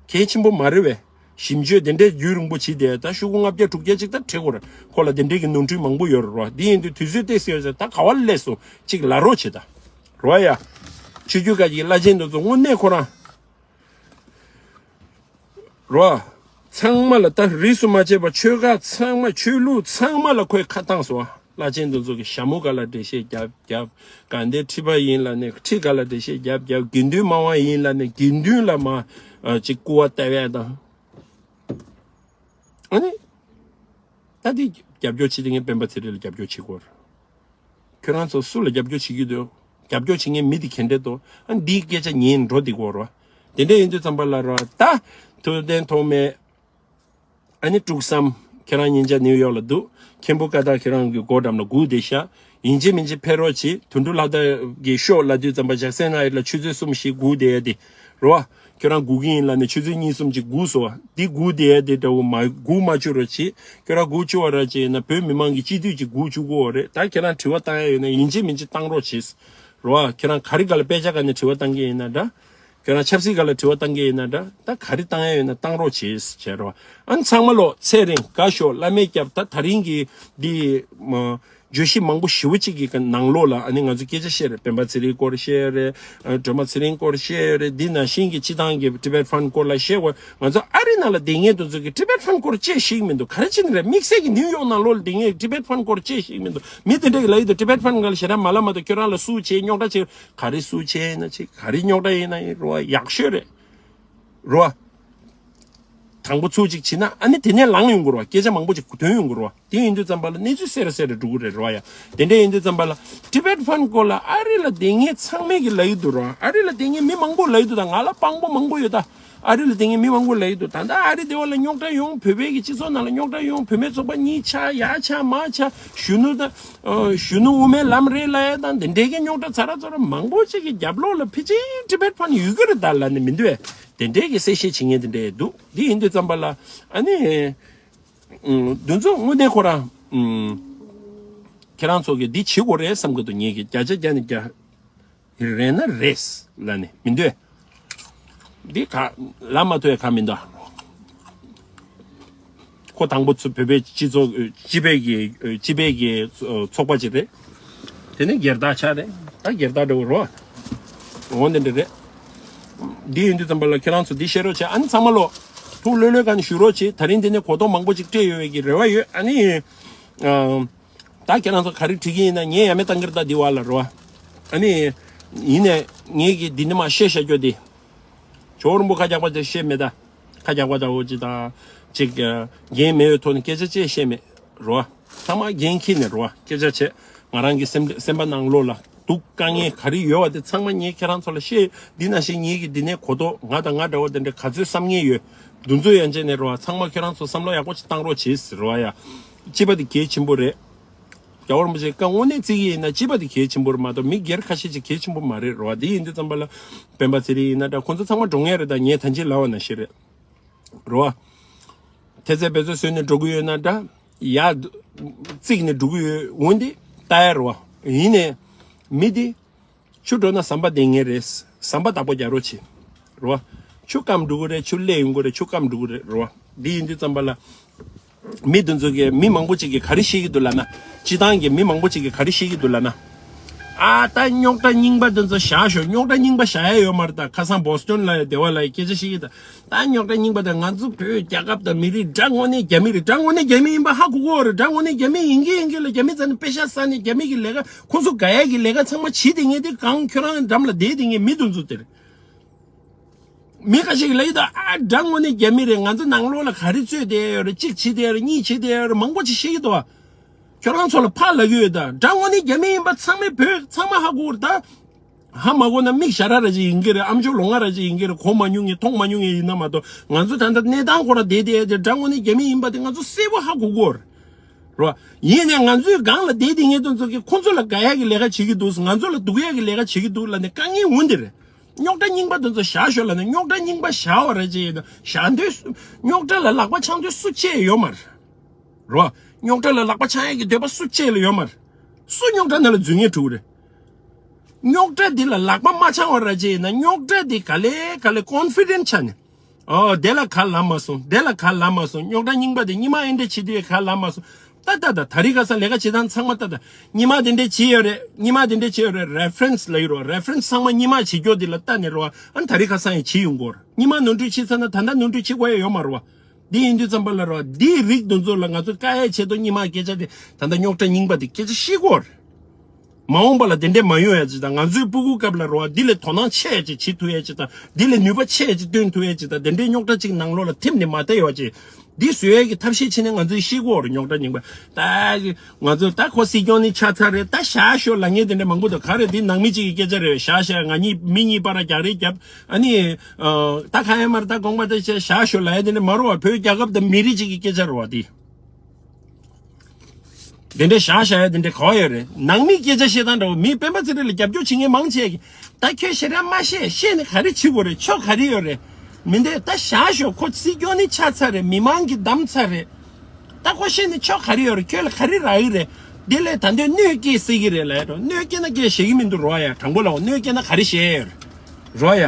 གལ་ཆེན་པོ་མ་རེད་བས། ཞིབ་འཇུག་དེ་འདྲའི་རྒྱུན་རིང་པོ་བྱས་ཏེ་ད་ཤོག་གུ་ལྔ་བརྒྱ་དྲུག་བརྒྱ་ཅིག་ད་བྲིས་དགོས་རེད། ཁོ་ལ་དེ་འདྲའི་གི་ནོར་འཁྲུལ་མང་པོ་ཡོད་རེད་རོ། འདི་ཡིན་དུས་དུས་ཚོད་ཏོག་ཙམ་ཡོད་ཙང་ད་ག་བ་ལ་སླེབས་སོང་ཅིག་ལབ་རོགས་བྱེད་ད། རོ་ཡ། ཆོས་བརྒྱུད་ཁག་གི་བླ་ཆེན་འདི་ཚོ་དངོས་གནས་ཁོ་རང་རོ། ཚང་མ་ལ་ད་རིས་སུ་མ་ཆད་པ་ཆོལ་ཁ་ཚང་མ་ཆོས་ལུགས་ཚང་མ་ལ་ཁོས་ཁ་བཏང་སོང་བ། བླ་ཆེན་འདི་ཚོ་གི་ཞྭ་མོ་ག་ལ་འགྲེལ་བཤད་རྒྱབ་རྒྱབ། དགའ་ལྡན་ཁྲི་པ་ཡིན་ལབ་ནས་ཁྲི་ག་ལ་འགྲེལ་བཤད་རྒྱབ་རྒྱབ། དགེ་འདུན་མང་བ་ཡིན་ལབ་ནས་དགེ་འདུན་ལ་མ་ཨ་ཅིག་སྐུར་བ་བཏབ་ཡ་དང་། ཨ་ནི། ད་འདི་རྒྱབ་སྐྱོར་བྱེད་དེ་ངས་སྤེན་པ་ཚེ་རིང་ལ་རྒྱབ་སྐྱོར་བྱེད་དགོས་རེད། ཁྱོད་རང་ཚོ་སུ་ལ་རྒྱབ་སྐྱོར་བྱེད་ཀྱི་འདུག་རྒྱབ་སྐྱོར་བྱེད་མཁན་མི་དེ་ག་འདྲས་འདུག་ཨ་འདིའི་སྐད་ཆ་ཉན་འགྲོ་བསྡད་ཀྱི་ཡོད་རེད་བ། དེ་འདྲས་ཡིན་དུས་ཙམ་པ་ལ་རོ་ད། ཐུབ་བསྟན་ཐོགས་མེད། ཨ་ནི་འབྲུག་བསམ། ཁྱེད་རང་ཉིན་ཆ་ནིའུ་ཡོག་ལ་འདུག་མཁན་པོ་ཀ་དག་ཁྱེད་རང་གི་སྒོ་འགྲམ་ལ་སྒུག་བསྡད་ཤག་ཡིན་གཅིག་མིན་གཅིག་ཕེབས་རོགས་གྱིས། དོན་གྲུབ་ལྷ་དར་གྱི་ཤོག་ལབ་དུས་ཙམ་པ་ཇག་སན་ན་ཡིར་ལ་ཆུ་ཚོད་གསུམ་བཞི་སྒུག་བསྡད་ཡ་དེ་རོ། ཁྱོད་རང་སྒུག་གི་ཡིན་ལབ་ནས་ཆུ་ཚོད་གཉིས་གསུམ་ཅིག་སྒུག་སོང་བ། འདི་སྒུག་བསྡད་ཡ་དེ་འདྲ་བོ་མ་སྒུག་མ་བཅུག་རོགས་གྱིས། ཁྱོད་རང་སྒུག་བཅུག་པ་ར་བྱས་ན་བོད་མི་མང་གི་སྤྱི་འཐུས་ཀྱིས་སྒུག་བཅུག་གི་ཡོད་རེད། ད་ཁྱེད་རང་དྲི་བ་བཏང་ཡ་ཡོད་ན་ཡིན་གཅིག་མིན་གཅིག་བཏང་རོགས་གྱིས། རོ། ཁྱེད་རང་ག་རེ་ག་ལ་དཔེ་ཆ་ག་ནས་དྲི་བ་བཏང་གི་ཡིན་ན་འདྲ། ཁྱོད་རང་ཆབ་སྲིད་སྒང་ལ་དྲི་བ་བཏང་གི་ཡིན་ན་འདྲ། ད་ག་རེ་བཏང་ཡ་ཡོད་ན་བཏང་རོགས་བྱེད་བྱས་རོགས། ཨ་ནི་ཚང་མ་ལོ་ཚེ་རིང་དགའ་ཤོག་བླ་མས་སྐྱབས། ད་ད་རིང་གི་འདི་མ་བརྗོད་གཞི་མང་པོ་ཞེ་པོ་ཅིག་གི་ནང་ལོགས་ལ་ཨ་ནི་ང་ཚོ་སྐད་ཆ་བཤད་རེད། སྤེན་པ་ཚེ་རིང་སྐོར་བཤད་ཡོད་རེད། ཨ་སྒྲོལ་མ་ཚེ་རིང་སྐོར་བཤད་ཡོད་རེད། འདི་ནང་བཞིན་གྱི་སྤྱི་བཏང་གི་Tibet Fund སྐོར་ལ་བཤད་དགོས། ང་ཚོ་ཨ་རི་ནང་ལ་བསྡད་མཁན་དེ་ཚོ་གི་Tibet Fund སྐོར་ཅིག་ཤེས་ཀྱི་མི་འདུག་ག་རེ་བྱས་ནས་རེད། དམིགས་བསལ་གྱི་ནིའུ་ཡོག་ནང་ལོགས་ལ་བསྡད་མཁན་Tibet Fund སྐོར་ཅིག་ཤེས་ཀྱི་མི་འདུག་མི་དེ་འདྲ་གི་ལབ་ཡོད་དུས་Tibet Fund སྒང་ལ་ཞེ་དྲག་མ་ལབ་མ་གཏོགས། ཁྱོད་རང་ལ་སུ་བྱེད་རྙོག་དྲ་བྱེད། ག་རེ་སུ་བྱས་ཡིན་ན་བྱེད། ག་རེ་རྙོག་དྲ་ཡིན་ན་ཡིན་རོ། ཡག་ཤོས་རེད་རོ། དང་པོ་ཚུགས་གཅིག་བྱེད་ན་ཨ་ནི་དེ་ནས་ལངས་ཡོང་གི་རོ། སྐད་ཆ་མང་པོ་ཅིག་ཐོན་ཡོང་གི་རོ། དེ་ཡིན་དུས་ཙམ་པ་ལ་གནས་ཚུལ་གསལ་རུ་གསལ་རུ་འགྲོ་གི་རེད་རོ་ཡ། དེ་འདྲ་ཡིན་དུས་ཙམ་པ་ལ་Tibet Fund སྐོར་ལ་ཨ་རི་ལ་བསྡད་མཁན་ཚང་མས་ཀྱི་ལབ་ཡི་འདུག་རོ། ཨ་རི་ལ་བསྡད་མཁན་མི་མང་པོ་ལབ་ཡི་འདུག་ད་ང་ལ་དཔང་པོ་མང་པོ་ཡོད་ད། ཨ་རི་ལ་བསྡད་མཁན་མི་མང་པོ་ལབ་ཡི་འདུག་ད་ལྟ་ཨ་རི་སྡེ་བ་ལ་རྙོག་དྲ་ཡོང་། བོད་པའི་གི་སྤྱི་ཚོགས་ནང་ལ་རྙོག་དྲ་ཡོང་། བུད་མེད་ཚོགས་པ་གཉིས་ཆགས། ཡར་ཆགས་མར་ཆགས། གཞོན་ནུ་དང་གཞོན་ནུ་དབུ་མའི་ལམ་རེད་ལབ་ཡ་དང་དེ་འདྲའི་གི་རྙོག་དྲ་ཚ་ར་ཚ་ར་མང་པོ་ཅིག་གི་རྒྱབ་ལོགས་ལ་ཕལ་ཆེར་Tibet Fund ཡོད་ཀྱི་རེད་ད་ལབ་ནས་མི་འདུག་བས། དེ་འདྲའི་གི་གསལ་བཤད་བྱེད་མཁན་དེ་འདྲ་འདུག་འདི་ཡིན་དུས་ཙམ་པ་ལ་ཨ་ནི། ཨུམ། འདི་ཚོ་དངོས་གནས་ཁོ་རང་། ཨུམ། ཁྱེད་རང་ཚོ་གིས་འདི་བྱེད་དགོས་རེད་བསམ་གི་འདུག་ངེད་ཀྱིས་བརྒྱ་ཆ་བརྒྱ་ནས་བརྒྱ། རེད་ན་རེད་ལབ་ནས་མི་འདོད། འདི་ག་ལབ་མ་ཐུབ་ཡ་ག་མི་འདུག་ཁོ་དང་པོ་ཚུ་བོད་པའི་སྤྱི་ཚོགས་སྤྱི་པའི་གི་སྤྱི་པའི་གི་ཚོགས་པ་ཅིག་རེད། དེ་ནས་སྒེར་བདག་ཆགས་རེད། ད་སྒེར་བདག་འདྲ་བོ་རོ། འོ་འདི་འདྲ་རེད། འདི་ཡིན་དུས་ཙམ་པ་ལ་ཁྱེད་རང་ཚོ་འདི་བཤད་རོགས་བྱས། ཨ་ནི་ཚང་མ་ལོ། ཐུགས་ལྷོད་ལྷོད་ག་ནས་བཞུགས་རོགས་བྱེད། ད་རིང་འདི་ནས་གོ་རྟོགས་མང་པོ་ཅིག་སྤྲད་ཡོད་པའི་གི་རེ་བ་ཡོད། ཨ་ནི། ཨ། ད་ཁྱེད་རང་ཚོ་ག་རེ་བྲིས་ཀྱི་ཡིན་ན་ངས་ཡ་མེད་བཏང་གི་རེད་ད་འདི་བ་ལ་རོ། ཨ་ནི། ཡིན་ནས་ངས་ཀྱི་འདི་ནས་མ་བཤད་བཤད་རྒྱུ་དེ། ཇོ་བོ་རིན་པོ་ཁ་རྒྱག་པ་དེ་བཤད་མེད་ད། ཁ་རྒྱག་པ་ད་འོ་ཅི་ད། ཅིག་འགན་མེད་པའི་ཐོག་ནས་སྐད་ཆ་ཅིག་བཤད་མེད་རོ། ཚང་མ་འགན་འཁྱེར་ནས་རོ། སྐད་ཆ་བྱས། ང་རང་གི་སེམས་སེམས་པ་ནང་ལོགས་ལ་སྡུག་དཀའ་ངལ་ག་རེ་ཡོད་པ་དེ་ཚང་མ་ངས་ཁྱེད་རང་ཚོ་ལ་བཤད། འདི་ནང་བཞིན་ངེད་ཀྱི་འདི་ནས་གོ་རྟོགས་ང་དང་ང་འདྲ་བོ་དེ་འདྲ་ག་ཚོད་བསམ་ངེས་ཡོད། འདུ་འཛོམས་ཡན་ཆད་ནས་རོ། ཚང་མ་ཁྱེད་རང་ཚོ་བསམ་བློ་ཡག་པོ་ཅིག་བཏང་རོགས་བྱེད་ཟེར་རོ་ཡ། སྤྱི་པ་དེ་གལ་ཆེན་པོ་རེད། རྒྱལ་བ་རིན་པོ་ཆེ་བཀའ་དངོས་གནས་བརྩི་གི་ཡིན་ན་སྤྱི་པ་དེ་གལ་ཆེན་པོ་རེད་མ་གཏོགས་མི་སྒེར་ཁ་ཤས་ཅིག་གལ་ཆེན་པོ་མ་རེད་རོ། དེ་ཡིན་དུས་ཙམ་པ་ལ་སྤེན་པ་ཚེ་རིང་ཡིན་ན་འདྲ་ཁོང་ཚོ་ཚང་མ་འགྲོ་ངེས་རེད། ད་ངས་ད་ཅི་ལབ་པ་ནང་བཞིན་རེད་རོ། ཐེ་ཚད་བེད་སྤྱོད་བཟོས་ནས་འགྲོ་གི་ཡོད་ན་འདྲ། ཡ། བརྩིགས་ནས་འགྲོ་གི་ཡོད་འོན་ཏེ་ལྟ་ཡ་རོ། ཡིན་ནས་མི་དེ། ཆུ་འགྲོ་ན་ཟམ་པ་བསྟེན་ངེས་རེད། ཟམ་པ་བདག་པོ་རྒྱག་རོགས་བྱེད། རེད་བ། ཆུ་སྐམ་འགྲོ་གི་རེད། ཆུ་ལས་ཡོང་གི་རེད། ཆུ་སྐམ་འགྲོ་གི་རེད། རེད་བ། འདི་ཡིན་དུས་ཙམ་པ་ལ། མི་དེ་ཚོ་གིས་མི་མང་པོ་ཅིག་གིས་ག་རེ་བཤད་ཀྱི་འདུག་ལབ་ན། སྤྱི་བཏང་གི་མི་མང་པོ་ཅིག་གིས་ག་རེ་བཤད་ཀྱི་འདུག་ལབ་ན། ཨ་ད་རྙོག་དྲ་རྙིང་པ་དེ་ཚོ་བཞག་ཤོག་རྙོག་དྲ་རྙིང་པ་བཞག་ཡ་ཡོད་མ་རེད། ད་ཁ་སང་བོ་སི་ཊོན་ལ་ཡ་སྡེ་བ་ལ་ཡ་སྐད་ཆ་བཤད་ཀྱི་ད། ད་རྙོག་དྲ་རྙིང་པ་དེ་ང་ཚོ་བོད་རྒྱལ་ཁབ་དང་མི་རིགས་དགྲ་དངོས་གནས་རྒྱ་མི་རེད། དགྲ་དངོས་གནས་རྒྱ་མི་ཡིན་པ་ཧ་གོ་གི་ཡོད་རེད། དགྲ་དངོས་གནས་རྒྱ་མི་ཡིན་གྱི་ཡིན་གྱི་ལ་རྒྱ་མི་རྩ་ནས་པེ་ཤག་ཟ་ནས་རྒྱ་མི་གི་ལས་ཀ་ཁོང་ཚོ་དགའ་ཡ་གི་ལས་ཀ་ཚང་མ་བྱེད་དེ་ངས་དེ་གང་ཁྱོད་རང་འགྲམ་ལ་བསྡད་དེ་ངས་མི་དེ་ཚོ་དེར། མི་ཁ་ཤས་ཀྱིས་ལབ་ཀྱི་འདུག་ཨ་དགྲ་དངོས་གནས་རྒྱ་མི་རེད། ང་ཚོ་ནང་ལོགས་ལ་ག་རེ་རྩོད་བསྡད་ཡོད་རེད། གཅིག་བྱེད་བསྡད་ཡོད་རེད། གཉིས་བྱེད་བསྡད་ཡོད་རེད། མང་པོ་ཅིག་བཤད་ཀྱི་འདུག་ཁྱོད་རང་ཚོ་ལ་ཕར་ལབ་ཀྱི་ཡོད་ད། དགྲ་དངོས་གནས་རྒྱ་མི་ཡིན་པ་ཚང་མས་བོད་ཚང་མ་ཧ་གོ་གི་རེད་ད། ཧ་མ་གོ་ན་མིག་ཞར་ར་ར་ཅིག་ཡིན་གྱི་རེད། ཨམ་ཅོག་ལོང་ང་ར་ཅིག་ཡིན་གྱི་རེད། གོ་མ་མྱོང་མཁན་མཐོང་མ་མྱོང་མཁན་ཡིན་ན་མ་གཏོགས། ང་ཚོ་ད་ལྟ་གནས་སྟངས་ཁོ་རང་བསྡད་བསྡད་དེ་དགྲ་དངོས་གནས་རྒྱ་མི་ཡིན་པ་དེ་ང་ཚོ་གསལ་པོ་ཧ་གོ་གི་ཡོད་རེད། རེད་བ། ཡིན་ནའི་ང་ཚོའི་སྒང་ལ་བསྡད་དེ་ངེད་ཚོ་ཚོ་གིས་ཁོ་ཚོ་ལ་དགའ་ཡག་གི་ལས་ཀ་བྱེད་ཀྱི་འདུག་ང་ཚོ་ལ་སྡུག་ཡག་གི་ལས་ཀ་བྱེད་ཀྱི་འདུག་ལབ་ནས་དཀའ་ངལ་འོང་འདི་རེད། རྙོག་དྲ་རྙིང་པ་དེ་ཚོ་བཞག་ཤོག་ལབ་ནས། རྙོག་དྲ་རྙིང་པ་བཞག་པ་རེད་ཅེས་ཡིན་ན་བཞག་འདོད་སུ། རྙོག་དྲ་ལ་ལག་པ་འཆང་འདོད་སུ་གཅིག་ཡོད་མ་རེད། རོ། རྙོག་དྲ་ལ་ལག་པ་འཆང་ཡག་གི་འདོད་པ་སུ་གཅིག་ལ་ཡོད་མ་རེད། སུ་རྙོག་དྲ་ནང་ལ་འཛུལ་ངེས་འགྲོ་གི་རེད། རྙོག་དྲ་འདི་ལ་ལག་པ་མ་འཆང་བ་རེད་ཅེས་ཡིན་ན། རྙོག་དྲ་འདི་ག་ལེ་ག་ལེ་ཀོན་ཕི་ཌེན་ཊི་ཆགས་ནས། ཨོ། དེ་ལ་ག་ལབ་མ་སོང་། དེ་ལ་ག་ལབ་མ་སོང་། རྙོག་དྲ་རྙིང་པ་དེ་ཉི་མ་ཨེ་འདྲ་བྱེད་དུས་ག་ལབ་མ་སོང་། ད་ད་ད་ད་རིང་ཁ་སང་ལས་ཀ་བྱེད་སྟངས་ཚང་མ་ད་ད། ཉི་མ་དེ་འདྲ་བྱེད་ཡོད་རེད། ཉི་མ་དེ་འདྲ་བྱེད་ཡོད་རེད། རེ་ཕ་རེན་སི་ལབ་ཡོད་རེད་བ། རེ་ཕ་རེན་སི་ཚང་མ་ཉི་མ་བྱེད་རྒྱུ་དེ་ལ་ལྟ་ནས་རེད་བ། ཨ་ནི་ད་རིང་ཁ་སང་ཡང་བྱེད་ཡོང་གི་ཡོད་རེད། ཉི་མ་ནོར་འཁྲུལ་བྱེད་ཚར་ན་ད་ལྟ་ནོར་འཁྲུལ་བྱེད་དགོས་ཡ་ཡོད་མ་རེད་བ། འདི་ཡིན་དུས་ཙམ་པ་ལ་རེད་བ། འདིའི་རིགས་དེ་ཚོ་ལ་ང་ཚོ་དཀའ་ཡ་ཆེ་ཏོ། ཉི་མ་སྐད་ཆ་དེ་ད་ལྟ་རྙོག་དྲ་རྙིང་པ་དེ་སྐད་ཆ་བཤད་དགོས་རེད། མ་འོངས་པ་ལ་དེ་འདྲས་མ་ཡོང་ཡ་ཅིག་དང་། ང་ཚོའི་སྤུ་གུ་སྐབས་ལ་རོ། འདི་ལས་དོ་སྣང་ཆེ་ཡ་ཅིག་བྱེད་ཐུབ་ཡ་ཅིག་དང་། འདི་ལས་ནུས་པ་ཆེ་ཡ་ཅིག་བཏོན་ཐུབ་ཡ་ཅིག་དང་། དེ་འདྲའི་རྙོག་དྲ་ཅིག་ནང་ལོགས་ལ་ཐིམ་ནས་མ་བསྡད་ཡོད་ཅིག་འདི་བཟོ་ཡ་གི་ཐབས་ཤེས་བྱེད་ནས་ང་ཚོས་ཤེས་དགོས་རེད། རྙོག་དྲ་རྙིང་པ་ད། ང་ཚོས་ད་ཁོ་སྲིད་སྐྱོང་ནི་ཆགས་ཚར་རེད། ད་བཞག་ཤོག་ལབ་མཁན་དེ་འདྲ་མང་པོ་འདུག་ག་རེ་འདི་ནང་མི་གཅིག་གི་སྐད་ཆ་རེད། བཞག་བཞག་ང་གཉིས་མི་གཉིས་བར་རྒྱག་རེས་རྒྱབ། ཨ་ནི། ད་ག་ཡ་མར་ད་དགོངས་པ་ད་བཞག་ཤོག་ལབ་ཡ་དེ་འདྲ་མ་རེད་བ། བོད་རྒྱལ་ཁབ་དང་མི་རིགས་གཅིག་གི་སྐད་ཆ་རེད་བ་དེ། དེ་འདྲའི་བཞག་བཞག་ཡ་དེ་འདྲའི་ག་བ་ཡོད་རེད། ནང་མིའི་སྐད་ཆ་བཤད་སྟངས་འདྲ་བོ། མི་སྤེན་པ་ཚེ་རིང་ལ་རྒྱབ་སྐྱོར་བྱེད་མཁན་མང་ཆེ་གི། ད་ཁྱོད་ཞེ་དྲག་མ་བཤད། བཤད་ནས་ག་རེ་བྱེད་དགོས་རེད། ཕྱོགས་ག་རེ་ཡོད་རེད། མི་འདོད། ད་བཞག་ཤོག་ཁོ་སྲིད་སྐྱོང་ནི་ཆགས་ཚར་རེད། མི་མང་གིས་བདམས་ཚར་རེད། ད་ཁོ་བཤད་ནས་ཕྱོགས་ག་རེ་ཡོད་རེད། ཁྱོད་ལ་ག་རེ་རག་གི་རེད། དེ་ལས་ད་འདོད་གནོད་སྐྱེལ་སྲིད་ཀྱི་རེད་ལབ་ཡ་འགྲོ། གནོད་སྐྱེལ་ན་སྐྱེལ་ཞེད་ཀྱི་མི་འདུག་རོ་ཡ། དྲང་པོ་ལབ། གནོད་སྐྱེལ་ན་ག་རེ་བཤད་ཡ་ཡོད་རེད། རོ་ཡ།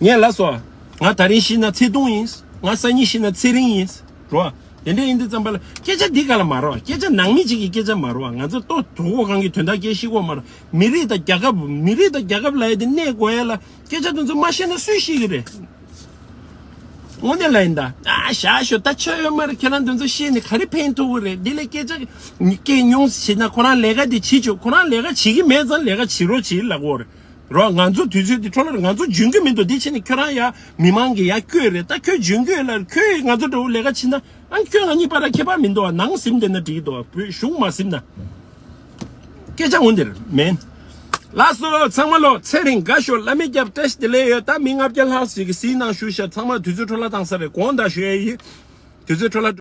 ངས་ལབ་སོང་། ང་ད་རིང་ཤི་ན་ཚེ་ཐུང་ཡིན། ང་སང་ཉིན་ཤི་ན་ཚེ་རིང་ཡིན། རོ། དེ་འདྲ་ཡིན་དུས་ཙམ་པ་ལ་སྐད་ཆ་འདི་ག་ལ་མ་རོ། སྐད་ཆ་ནང་མི་གཅིག་གི་སྐད་ཆ་མ་རོ། ང་ཚོ་ལྟོ་གྲོད་ཁོག་གང་གི་དོན་དག་སྐད་ཤེས་གོ་མ་རོ། མི་རིགས་དང་རྒྱལ་ཁབ། མི་རིགས་དང་རྒྱལ་ཁབ་ལབ་ཡ་དེ་གནས་དགོས་ཡ་ལ་སྐད་ཆ་དེ་ཚོ་མ་བཤད་ན་སུས་ཤེས་ཀྱི་རེད། དངོས་གནས་ལ་ཡིན་ད། ཨ་བཞག་ཤོག་ད་ཆོ་ཡོད་མ་རེད། ཁྱེད་རང་དེ་ཚོ་བཤད་ནས་ག་རེ་ཕན་ཐོགས་ཀྱི་རེད། འདི་ལས་སྐད་ཆ་སྐད་ཉུང་བྱས་ན་ཁོ་རང་ལས་ཀ་དེ་བྱེད་ཆོག་ཁོ་རང་ལས་ཀ་བྱེད་ཀྱི་མེད་ཙང་ལས་ཀ་བྱེད་རོགས་བྱེད་ལབ་དགོས་རེད། རོ། ང་ཚོ་དུས་ཚོད་འདི་འཕྲོ་བརླག་ང་ཚོ་འཇོན་གྱི་མི་འདུག་འདི་བྱས་ནས་ཁྱོད་རང་ཡ་མི་མང་གི་ཡ་བསྐོས་རེད། ད་ཁྱོད་འཇོན་གྱི་ལ་ཁྱོད་ང་ཚོ་འདྲ་བོ་ལས་ཀ་བྱེད་ན། ཨ་ཁྱོད་ང་གཉིས་བར་ལ་ཁྱད་པར་མི་འདུག་བ། ནང་ཟིན་བསྡད་ན་འགྲིག་གི་འདུག་བ། བོད་གཞུང་མ་ཟིན་ན། སྐད་ཆ་འོང་འདིར་མེན། ལགས་སོ། ཚང་མ་ལོ་ཚེ་རིང་དགའ་ཤོག་བླ་མའི་སྐྱབས་བཀྲ་ཤིས་བདེ་ལེགས་ཡོད། ད་མི་ལྔ་བརྒྱ་ལྷག་ཞིག་གིས་གཟིགས་གནང་ཞུ་ཤག་ཚང་མ་དུས་ཚོད་འཕྲོ་བརླག་བཏང་ས་རེད། དགོངས་དག་ཞུ་ཡ་ཡིན། དུས་ཚོད་འཕྲོ་བརླག